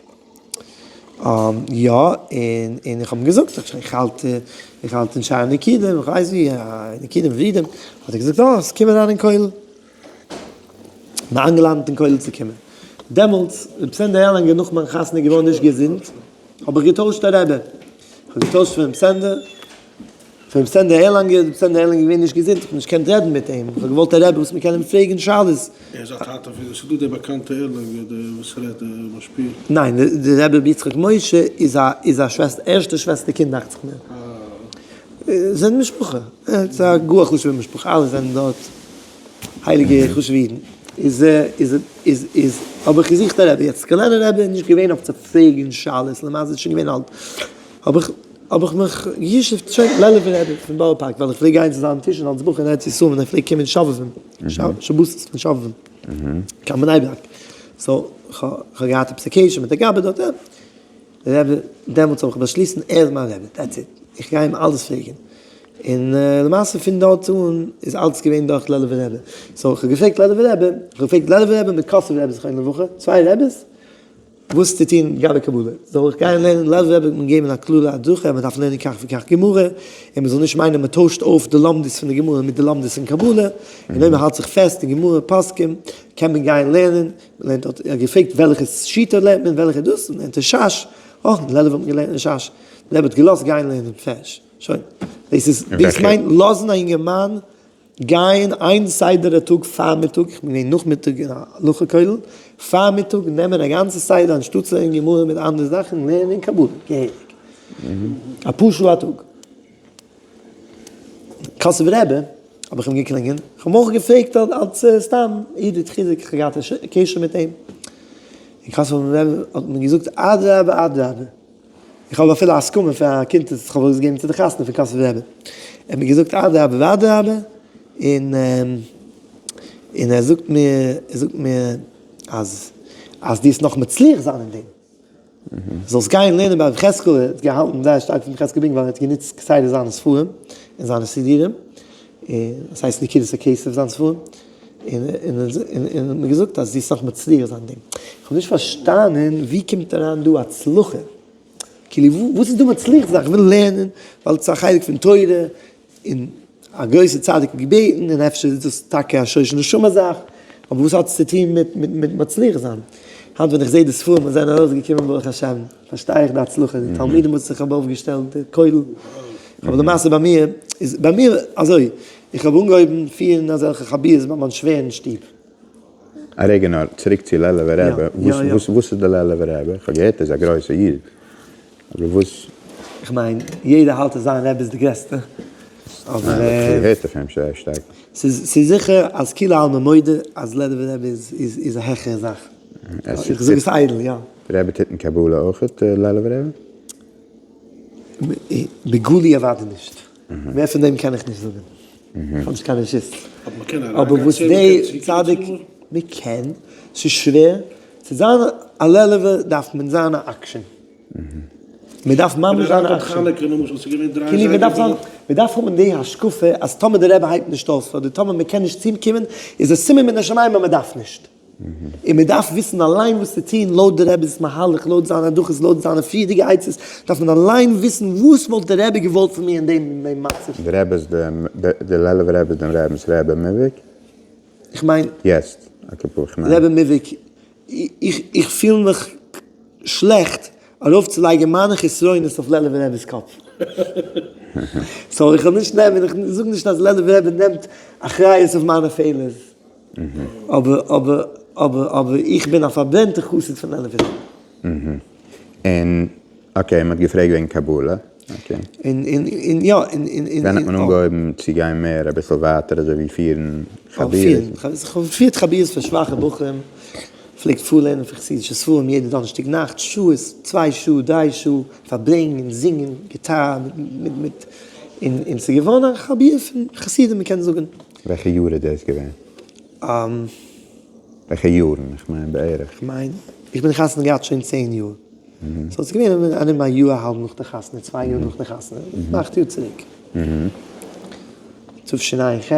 יא, און און איך האב אים געזאגט איך האלט איך האלט אין שער נקודים, איך ווייס ווי, נקודים ורידים, האט ער געזאגט אה, אז קום אריין אין כולל. מיר איינגעלאדענט אין כולל צו קומען. דעמאלטס, ר' סענדער ערלאנגער נאך מיין חתונה געווארן נישט געזונט, האב איך געטוישט א רבי. איך האב געטוישט פון ר' סענדער. פון ר' סענדער ערלאנגער, ר' סענדער ערלאנגער איז געווען נישט געזונט, איך האב נישט געקענט רעדן מיט אים, איך האב געוואלט א רבי וואס מען קען אים פרעגן שאלות. ער איז א טאטע פון, ס'איז דא דער באקאנטע ערלאנגער דער וואס רעדט דער משפיע. ניין, דער רבי רבי יצחק משה איז א איז א שוועסטער, ערשטע שוועסטער קינד דאכט זיך מיר. זיי זענען משפחה, ס'איז א גאר חשוב'ע משפחה, אלע זענען דארט הייליגע חשוב'ע אידן. איז איז איז איז האב איך געזוכט א רבי, יעצט סקולענער רבי איז נישט געווען אויף צו פרעגן שאלות, למעשה איז שוין געווען אלט, האב איך האב איך מיך גע'ישוב'ט שוין לעלוב'ער רבי פון בארא פארק ווייל איך פלעג גיין צו זיין טישן אלס בחור אין ארץ ישראל ווען ער פלעגט קומען שובבים שבתות פון שובבים קיין בני ברק so כ'האב געהאט עפעס א קשר מיט די גבאי דארט דער רבי דעמאלטס האב איך באשליסן ער איז מיין רבי that's it איך גיי אים אלעס פרעגן און למעשה פון דארט אן איז אלץ געווען דורך לעלוב'ער רבי so כ'האב געפרעגט לעלוב'ער רבי כ'האב געפרעגט לעלוב'ער רבי מיט קאסוב'ער רבי זכרונו לברכה צוויי רבי'ס וואס צו טון לגבי קבלה, זאל איך גיין לערנען לעלוב'ער רבי האט מיר געגעבן א קלארע הדרכה אז מען דארף לערנען כך וכך גמרא, און מען זאל נישט מיינען מען טוישט אויף די לומדות פון די גמרא מיט די לומדות פון קבלה, און אויב מען האלט זיך פעסט אין גמרא פוסקים קען מען גיין לערנען, מען לערנט דארט, ער האט געפרעגט וועלכע שיטה לערנט מען וועלכע דאס, מען לערנט רשש, אויך אין לעלוב האט מען געלערנט רשש. דער רבי האט געלאזט גיין לערנען פעש. שוין. דאס איז, דאס מיינט לאזן א אינגערמאן גיין איין סדר א טאג פארמיטאג, איך בין געווען נאכמיטאג אין א הלכה כולל, פארמיטאג נעמען א גאנצע סדר אנשטאט צו לערנען גמרא מיט אנדערע זאכן לערנען קבלה געהעריג אפאר שעה א טאג. קאסובער רבי האב איך אים געקלינגען, איך האב אים אויך געפרעגט אלס סתם עידוד חיזוק, איך האב געהאט א קשר מיט אים, און קאסובער רבי האט מיר געזאגט אדרבה אדרבה, איך האב אפילו א הסכמה פאר א קונטרס וואס איך האב ארויסגעגעבן צו די חתונה פון קאסובער רבי, ער האט מיר געזאגט אדרבה ואדרבה, און און ער זאגט מיר, ער זאגט מיר אז אז דו וועסט נאך מצליח זיין אין דעם, זאלסט גיין לערנען ביי רבי חזקאל, ער האט געהאלטן זייער שטארק פון רבי חזקאל בינג ווייל ער האט גענוצט כסדר זיינע ספרים און זיינע סידורים, און עס הייסט נקודת הכסף זיין ספרים. און און האט מיר געזאגט אז דו וועסט נאך מצליח זיין אין דעם. איך האב נישט פארשטאנען ווי קומט אריין דא הצלחה? כאילו וואס איז דא מצליח זיין? איך וויל לערנען ווייל עס איז א חלק פון תורה, און א גרויסע צדיק האט געבעטן, און אפשר איז דאס טאקע א שורש נשמה זאך, אבער וואס האט עס צו טון מיט מיט מצליח זיין? היינט ווען איך זע די ספרים וואס זענען ארויסגעקומען ברוך השם, פארשטיי איך די הצלחה, די תלמידים וואס איך האב אויפגעשטעלט, די כולל, אבער למעשה ביי מיר איז ביי מיר אזוי, איך האב אנגעהויבן פירן אזעלכע חביבות ביי מיין שווער אין שטוב. א רגע נאר, צוריק צו לעלוב'ער רבי, וואס איז די לעלוב'ער רבי? איך האב געהערט ער איז א גרויסע איד, אבער וואס? איך מיין, יעדער האלט אז זיין רבי איז די גרעסטע, אבער. איך האב געהערט אויף אים זייער שטארק. ס'איז זיכער אז כולי עלמא מודה אז לעלוב'ער רבי איז א העכערע זאך. איך זאג עס איידל, יא. די רבי טוט אין קבלה אויכעט, לעלוב'ער רבי? בגלוי אוודאי נישט. מער פון דעם קען איך נישט זאגן. איך האב נישט קיין רשות. אבער וואס די צדיק, מען קען, ס'איז שווער, צו זיין א לעלוב'ער דארף מען זיין א עקשן. מען דארף ממש זיין א עקשן. כאילו מען דארף זיין, מען דארף האבן די השקפה אז טאמער די רבי הייבט נישט אויף, אדער טאמער מען קען נישט צו אים קומען, איז א סימן מן השמים אז מען דארף נישט. און מען דארף וויסן אליין וואס צו טון לויט די רבי'ס מהלך, לויט זיינע הדרכות, לויט זיינע פריערדיגע עצות, דארף מען אליין וויסן וואס וואלט די רבי געוואלט פון מיר אין דעם מצב. די רבי איז די, די לעלוב'ער רבי איז דעם רבינ'ס רבי מובהק? איך מיין. יעצט, אפרופו, איך מיין. רבי מובהק, איך איך פיל מיך שלעכט ארויפצולייגן מיינע חסרונות אויף לעלוב'ער רבי'ס קאפ. so איך וועל נישט נעמען, איך זאג נישט אז לעלוב'ער רבי נעמט אחריות אויף מיינע פעלערס. אבער אבער אבער אבער איך בין א פארברענטע חסיד פון לעלוב'ער. און okay, מ'האט געפרעגט וועגן קבלה, okay. און און און יא און און און. ווען האט מען אנגעהויבן צו גיין מער אביסל ווייטער אזוי ווי פירן חבורות? איך האב געפירט חבורות פאר שוואכע בחורים, פלעגט פארלערנען פון חסידישע ספרים יעדע דאנערשטאג נאכט, שעות, צוויי שעה, דריי שעה, פארברענגען, זינגען, גיטאר, מיט מיט און און ס'איז געווארן א חבורה פון חסידים מ'קען זאגן. וועלכע יאר איז דאס געווען? וועלכע יארן? איך מיין בערך. איך מיין, איך בין חתונה געהאט שוין צען יאר. so ס'איז געווען ארום א יאר א האלב נאך די חתונה, צוויי יאר נאך די חתונה, אכט יאר צוריק. תשע"ח.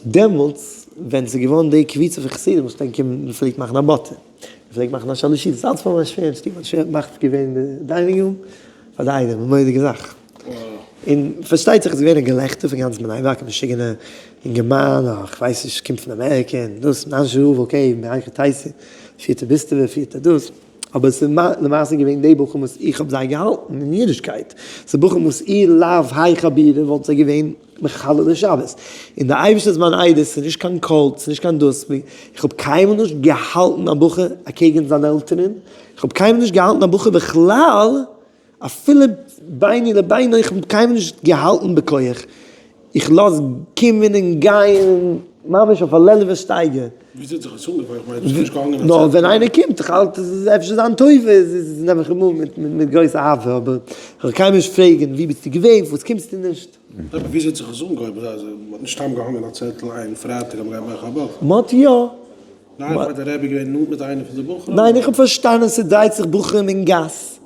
דעמאלטס ווען ס'איז געווארן די קבוצה פון חסידים וואס פלעגן קומען, מ'פלעגט מאכן א באטע, מ'פלעגט מאכן א שלש סעודות, אלץ פאר מיין שווער אין שטוב, מיין שווער האט מחליט געווען די dining room פאר די איידעם, א מורא'דיגע זאך. און פארשטייט זיך עס איז געווען א געלעכטער פון גאנץ בני ברק, א משוגענע אינגערמאן, איך ווייס נישט, קומט פון אמעריקע, און דאס, און אנשי רב, okay, מהיכא תיתי, פירט ער ביסטעווע, פירט ער דאס, אבער עס איז למעשה געווען די בחורים וואס איך האב זיי געהאלטן אין אידישקייט, ס'איז בחורים וואס אי לאו האי חבירה וואלט זיי געווען מחללי שבת, און די אייבערשטער איז מיין עדות, ס'איז נישט קיין cult, ס'איז נישט קיין דאס, איך האב קיינמאל נישט געהאלטן א בחור אקעגן זיינע עלטערן, איך האב קיינמאל נישט געהאלטן א בחור בכלל, אפילו ביני לבינו איך האב קיינמאל נישט געהאלטן בכח, איך לאז קומען און גיין ממש אויף א לעלוב'ער שטייגער. וויאזוי האט זיך עס אנגעפאנגען? איך מיין דו ביסט נישט געהאנגען א נאר צעטל. ווען איינער קומט, איך האלט עס איז אפשר זיין טובה, איז נעם איך אים אן מיט גרויס אהבה, אבער איך וועל קיינמאל נישט פרעגן ווי ביסטו געווען, פארוואס קומסטו נישט. אבער וויאזוי האט זיך עס אנגעהויבן? מ'האט נישט סתם געהאנגען א צעטל איין פרייטאג אז מ'גייט מאכן א באטע? מ'האט יא. ניין, איך מיין די רבי געווען נאנט מיט איינע פון די בחורים? ניין, איך האב פארשטאנען ס'דרייט זיך בחורים אין גאס,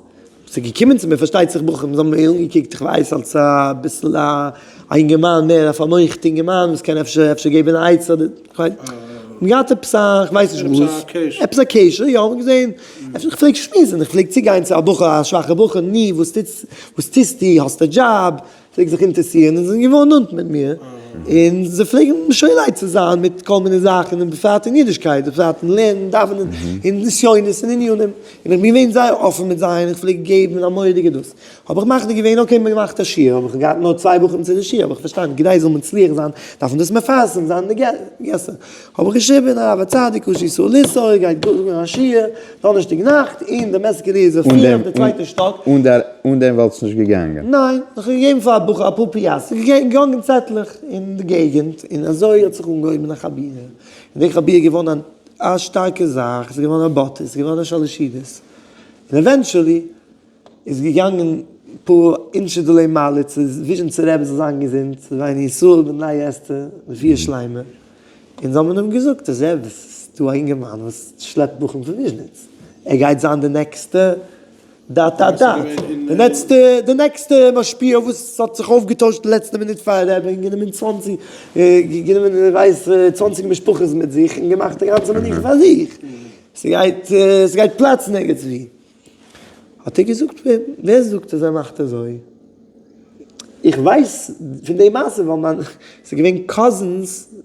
ס'איז געקומען צו מיר פארשטייט זיך בחורים, זיי האבן מיר אנגעקוקט איך ווייס אלס אביסל א אינגערמאן מער א פארמוח'טע אינגערמאן וואס קען אפשר אפשר געבן א עצה אדער כ'ווייס, מ'האט געהאט עפעס א כ'ווייס נישט וואס, עפעס א קשר, יא, מ'האט געזען, אפשר איך פלעג שמועסן, איך פלעג צוגיין צו א בחור א שוואכע בחור, ני וואס טוטס וואס טוסטו, האסט א דזשאב, פלעג זיך אינטערסירן און זיי זענען געווארן נאנט מיט מיר. און זיי פלעגן שואל עצה זיין מיט כל מיני זאכן, און בפרט אין אידישקייט, בפרט אין לערנען, דאווענען, און נסיונות און ענינים, און איך בין געווען זייער אפן מיט זיי, און איך פלעג געבן א מורא'דיגע דאס. האב איך מחליט געווען, okay, מען מאכט א שיעור, האב איך געהאט נאר צוויי בחורים צו די שיעור, האב איך פארשטאנען, כדי זאל מצליח זיין, דארף מען דאס מפרסם זיין אין די געסער. האב איך געשריבען הרב הצדיק אשר ישראל ליסוי גייט זאגען א שיעור דאנערשטאג נאכט אין די מעסקערי זאפיר אויף די צווייטע שטאק. אן דעם וואלטסט נישט געגאנגען? ניין, איך האב געגעבן פאר א בחור אפאר פיאסטער, געגאנגען צעטלעך אין די געגענט, און אזוי האט זיך אנגעהויבען א חבורה, און די חבורה איז געווארן א שטארקע זאך, עס איז געווארן א באטע, עס איז געווארן א שלש סעודות, און eventually איז געגאנגען פאר אינשי דלי מעלה צו וויזשניצער רבי זאל זיין געזונט, צו זיין ישראל בן לאה אסתר רפואה שלימה, און זיי האבן אים געזאגט אז רבי עס איז דא א אינגערמאן וואס שלעפט בחורים פון וויזשניץ, ער גייט זיין די נעקסטע dot dot dot, די נעקסטע די נעקסטע משפיע וואס האט זיך אויפגעטוישט די לעצטע מינוט פאר רבי און גענומען 20 גענומען ווייס 20 משפחות מיט זיך און געמאכט די גאנצע מנוחה פאר זיך, ס'גייט ס'גייט פלאצן ערגעץ ווי. האט ער געזאגט ווער זאגט אז ער מאכט אזוי? איך ווייס פון די מעשה ווייל מיין ס'איז געווען cousins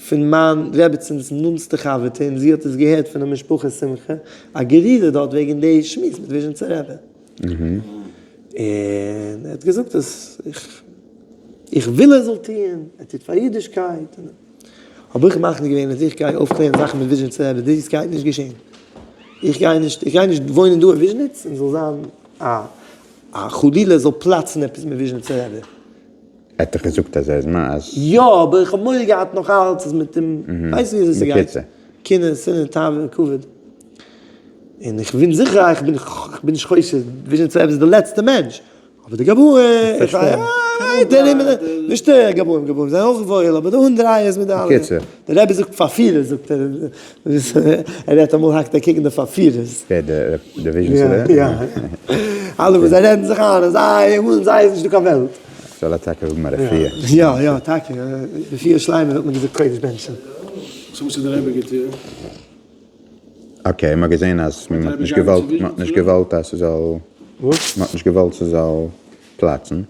פון מיין רעבעצינ'ס נאנטסטע חבר'טע און זי האט עס געהערט פון די משפחה שמחה א גערודער דארט וועגן די שמועס מיט וויזשניצער רבי און ער האט געזאגט אז איך איך וויל ער זאל טוען ער טוט פאר אידישקייט האב איך מחליט געווען אז איך גיי אויפקלערן זאכן מיט וויזשניצער רבי דאס גייט נישט געשען. איך גיי נישט, איך גיי נישט וואוינען דא אין וויזשניץ און זאל זיין א א חלילה זאל פלאצן עפעס מיט וויזשניצער רבי. ער האט דאך געזאגט אז ער איז מ אז. יא אבער איך האב מורא געהאט נאך אלץ אז מיט אים, ווייסט ווי אזוי ס'גייט, בקיצור. קנאה, שנאה, תאווה, כבוד. און איך בין זיכער איך בין איך בין נישט חושד וויזשניצער רבי איז די לעצטע מענטש, אבער די גבאים, איך נישט די גבאים, גבאים זענען אויך וואויל, אבער די אנדרייערס מיט די אלע. בקיצור. די רבי זאגט פארפירערס זאגט ער, ער רעדט אמאל האקט ער קעגן די פארפירערס. ווער די וויזשניצער רבי? יא יא. אלע וואס זיי רעדן זיך איין אז זיי אן זיי איז נישטא קיין וועלט. זאל ער טאקע האבן א רפואה. יא יא טאקע, רפואה שלימה האט מען געזאגט קודש בענטשן. so וואס האט די רבי געטון? okay, מ'האט געזען אז מ'האט נישט געוואלט, מ'האט נישט געוואלט אז ס'זאל, וואס? מ'האט נישט געוואלט ס'זאל פלאצן.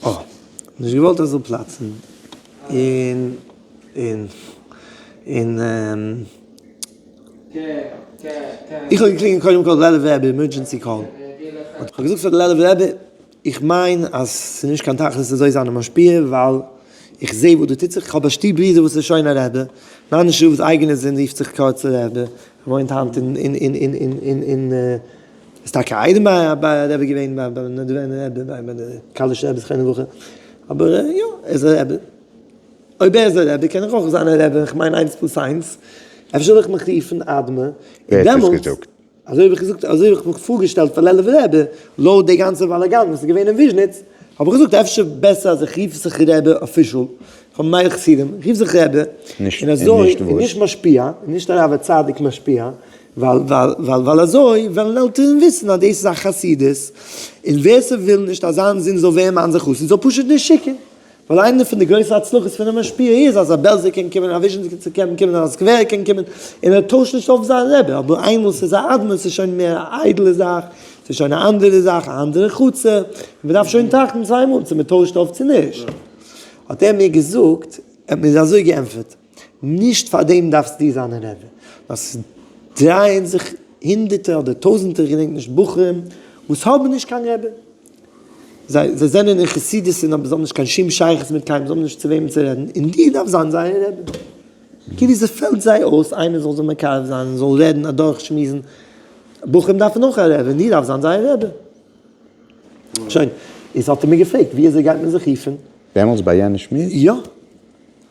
אה, נישט געוואלט אז ס'זאל פלאצן, און, און, און, איך האב געקלינגען קודם כל לעלוב'ער רבי emergency call, איך האב געזאגט פאר די לעלוב'ער רבי, איך מיין אז ס'איז נישט קיין תכלית אזוי זיין א משפיע, ווייל איך זע וואס דא טוט זיך, איך האב א שטוב ברודער וואס איז שוין א רבי, מיין שוב'ס אייגענע זון רופט זיך קארצער רבי, ער וואוינט היינט אין אין אין אין אין אין אין איז טאקע א איידעם ביי ביי א רבי געווען ביי ביי נדבורנער רבי ביי ביי די קאלישער רבי זכרונו לברכה, אבער יא ער איז א רבי, אויב ער איז א רבי קען איך אויך זיין א רבי, איך מיין איינס plus איינס, אפשר זאל איך מיך רופן אדמו"ר, און ווער האט עס דעמאלטס. געזאגט? אזוי האב איך געזאגט, אזוי האב איך מיך פארגעשטעלט פאר לעלוב'ער רבי, לויט די גאנצע באלאגאן וואס איז געווען אין וויזשניץ, האב איך געזאגט אפשר בעסער אז איך רוף זיך רבי official, איך האב מער חסידים, איך רוף זיך רבי, און אזוי, און נישט משפיע, און נישט הרב הצדיק משפיע, ווייל ווייל ווייל ווייל אזוי וועלן עלטערן וויסן אז דאס איז א חסידות, און ווער ס'וויל נישט אז זיין זון זאל ווערן מיין חסיד זאל פשוט נישט שיקן. ווייל איינע פון די גרויסע הצלחות פונעם משפיע איז אז א בעלזער קען קומען, א וויזשניצער קען קומען, א סקווערער קען קומען, און ער טוישט נישט אויף זיין רבי, אבער איינמאל ס'איז א אדמו"ר ס'איז שוין מער א איידעלע זאך, ס'איז שוין א אנדערע זאך, א אנדערע חצר, און מ'דארף שוין טראכטן צוויי מאל צו מ'טוישט אויף צו נישט. האט ער מיר געזאגט, ער האט מיר אזוי געענטפערט, נישט פאר דעם דארפסטו זיין א רבי, נאר ס'דרייען זיך הונדערטער אדער טויזענטער, איך געדענק נישט, בחורים וואס האבן נישט קיין רבי, זיי זיי זענען אין חסידות און אבער זיי האבן נישט קיין שום שייכות מיט קיינעם, זיי האבן נישט צו וועמען צו רעדן, און דו דארפסט זיין זייער רבי. כאילו ס'פעלט זיי אויס איינער זאל זיי מקרב זיין און זאל רעדן אדורכשמועסן, בחורים דארפן אויך א רבי און דו דארפסט זיין זייער רבי. שוין, איז האט ער מיר געפרעגט ווי אזוי גייט מען זיך רופן? דעמאלטס ביי יענע שמועס? יא.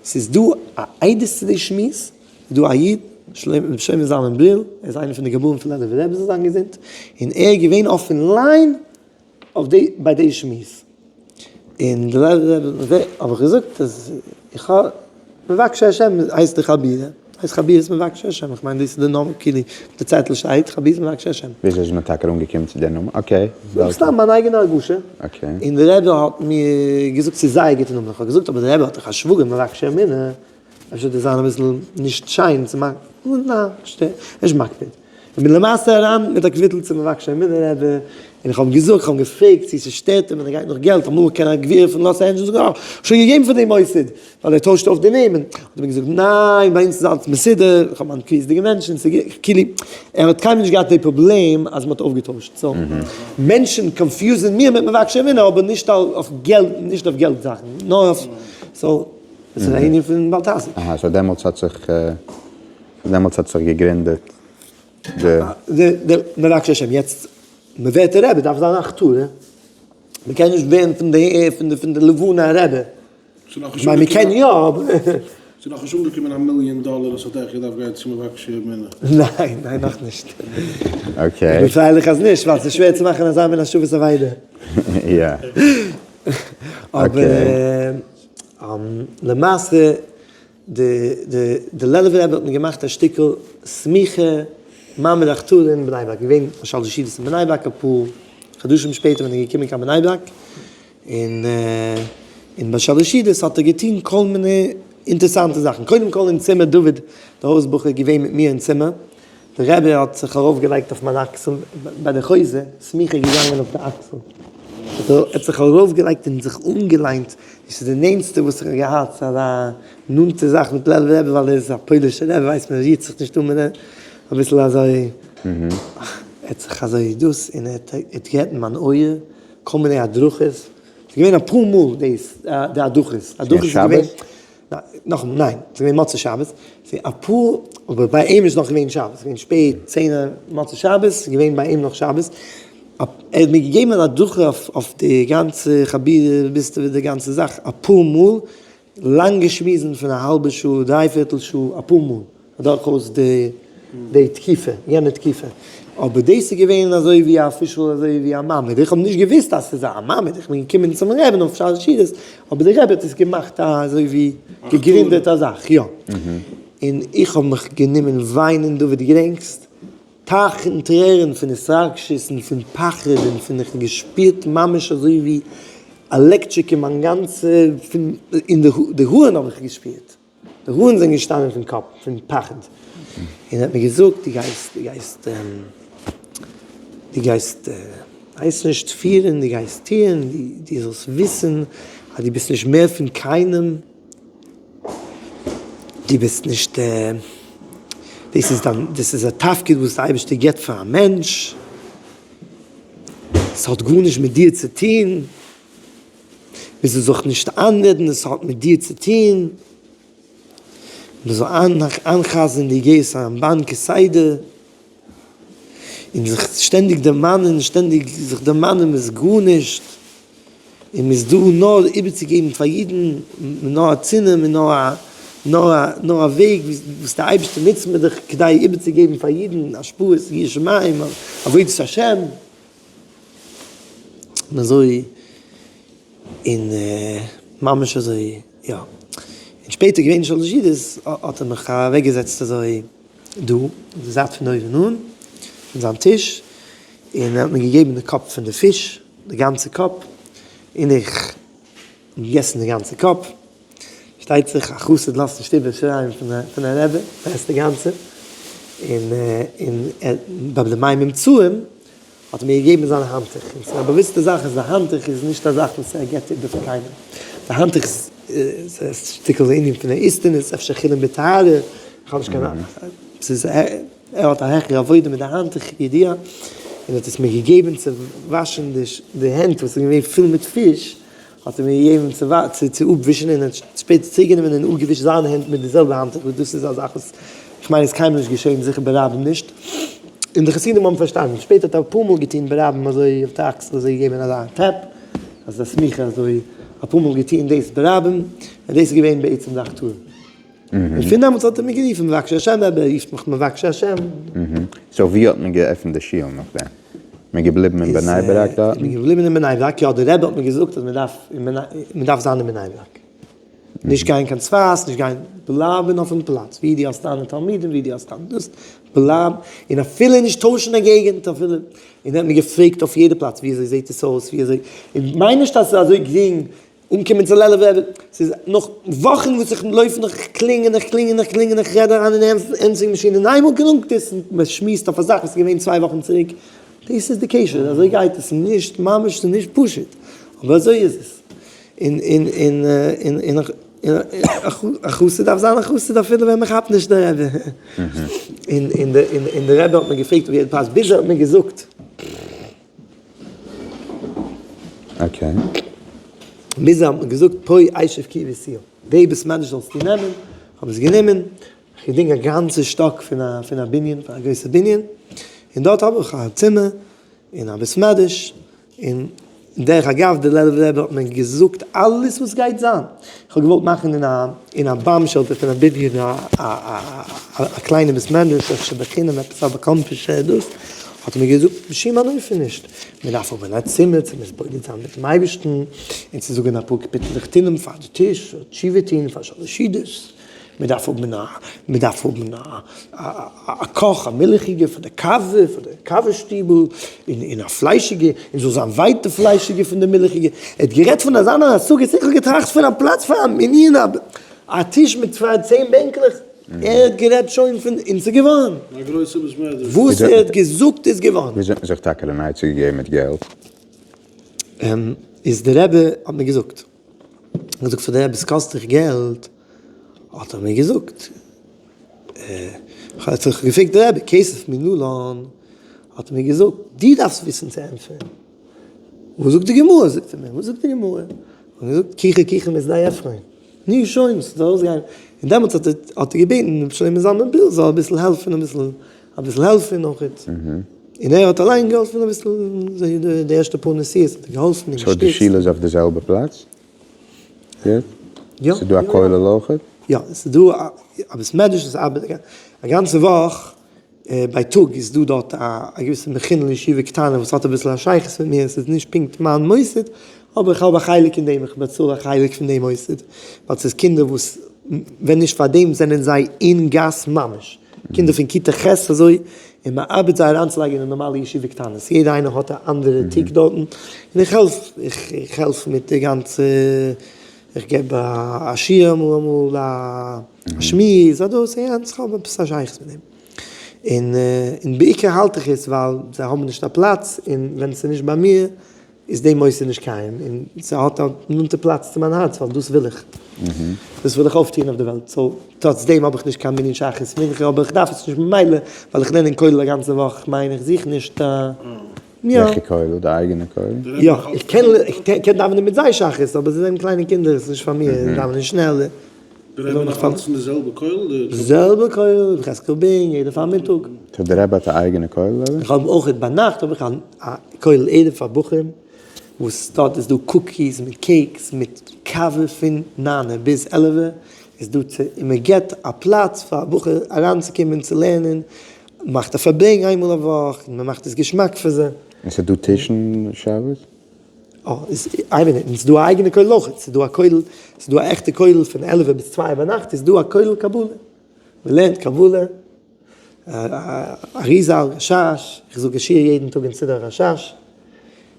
ס'איז דא א עדות צו די שמועס, איז דא א איד, ר' שלמה זלמן בריל, ער איז איינער פון די גבאים פון לעלובער רבי זאל זיין געזונט, און ער איז געווען אויפן line אויף די ביי די שמועס, און די לעלובער רבי האב איך געזאגט אז איך האב מבקשי השם הייסט די חבורה, הייסט חבורת מבקשי השם, איך מיין דאס איז די נאמען כאילו די צעטל שטייט חבורת מבקשי השם. וויאזוי איז מען טאקע אנגעקומען צו די נאמען? okay. סתם מיין אייגענע הרגשה. okay. און די רבי האט מיר געזאגט ס'איז זייער גוטע נאמען, איך האב געזאגט אבער די רבי האט דאך א שוואגער מבקשי אמונה, אפשר וועט עס זיין אביסל נישט שיין צו מאכן, ניין, נישט מקפיד. איך בין למעשה אריין מיט א קוויטל צום מבקש אמונה רבי, און איך האב אים געזאגט, איך האב אים געפרעגט צו ס'שטערט אים ווען ער גייט נאך געלט, אמאל קען א גביר פון לאס אנדזשעלס זאגן, אה, שוין געגעבן פאר דעם מוסד, ווייל ער טוישט אויף די נעמען, האט ער מיר געזאגט, ניין, ביי אונז איז אלץ מסודר, איך האב מיינע קביעות'דיגע מענטשן, כאילו, ער האט קיינמאל נישט געהאט די פראבלעם אז מ'האט אויפגעטוישט, so מענטשן confuse ן מיר מיט מבקש אמונה, אבער נישט אויף געלט, נישט אויף געלט זאכן, נאר אויף, so, דאס איז א ענין פון בל תעזוב. אהא, so דעמאלטס האט זיך, דעמאלטס האט זיך געגרינדעט די. די מבקש השם, יעצט מ'ווערט א רבי דארף זיין א הכתרה, מ'קען נישט ווערן פון די פון די פון די לבנה א רבי, כ'מיין מ'קען יא אבער. ס'איז נאכנישט אנגעקומען א מיליאן דאלער וואס האט אייך געדארפט גיין צו מבקשי אמונה? ניין ניין נאכנישט. okay. איך בין פרייליך אז נישט ווייל ס'איז שווער צו מאכן אזא מין השבת אבידה. יא. אבער למעשה די די די לעלובער רבי האט מיר געמאכט א שטיקל סמיכה מעמד הכתרה אין בני ברק, געווען א שלש סעודות אין בני ברק אפאר חדשים שפעטער ווען ער איז געקומען קיין בני ברק, און און ביי שלש סעודות האט ער געטון כל מיני אינטערסאנטע זאכן, קודם כל אין צימער דוד די הויז בחור איז געווען מיט מיר אין צימער, די רבי האט זיך ארויף געלייגט אויף מיין אקסל ביי די חוזה, סמיכה איז געגאנגען אויף די אקסל, ער האט זיך ארויף געלייגט און זיך אנגעליינט, דאס איז די נענסטע וואס איך האב געהאט צו אזא נאנטע זאך מיט לעלובער רבי ווייל ער איז א פוילישער רבי ווייסט מען רירט זיך נישט אן מיט אים, אביסל אזוי, ער האט זיך אזוי דאס און ער האט גערעדט אין מיין אויער כל מיני הדרכות, ס'איז געווען אפאר מאל דאס די הדרכות, הדרכות איז געווען. נאכאמאל, ניין, ס'איז געווען מוצאי שבת, ס'איז אפאר, אבער ביי אים איז נאך געווען שבת, ס'איז געווען שפעט, צענע מוצאי שבת, ס'איז געווען ביי אים נאך שבת, ער האט מיר געגעבן אן הדרכה אויף די גאנצע חבירה ביסטעווע די גאנצע זאך אפאר מאל, לאנגע שמועסן פון א האלבע שעה, דריי פערטל שעה, אפאר מאל. דורכאויס די די תקופה, יענע תקופה, אבער דאס איז געווען אזוי ווי א official אזוי ווי א מעמד, איך האב נישט געוואוסט אז ס'איז א מעמד, איך בין געקומען צום רבי'ן אויף שלש סעודות, אבער דער רבי האט עס געמאכט א אזוי ווי געגרינדעט א זאך, יא. און איך האב מיך גענומען וויינען דוד געדענקסט? טייכן טרערן פון התרגשות און פון פחד און פון איך האב געשפירט ממש אזוי ווי עלעקטריק אין מיין גאנצע פון אין די הארן האב איך געשפירט. די הארן זענען געשטאנען פון קאפ פון פחד, און ער האט מיר געזאגט דו גייסט דו גייסט דו גייסט ווייס נישט פירן דו גייסט טוען דו זאלסט וויסן אז דו ביסט נישט מער פון קיינעם, דו ביסט נישט דאס איז דיין דאס איז א תפקיד וואס די אייבערשטער גיבט פאר א מענטש, ס'האט גארנישט מיט דיר צו טון. מען זאל זיך נישט איינרעדן עס האט מיט דיר צו טון, מען זאל איינ'חזר'ן די איגרת הרמב"ן כסדר, און זיך שטענדיג דערמאנען, שטענדיג זיך דערמאנען מען איז גארנישט, און מען איז דא נאר איבערצוגעבן פאר אידן, נאר א צינור, נאר א נאר א נאר א וועג וואס דער אייבערשטער נוצט מיט דיך כדי איבערצוגעבן פאר אידן השפעות יראת שמים, עבודת השם. און אזוי און ממש אזוי יא, און שפעטער געווען שלש סעודות האט ער מיך אוועק געזעצט אזוי דא אין די זייט פון אויבן אן פון זיין טיש, און ער האט מיר געגעבן די קאפ פון די פיש, די גאנצע קאפ, און איך האב געגעסן די גאנצע קאפ, פארשטייט זיך א חסיד לאזט נישט איבער שיריים פון א רבי, ער עסט די גאנצע, און און ביי די מים ממצאים האט ער מיר געגעבן זיין האנטוך, און ס'איז א באוואוסטע זאך אז די האנטוך איז נישט א זאך וואס ער געבט איבער פאר קיינעם, די האנטוך איז א שטיקל ענין פון א איסטניס, אפשר חולין בטהרה, איך האב נישט קיין אהנונג, ס'איז ער האט א העכערע עבודה מיט די האנטוך כידוע, און האט עס מיר געגעבן צו וואשן די הענט וואס איז געווען פול מיט פיש, האט ער מיר געגעבן צו צו אפווישן און האט שפעטער צוריקגענומען און אפגעווישט זיינע הענט מיט די זעלבע האנטוך וואס דאס איז א זאך וואס איך מיין איז קיינמאל נישט געשען זיכער ברבים נישט און די חסידים האבן פארשטאנען שפעטער האט ער אפאר מאל געטון ברבים אזוי אויף די אקסל אזוי געגעבן אזא טעפ אזא סמיכה אזוי אפאר מאל געטון דאס ברבים און דאס איז געווען בעצם די הכתרה. און פון דעמאלטס האט ער מיר גערופן מבקשי השם רבי, ער רופט מיך מבקשי השם. so ווי האט מען געעפנט די שול נאכדעם? מען געבליבן אין בני ברק דארטן? מען געבליבן אין בני ברק, יא, די רבי האט מיר געזאגט אז מען דארף מען דארף זיין אין בני ברק. נישט גיין קיין צפת, נישט גיין, בלייבן אויפן פלאץ ווי דו האסט דיינע תלמידים, ווי דו האסט דיין דאס, בלייב, און אפילו נישט טוישן א געגענט אפילו, און ער האט מיר געפרעגט אויף יעדע פלאץ ווי אזוי זעט עס אויס, ווי אזוי, און מיין נישט אז ס'איז אזוי גרינג. אנקומען צו לעלוב'ער רבי, ס'איז נאך וואכן וואס איך לויף נאך, איך קלינג און איך קלינג און איך קלינג און איך רעד אריין אין answering machine און איינמאל געלונגט עס און מען שמועסט אויף א זאך וואס איז געווען צוויי וואכן צוריק, דאס איז די קשר, אזוי גייט עס, נישט ממש ס'איז נישט פשוט, אבער אזוי איז עס, און און און און און א חסיד דארף זיין א חסיד אפילו ווען מען כאפט נישט די רבי, און און די רבי האט מיר געפרעגט אויף יעדע פלאץ ביז ער האט מיר געזאגט. okay. ביז זיי האבן געזאגט פה אשב כי וסיעו, די בית מדרש זאלסטו נעמען, כ'האב עס גענומען, כ'געדינג א גאנצע שטאק פון א פון א בנין, פון א גרויסע בנין, און דארט האב איך א צימער און א בית מדרש, און דרך אגב די לעלוב'ער רבי האט מיר געזאגט אלעס וואס גייט זיין, כ'האב געוואלט מאכן אין א אין א bomb shelter פון א בנין א א א קליינע בית מדרש אפשר בחינם עפעס א באקאנטישע דאס, האט ער מיר געזאגט בשום אן אופן נישט, מען דארף האבן א צימער צו מתבודד זיין מיט'ן אייבערשטן, און צו זאגן אפאר קאפיטלעך תהלים פאר די טיש, תשובה טון פאר שלש סעודות, מען דארף האבן א, מען דארף האבן א א קאך, א מילכיגע פאר די קאווע, פאר די קאווע שטיבל, און און א פליישיגע, און זאל זיין ווייט די פליישיגע פון די מילכיגע, ער האט גערעדט פון אזאנע השגות, איך האב געטראכט פון א פלאץ פאר א מנין, א טיש מיט צוויי צען בענקלעך. ער האט גערעדט שוין פון און ס'איז געווארן. א גרויסע בית מדרש. וואס ער האט געזאגט איז געווארן. וויאזוי האט מען זיך טאקע אן עצה געגעבן מיט געלט? איז די רבי האט מיר געזאגט, איך האב געזאגט פאר די רבי ס'קאסט דיך געלט, האט ער מיר געזאגט, איך האב זיך געפרעגט די רבי כסף מנלן, האט ער מיר געזאגט, דו דארפסט וויסן צו ענטפערן, וואס זאגט די גמרא, זאגט ער מיר, וואס זאגט די גמרא, האב איך געזאגט קיחה קיחה משדה עפרון. נו שוין, ס'זאל ארויסגיין. און דעמאלטס האט ער האט ער געבעטן רבי שלמה זלמן ביל זאל אביסל העלפן אביסל אביסל העלפן אויכעט. און ער האט אליין געהאלפן אביסל די ערשטע פאר נסיעות האט ער געהאלפן און so די געשטיצט. שול איז אויף די זעלבע פלאץ יעצט? יא. ס'איז דא א כולל אויכעט? יא, ס'איז דא א בית מדרש וואס ארבעט א גאנצע וואך. בייטאג איז דא דארט א געוויסע מכינה לישיבה קטנה וואס האט אביסל א שייכות מיט מיר, עס איז נישט פונקט מיין מוסד, אבער איך האב א חלק אין דעם, איך באצאל א חלק פון דעם מוסד, ווייל ס'איז קינדער וואס ווען נישט פאר דעם זענען זיי אין גאס ממש, קינדער פון כיתה ח' אזוי, און מען ארבעט זיי אריינצולייגן אין נארמאלע ישיבה קטנות, יעדע איינער האט א אנדערע תיק דארטן, און איך העלף, איך העלף מיט די גאנצע, איך געב א שיעור אמאל אמאל, א שמועס, א דאס, א יענץ, כ'האב עפעס א שייכות מיט דעם. און און בעיקר האלט איך עס ווייל זיי האבן נישט א פלאץ, און ווען ס'איז נישט ביי מיר איז די מוסד נישט קיים, און ס'האט א נאנטע פלאץ צו מיין הארץ ווייל דאס וויל איך, דאס וויל איך אויפטוען אויף די וועלט, so טראץ דעם האב איך נישט קיין מנין שחרית מנחה אבער איך דארף עס נישט ממילא ווייל איך לערן אין כולל א גאנצע וואך, כ'מיין איך זוך נישט א. יא. וועלכע כולל? די אייגענע כולל? יא, איך קען איך קען דאווענען מיט זיי שחרית, אבער זיי זענען קליינע קינדער, עס איז נישט פאר מיר, זיי דאווענען שנעל. די רבי נאך אלץ אין די זעלבע כולל? די זעלבע כולל, ר' חזקאל בינג, יעדע פארמיטאג. so די רבי האט א אייגענע כולל אדער? איך האב אויך ביינאכט האב איך א כולל ערב פאר בחורים, וואס דארט איז דא cookies מיט cakes מיט קאווע פון ניינע ביז עלעווע איז דא צו, און מען געבט א פלאץ פאר א בחור אריינצוקומען צו לערנען, מאכט א פארברענג איינמאל א וואך, און מען מאכט עס געשמאק פאר זיי. און ס'איז דא טישן שבת? אה, איז איין מינוט, און ס'איז דא א אייגענע כולל אויך, ס'איז דא א כולל, ס'איז דא א עכטע כולל פון עלעווע ביז צוויי ביינאכט איז דא א כולל קבלה, מען לערנט קבלה, אריזל, רשש, איך זאג א שיעור יעדן טאג אין סידור רשש,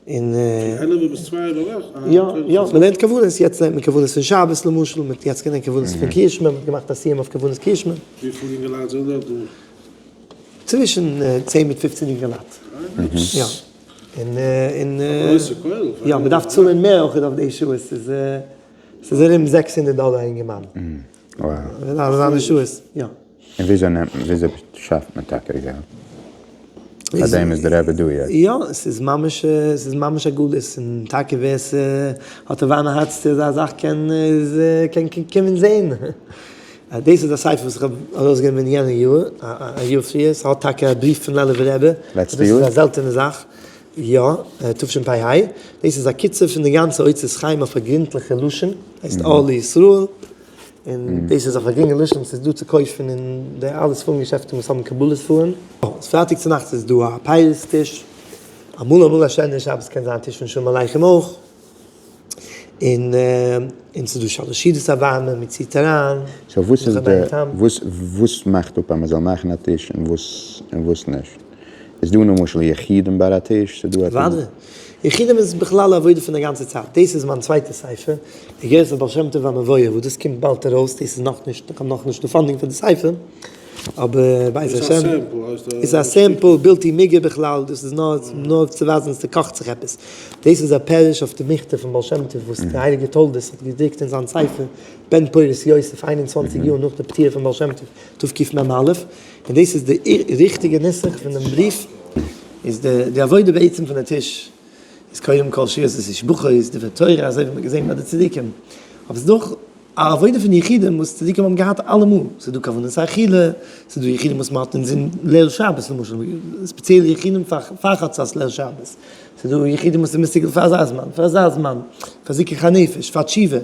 און. פון עלעווע ביז צוויי ביינאכט? יא, יא, מען לערנט כוונות, יעצט לערנט מען כוונות פון שבת למשל, מען האט יעצט געלערנט כוונות פון קריאת שמע, מען האט געמאכט א סיום אויף כוונות קריאת שמע. וויפיל יונגעלייט זענען דארט דא? צווישן צען מיט פופצן יונגעלייט. יא. און און. א גרויסע כולל. יא, מען דארף צאלען מער אויך אויף די שעות, ס'איז ס'איז ארום 600 דאלער א אינגערמאן. אזאנע שעות, יא. און וויאזוי נעמט מען, וויאזוי שאפט מען טאקע געלט? פאר דעם איז די רבי דא יעצט. יא, ס'איז ממש, ס'איז ממש א גלות, און טאקע ווער ס'האט א ווארמע הארץ צו אזא זאך קען קען קומען זען. דאס איז א ספר וואס איך האב ארויסגענומען יענע יאר, א יאר פריער, ס'האט טאקע א בריוו פון לעלוב'ער רבי, לעצטע דאס יאר? איז א זעלטענע זאך, יא, תשפ ה, דאס איז א קיצור פון די גאנצע אוצרות חיים אויף א גרונטליכע לשון, הייסט אור לישראל, און דאס איז אויף א גרינגע לשון, ס'איז דא צו קויפן אין די אלע ספרים געשעפטן וואס האבן קבלה ספרים. פרייטאג צונאכטס איז דא א פירות טיש, אמאל אמאל א שענערע שבת קען זיין א טיש פון שלום עליכם אויך, און און ס'איז דא שלש סעודות א ווארעמע, מען ציט אריין. so וואס איז די, וואס וואס מאכט אפ אז מען זאל מאכן א טיש און וואס און וואס נישט? איז דא למשל יחידים ביי א טיש? ס'איז דא א. אוודאי. יחודים איז בכלל א עבודה פון די גאנצע צייט, דאס איז מיין צווייטע ספר, איגרת הבעל שם טוב והמבואר, וואס דאס קומט באלד ארויס, דאס איז נאכנישט, איך האב נאכנישט די funding פאר די ספר, אבער בעזר השם, איז א sample בלתי מוגה בכלל, דאס איז נאר נאר צו ווייזן אז ס'קאכט זיך עפעס, דאס איז א פירוש אויף די מכתב פון בעל שם טוב וואס די הייליגע תולדות האט געדרוקט אין זיין ספר בן פורת יוסף 21 יאר נאך די פטירה פון בעל שם טוב תקמ"א, און דאס איז די ריכטיגע נוסח פון דעם בריוו, איז די די עבודה בעצם פון די טיש איז קודם כל שירות ותשבחות, דברי תורה אזוי ווי מ'האט געזען ביי די צדיקים, אבער ס'איז דא אויך א עבודה פון יחודים וואס צדיקים האבן געהאט אלעמאל, ס'איז דא כוונת אכילה, ס'איז דא יחודים וואס מ'האט אינזין ליל שבת למשל, ספעציעלע יחודים פאר חצות ליל שבת, ס'איז דא יחודים וואס איז מסוגל פאר אזא זמן, פאר אזא זמן, פאר זיכוך הנפש, פאר תשובה,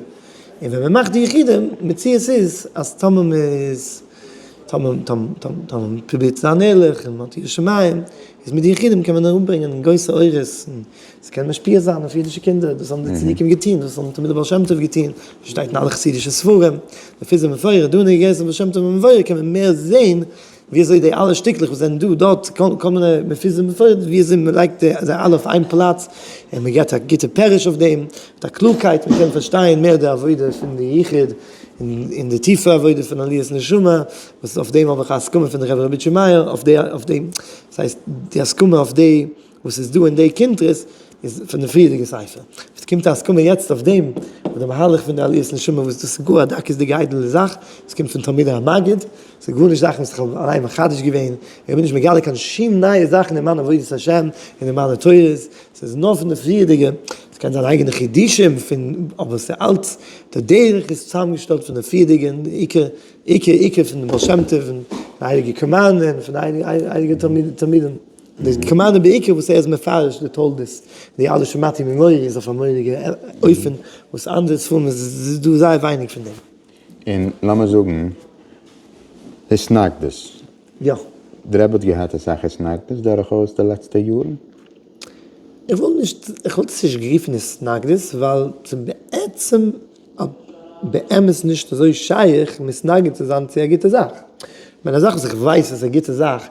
און ווען מ'מאכט די יחודים, מציאות איז אז טאמער מ'איז. טאמער טאמער מ'פרובירט צו זיין ערליך און מ'האט יראת שמים, איז מיט די יחודים קען מען אראפברענגען גרויסע אורות און ס'קען משפיע זיין אויף אידישע קינדער, דאס האבן די צדיקים געטון, דאס האבן תלמידי בעל שם טוב געטון, דאס שטייט אין אלע חסידישע ספרים, לפי זה מפואר, דא אין איגרת הבעל שם טוב המבואר קען מען מער זען ווי אזוי די אלע שטיקלעך וואס זענען דא דארט, כל מיני מפוזר ומפורד, ווי אזוי מ'לייגט זיי אלע אויף איין פלאץ און מ'געבט א גוטע פירוש אויף דעם, מיט א קלארקייט, מ'קען פארשטיין מער די עבודה פון די יחוד. און די טיפע עבודה פון עליית נשמה, וואס אויף דעם האב איך א הסכמה פון די רבי ר' איטשע מאיר, אויף די, אויף דעם, דאס הייסט די הסכמה אויף די וואס איז דא אין די קונטרס איז פון די פריערדיגע ספר. עס קומט א הסכמה יעצט אויף דעם, אויף די מהלך פון די עליית נשמה וואס דאס איז גאר א דקות'דיגע איידעלע זאך, עס קומט פון תלמידי המגיד, עס איז גארנישט זאכן וואס איך האב אליין מחדש געווען, איך בין נישט מגלה קיין שום נייע זאכן אין מיין עבודת השם און אין מיינע תורות, ס'איז נאר פון די פריערדיגע, ס'קען זיין אייגענע חידושים פון, אבער ס'איז אלץ, די דרך איז צוזאמגעשטעלט פון די פריערדיגע און די עיקר, עיקר, עיקר פון די בעל שם טוב און די הייליגע קאמארנע און פון די הייליגע תלמידים. די קאמארנע בעיקר וואס ער איז מפרש די תולדות, די אלע שמעתי ממורי איז אויף א מורא'דיגע אופן וואס אנדערע ספרים איז דא זייער ווייניג פון דעם. און לאמיר זאגן התנגדות. יא. די רבי האט געהאט אסאך התנגדות דורכאויס די לעצטע יארן? איך וואלט נישט, איך וואלט עס נישט גערופן התנגדות, ווייל ס'איז בעצם באמת נישט אזוי שייך מתנגד צו זיין צו א גוטע זאך. כ'מיין א זאך וואס איך ווייס אז ס'איז א גוטע זאך,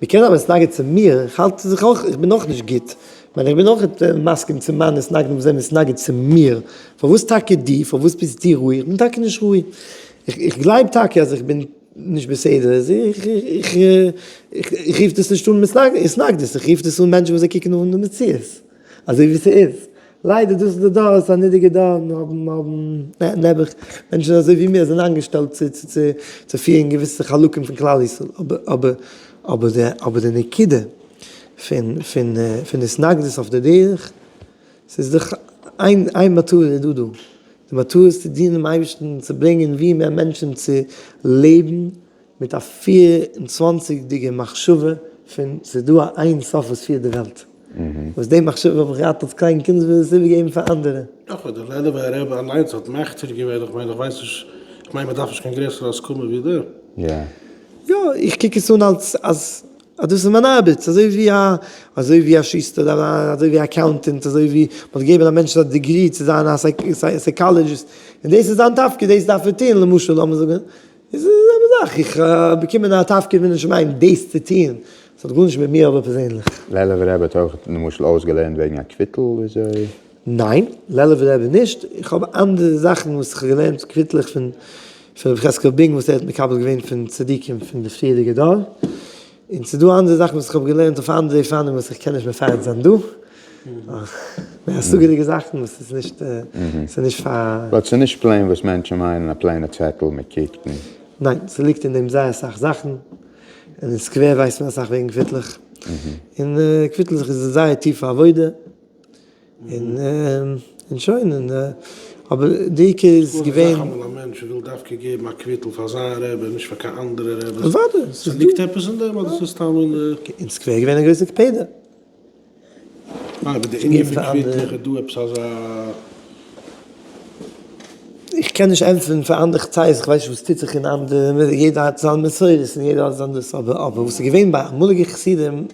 מ'קען זיין מתנגד צו מיר, איך האלט זיך אויך, איך בין אויך נישט גוט, כ'מיין איך בין אויך מסכים צו מיינע מתנגדים וואס זענען מתנגד צו מיר, פארוואס טאקע דו, פארוואס ביסטו ראוי, איך בין טאקע נישט ראוי, איך גלייב טאקע אז איך בין נישט בסדר, איך איך רוף דאס נישט אן התנגדות, איך רוף דאס אן מענטשן וואס זיי קוקן אן די מציאות אזוי ווי ס'איז, ליידער דאס איז די דור, עס איז א נידריגע דור, מיר האבן האבן נעבעך מענטשן אזוי ווי מיר זענען איינגעשטעלט צו צו צו פירן געוויסע חלקים פון כלל ישראל, אבער אבער אבער די אבער די נקודה פון פון פון התנגדות אויף די דרך, ס'איז דאך איין איין מטרה איז דא דא, די מטרה איז צו דינען דעם אייבערשטן, צו ברענגען ווי מער מענטשן צו לעבן מיט א 24 דיגע מחשבה פון ס'איז דא א אין סוף וואס פירט די וועלט, וואס די מחשבה האב איך געהאט אלס קליין קינד און עס איבערגעגעבן פאר אנדערע. דאך האט דער לעלובער רבי אליינס האט מכתיר געווען, איך מיין איך ווייס נישט, איך מיין מען דארף נישט קיין גרעסערע הסכמה ווי דעם. יא. יא, איך קוק עס אן אלס אז אז דאס איז מיין ארבעט, אזוי ווי א אזוי ווי א שוסטער, אזוי ווי א accountant, אזוי ווי מ'האט געגעבן א מענטש א degree צו זיין א psychologist, און דאס איז זיין תפקיד, דאס דארף ער טון, למשל לאמיר זאגן, איז די זעלבע זאך, איך האב באקומען א תפקיד מן השמים דאס צו טון, עס האט גארנישט מיט מיר אבער פערזענליך. לעלובער רבי האט אויך למשל אויסגעלערנט וועגן א קוויטל וויאזוי? ניין, לעלובער רבי נישט, איך האב אנדערע זאכן וואס איך האב געלערנט קוויטלעך פון פון רבי חזקאל בינג וואס ער האט מקבל געווען פון צדיקים פון די פריערדיגע דור, און ס'איז דא אנדערע זאכן וואס איך האב געלערנט אויף אנדערע אופנים וואס איך קען נישט מפרט זיין דא, מער השגה'דיגע זאכן וואס איז נישט, ס'איז נישט פאר. but ס'איז נישט plain וואס מענטשן מיינען א plain ע צעטל מען קוקט און. ניין, ס'ליגט אין דעם זייער אסאך זאכן, און אין סקווער ווייסט מען אסאך וועגן קוויטלעך, און קוויטלעך איז א זייער טיפע עבודה. און און שוין און אבער די עיקר איז געווען. ס'איז אמאל א מענטש וויל דווקא געבן א קוויטל פאר זיין רבי און נישט פאר קיין אנדערע רבי. אוודאי. ס'ליגט עפעס אין דעם אדער ס'איז סתם אין די. אין סקווער איז געווען א גרויסע קפידא. ניין אבער די ענין פון קוויטלעך איז דא עפעס אזא. איך קען נישט ענטפערן פאר אנדערע חצרות איך ווייס נישט וואס טוט זיך אין אנדערע יעדער האט זיין מסורת און יעדער האט זיין דאס אבער אבער וואס איז געווען ביי אמאליגע חסידים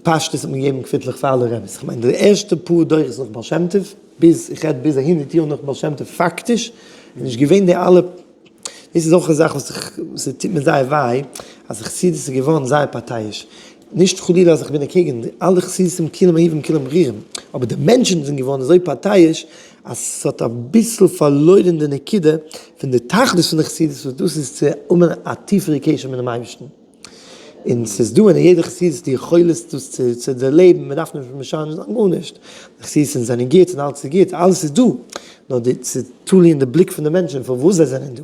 פשטות האט מען געגעבן קוויטלעך פאר אלע רביס, איך מיין די ערשטע פאר דורות נאך בעל שם טוב, ביז, איך רעד ביז א הונדערט יאר נאך בעל שם טוב פאקטיש, איז נישט געווען די אלע, דאס איז אויך א זאך וואס איך, וואס ס'טוט מיר זייער וויי, אז חסידות איז געווארן זייער פארטייאיש. נישט חלילה אז איך בין אקעגן, אלע חסידות'ן כולם אהובים כולם ברירים, אבער די מענטשן זענען געווארן אזוי פארטייאיש אז ס'האט אביסל פארלוירן די נקודה פון די תכלית פון די חסידות וואס דאס איז צו האבן א טיפערע קשר מיט'ן אייבערשטן. און ס'איז דא אין יעדע חסידות די יכולת דאס צו דערלעבן, מ'דארף נישט משנה זיין גארנישט, די חסידות'ן זענען גוט און אלעס איז גוט, אלעס איז דא, נאר די ס'איז תלוי אין די בליק פון די מענטשן פארוואס זיי זענען דא,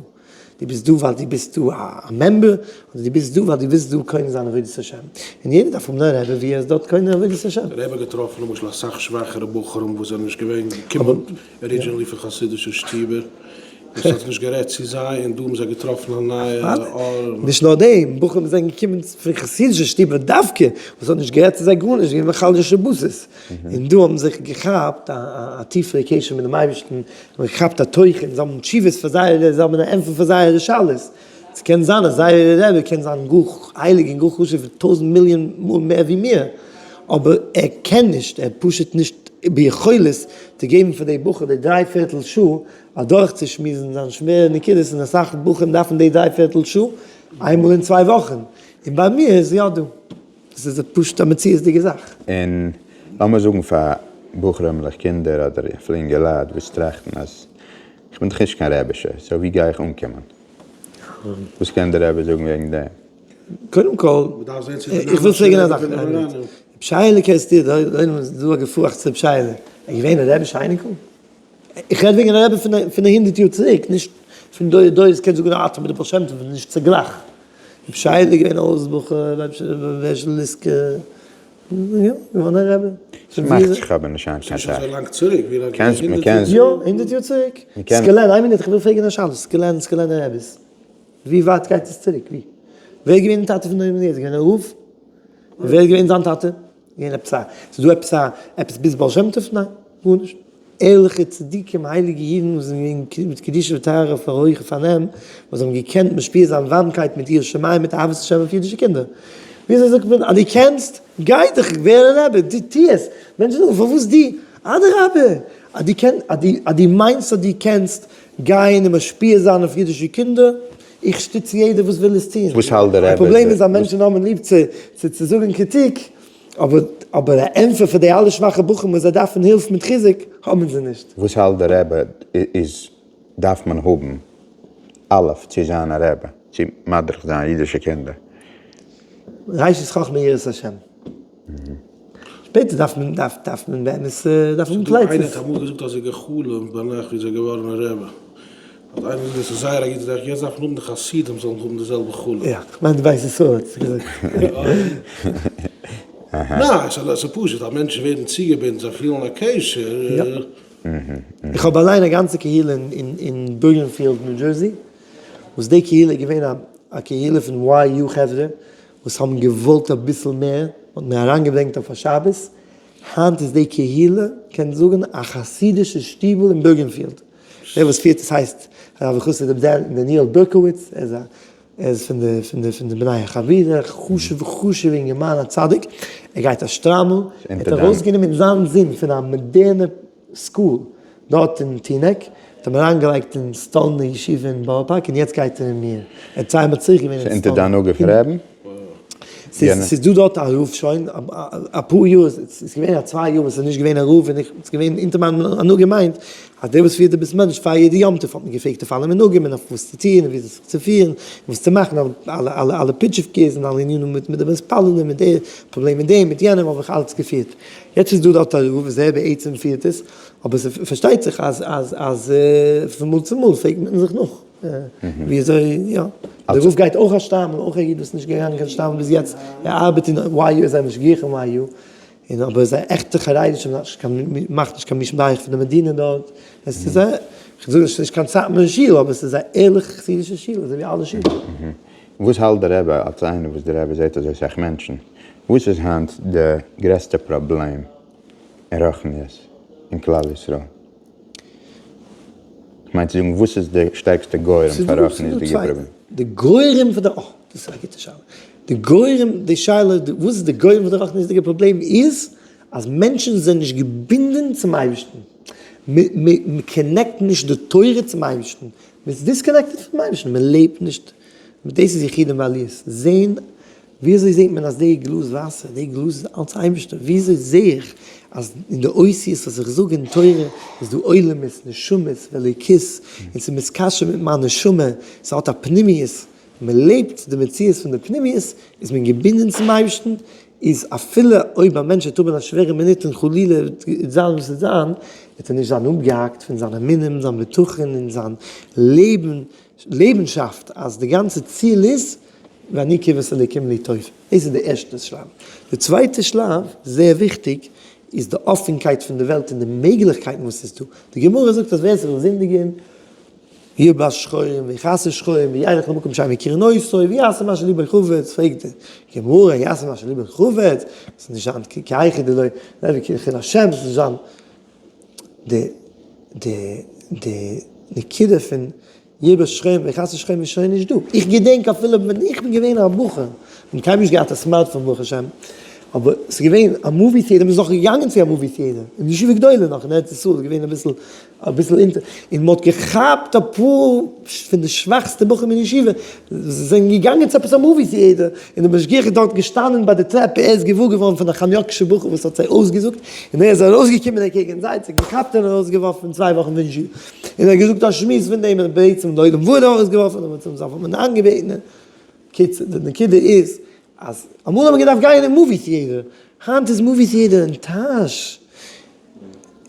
דו ביסט דא ווייל דו ביסט דא א member, אדער דו ביסט דא ווייל דו ווילסט דא קונה זיין עבודת השם, און יעדער דארף האבן א רבי ווי ער איז דארט קונה עבודת השם. דער רבי האט געטראפן למשל אסאך שוואכערע בחורים וואס זענען נישט געווען געקומען originally פון חסידישע שטיבער, און ס'האט נישט גערעדט צו זיי, און דא האבן זיי געטראפן א נייע אור. נישט נאר דעם, בחורים זענען געקומען פון חסידישע שטיבער דווקא, וואס האט נישט גערעדט צו זיי גארנישט, געווען מחלל שבתות, און דא האבן זיך געכאפט א טיפערע קשר מיט דעם אייבערשטן, האבן געכאפט א תוכן, זיי האבן תשובות פאר זייערע, זיי האבן א ענטפער פאר זייערע שאלות, ס'קען זיין אז זייער רבי קען זיין גאר הייליג און גאר חשוב טויזנט מיליאן מאל מער ווי מיר, אבער ער קען נישט, ער האט פשוט נישט ביכולת צו געבן פאר די בחור די דריי פערטל שעה אדורכצושמועסן זיין שווערע נקודות, און אסאך בחורים דארפן די דריי פערטל שעה איינמאל אין צוויי וואכן, און ביי מיר איז יא דא. דאס איז פשוט א מציאות'דיגע זאך. און לאמיר זאגן פאר בחורים'לעך, קינדער אדער אפילו אינגעלייט וואס טראכטן אז איך בין דאך נישט קיין רעבישער, so ווי גיי איך אנקומען? וואס קען דער רבי זאגן וועגן דעם? קודם כל, איך וויל פרעגן א זאך. רבי שייעלע קענסטו, דא איז דא א געפאראכטס רבי שייעלע, ער איז געווען א רעבישע אייניקל? איך רעד וועגן א רבי פון א הונדערט יאר צוריק, נישט פון דורי דורות, קענסט זאגן א אטעם מיט די בעל שם טוב, נישט צוגלייך. רבי שייעלע איז געווען א הויז בחור, רבי הערשל ליסקא, יא, געווארן א רבי. ס'מאכט זיך אבער נישט היינט קיין סאך. קענסט, מ'קען. יא, הונדערט יאר צוריק. סקולען, איין מינוט, איך וויל פרעגן א שאלה, סקולען, סקולענער רביס, ווי ווייט גייט עס צוריק? ווי? ווער איז געווען די טאטע פון דעם? איז געווען א רב? ווער איז געווען זיין טאטע? געווען עפעס א, ס'איז דא עפעס א, עפעס ביז בעל שם טוב? ניין, גארנישט. ערליכע צדיקים הייליגע אידן וואס זענען געווען מיט קדושה וטהרה אויף א הויכע פארנעם, וואס האבן געקענט משפיע זיין ווארעמקייט מיט יראת שמים מיט אהבת השם אויף אידישע קינדער. וויאזוי זאגט מען אז דו קענסט, גיי דיך ווער א רבי, דו טו עס. מענטשן זאגן פארוואס דו? אדרבה, אז דו קענסט, אז דו מיינסט אז דו קענסט גיין און משפיע זיין אויף אידישע קינדער, איך שטיץ יעדער וואס וויל עס טון. וואס האלט דער די רבי? פראבלעם איז אז מענטשן האבן ליב צו צו זאגן קריטיק, אבער אבער א ענטפער פאר די אלע שוואכע בחורים וואס זיי דארפן הילף מיט חיזוק האבן זיי נישט. וואס האלט דער רבי איז דארף מען האבן א' צו זיין א רבי, צו מדריך זיין אידישע קינדער? ראשית חכמה יראת השם. שפעטער דארף מען דארף דארף מען באמת דארף מען פלייצעס. איינער האט אמאל געזאגט אז ער האט גע'חלומ'ט ביינאכט ווי ער איז געווארן א רבי. האט איינער געזאגט דאס איז זייער א גוטע זאך, יעצט דארף מען האבן די חסידים זאלן האבן די זעלבע חלום. יא, כ'מיין די בית ישראל האט עס געזאגט. ניין, ס'איז פשוט אז מענטשן ווערן צוגעבינדן, זיי פילן א קשר. יא. איך האב אליין א גאנצע קהילה אין בלומינגפילד ניו דזשערסי, וואס די קהילה איז געווען א קהילה פון YU חברה וואס האבן געוואלט אביסל מער, האט מיר אריינגעברענגט אויף א שבת, היינט איז די קהילה, קענסט זאגן, א חסידישע שטיבל אין בלומינגפילד, דער וואס פירט עס הייסט הרב החסיד רבי דניאל בערקאוויץ, ער איז א ער איז פון די פון די פון די בני החבירה, חשוב חשוב אינגערמאן א צדיק, ער גייט א שטריימל, ער האט ארויסגענומען זיין זון פון א מאדערנע school דארט אין טינעק, האט אים אריינגעלייגט אין סטאלינער ישיבה אין בארא פארק און יעצט גייט ער אין מיר, ער האט צוויי מאל צריך געווען אין ס'איז אונטער די הנהגה פון רעבן? ס'איז דא דארט א רב שוין אפאר יאר, ס'איז געווען א צוויי יאר וואס ס'איז נישט געווען א רב און ס'איז געווען אונטער מיין הנהגה מיינט אז דער וואס פירט די בית מדרש פאר יעדע יום טוב האט מען געפרעגט אויף אלע מנהגים און אויף וואס צו טון און וויאזוי זיך צו פירן און וואס צו מאכן אלע אלע אלע פיטשיווקעס און אלע ענינים מיט די מתפללים מיט די פראבלעם מיט דעם מיט יענעם האב איך אלץ געפירט. יעצט איז דא דארט א רב וואס ער בעצם פירט עס, אבער ס'פארשטייט זיך אז אז אז פון מאל צו מאל פרעגט מען זיך נאך ווי אזוי יא, דער רב גייט אויך א שטריימל, אויך א איד וואס איז נישט געגאנגען קיין שטריימל ביז יעצט, ער ארבעט אין YU איז א משגיח אין YU, און אבער איז א עכטע חרדישע מאכט נישט קיין מישמייך פון די מדינה דארט, עס איז א, כ'זאג נישט ס'איז נישט קיין סאטמארע שול אבער ס'איז א ערליכע חסידישע שול אזוי ווי אלע שולן. וואס האלט די רבי אלס איינער וואס די רבי זעט אזוי סאך מענטשן, וואס איז היינט די גרעסטע פראבלעם אין רוחניות אין כלל ישראל? כ'מיין צו זאגן וואס איז די שטערקסטע גורם פאר רוחניות'דיגע פראבלעם? די גורם פאר די, אה, דאס איז א גוטע שאלה. די גורם, די שאלה, וואס איז די גורם פאר די רוחניות'דיגע פראבלעם איז אז מענטשן זענען נישט געבינדען צום אייבערשטן. מען connect נישט די תורה צום אייבערשטן, מען איז disconnected פונעם אייבערשטן, מען לעבט נישט, דאס איז יחידים ועליות, זען. וויאזוי זעט מען אז די גלאז וואסער, די גלאז איז אלץ אייבערשטער, וויאזוי זע איך אז אין די אותיות וואס איך זאג אין תורה איז דא עולמות, נשמות, ואלוקות, און ס'איז מתקשר מיט מיין נשמה, ס'האט א פנימיות, מען לעבט די מציאות פון די פנימיות, איז מען געבינדן צום אייבערשטן, איז אפילו אויב א מענטש וועט האבן א שווערע מינוט און חלילה וועט זיין וואס וועט זיין, וועט ער נישט זיין אפגעהאקט פון זיין אמונה און זיין בטחון און זיין לעבן, לעבנשאפט, אז די גאנצע ציל איז ואני קוית אלוקים לי טוב. דאס איז די ערשטע שלב. די צווייטע שלב, זייער וויכטיג, איז די אפענקייט פון די וועלט און די מעגליכקייטן וואס איז דא. די גמרא זאגט אז ווער ס'וויל זינדיגען, ילבש שחורים ויכסה שחורים וילך למקום שאין מכירין אותו ויעשה מה שליבו חפץ, פרעגט די גמרא, יעשה מה שליבו חפץ? ס'איז נישט זיין כי היכי דלא נעבעך כי חיל השם, ס'איז נישט זיין די די די נקודה פון ילבש שחורים ויכסה שחורים איז שוין נישט דא. איך געדענק אפילו ווען איך בין געווען א בחור, כ'האב קיינמאל נישט געהאט א smartphone ברוך השם, אבער ס'איז געווען א movie theater, מ'איז נאך געגאנגען צו א movie theater, אין ישיבה גדולה נאך אין ארץ ישראל איז געווען אביסל אביסל אונטער, און מ'האט געכאפט אפאר פון די שוואכסטע בחורים אין ישיבה, זיי זענען געגאנגען צו עפעס א movie theater, און דער משגיח איז דארט געשטאנען ביי די טרעפ, ער איז געוואר געווארן פון א חניאקישע בחור וואס האט זיי אויסגעזאגט, און ער איז ארויסגעקומען אקעגן זיי, האט זיי געכאפט און ארויסגעווארפן פון צוויי וואכן פון ישיבה, און ער האט געזאגט א שמועס פון דעם, און בעצם די עולם וואלט ארויסגעווארפן, אבער צום סוף האט מען איינגעבעטן, קיצור, די נקודה איז, אז אמאל האט מען געדארפט גיין אין movie theater, היינט איז movie theater אין טאש.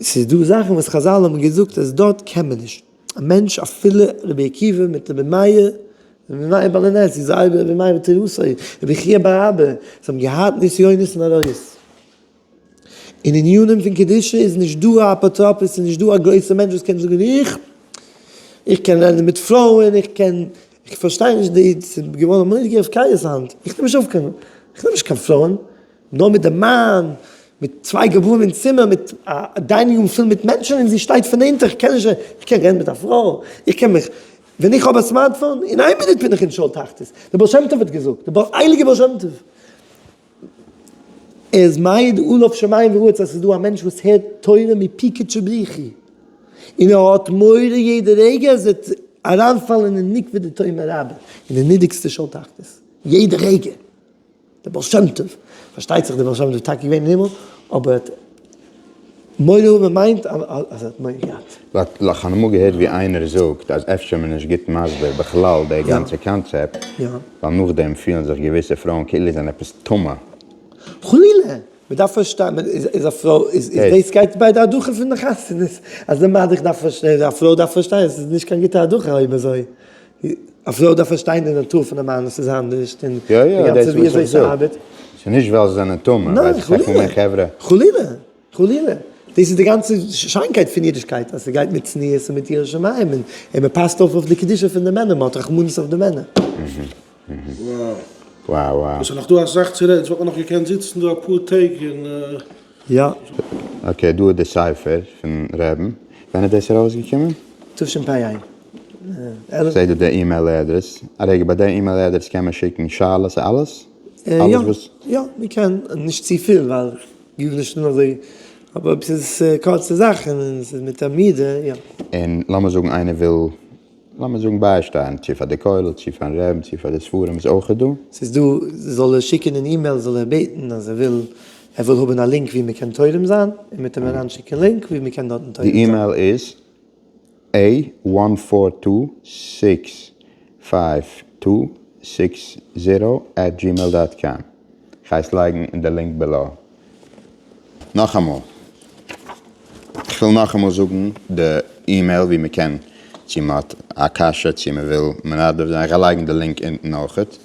ס'איז דא זאכן וואס חזל האבן געזאגט אז דארט קען מען נישט. א מענטש אפילו רבי עקיבא מיט רבי מאיר, רבי מאיר בעל הנס, איז רבי מאיר בתורתו, רבי חייא בר אבא, זיי האבן געהאט נסיונות און עריות. אין ענינים פון קדושה איז נישט דא א אפוטרופוס, איז נישט דא א גרויסע מענטש וואס קען זאגן איך, איך קען רעדן מיט פרויען, איך קען, איך פארשטיי נישט די, ס'איז געווארן א מורא'דיגע הפקרות היינט, איך נעם נישט אויף קיין, איך נעם נישט קיין פרויען, נאר מיט די מאן, מיט צוויי גבאים אין צימער, מיט א dining room פול מיט מענטשן און זי שטייט פון אונטער, איך קען נישט, איך קען רעדן מיט א פרוי, איך קען מיך, ווען איך האב א smartphone, אין איין מינוט בין איך אין שאול תחתית, דער בעל שם טוב האט געזאגט, דער הייליגער בעל שם טוב. ער איז מעיד עליו שמים וארץ אז ס'איז דא א מענטש וואס הערט תורה מפי קודשא בריך הוא, און ער האט מורא יעדע רגע אז ער וועט אריינפאלן אין נוקבא דתהומא רבה, אין די נידריגסטע שאול תחתית, יעדע רגע. דער בעל שם טוב, פארשטייט זיך דער בעל שם טוב איז טאקע געווען אין הימל, אבער ער האט מורא האבן מיינט אז ער האט מורא געהאט. כ'האב אמאל געהערט ווי איינער זאגט אז אפשר איז מען נישט גוט מסביר בכלל די גאנצע קאנצעפט, ווייל נאכדעם פילן זיך געוויסע פרויען כאילו זיי זענען עפעס טמא. חלילה! מען דארף פארשטיין, איז א פרוי, איז דאס גייט ביי די הדרכה פון די חתונות, אז די מדריך דארף פארשטיין, א פרוי דארף פארשטיין אז עס איז נישט קיין גוטע הדרכה אויב אזוי. א פרוי דארף פארשטיין די נאטור פון א מאן אז ס'איז אנדערש און יא יא די גאנצע דאס ווי וואס אזוי איך זאג. ס'ארבעט. ס'איז נישט ווייל זיי זענען טמא, ניין ווייל ס'איז חלילה, מער חברה. חלילה, חלילה. דאס איז די גאנצע שיינקייט פון אידישקייט אז ס'גייט מיט צניעות און מיט יראת שמים און און מ'פאסט אויף אויף די קדושה פון די מענער, מ'האט רחמנות אויף די מענער. וואו. וואו וואו. עס איז נאך דא אסאך צו רעדן, ס'וואלט מען נאך געקענט זיצן דא אפאר טעג און. יא. okay, דא איז די ספר פון רעבן. ווען איז דאס ארויסגעקומען? תשפ"ה. כ'זעה דא די email address. א רגע, ביי די email address קען מען שיקן שאלות אלעס? יא, אלעס וואס. יא, מען קען, נישט צופיל ווייל כ'גיב נישט אן אזוי, אבער אויב ס'איז קורצע זאכן און ס'איז מיט א מידה, יא. און לאמיר זאגן איינער וויל לאמיר זאגן ביישטייערן, צו פאר די כולל, צו פארן רעבן, צו פאר די ספרים איז אויכעט דא? ס'איז דא, זאל ער שיקן אין אימעיל זאל ער בעטן אז ער וויל ער וויל האבן א link ווי מ'קען תורם זיין, און מ'וועט אים אריינשיקן link ווי מ'קען דארטן תורם די זיין. אימעיל איז A one four two six five two six zero at gmail dot com. כ'גיי עס לייגן אין די link below. נאכאמאל. כ'וויל נאכאמאל זאגן די אימעיל ווי מ'קען צו מ'האט א קשיא צו מ'וויל מנדב זיין, כ'גיי לייגן די link אונטן אויכעט,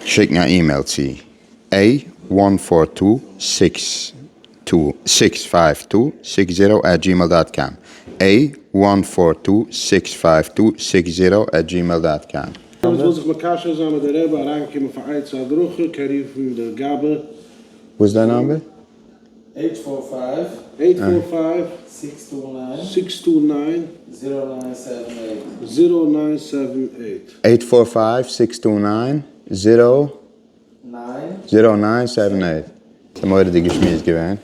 שיקן א אימעיל צו A one four two six two six five two six zero at gmail dot com, A one four two six five two six zero at gmail dot com. ווער עס וויל זיך מקשר זיין מיט די רבי אריינקומען פאר עצה הדרכה קען רופן די גבאי. וואס איז דיין number? Eight four five. Eight four five. Six two nine. Six two nine. Zero nine seven eight. Zero nine seven eight. Eight four five six two nine zero nine. Zero nine seven eight. ס'איז א מורא'דיגע שמועס געווען.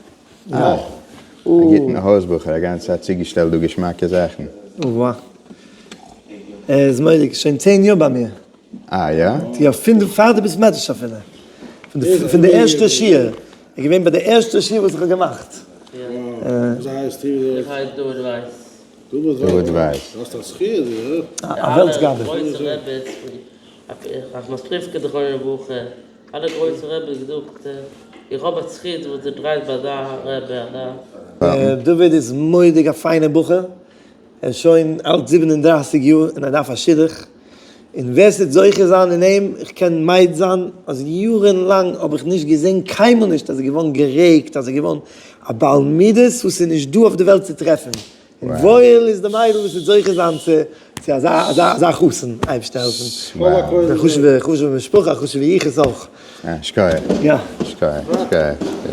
א גוטן הויז בחור, א גאנצע צייט צוגעשטעלט דא געשמאקע זאכן. אוה. ער איז מורא'דיג, שוין צען יאר ביי מיר. אה יא? יא, פון פאר די בית מדרש אפילו. פון די ערשטע שיעור, ער איז געווען ביי די ערשטע שיעור וואס איך האב געמאכט. וויאזוי הייסט איר? איך הייס דוד ווייס. דוד ווייס. דו האסט א זכי' דו, הא? א וועלטס גבאי. גרויסע רעבעס, ראחמסטריווקא זכרונו לברכה, אלע גרויסע רעבעס געזאגט איך האב א זכי' וואס דו דרייסט ביי אזא רעבע אזא. דוד איז מורא'דיג א פיינער בחור, ער איז שוין אלט 37 יאר און ער דארף א שידוך, און ווער ס'וועט זוכה זיין אין אים, איך קען מעיד זיין אז יארן לאנג האב איך נישט געזען קיינמאל נישט אז ער איז געווארן גערעגט, אז ער איז געווארן א בעל מידות וואס איז נישט דא אויף די וועלט צו טרעפן, און וואויל איז די מיידל וואס וועט זוכה זיין צו צו אזא אזא אזא חתן, אייבערשטער העלפן. א חשוב'ע חשוב'ע משפחה, א חשוב'ע יחוס אויך. שכוח. יא. שכוח, שכוח.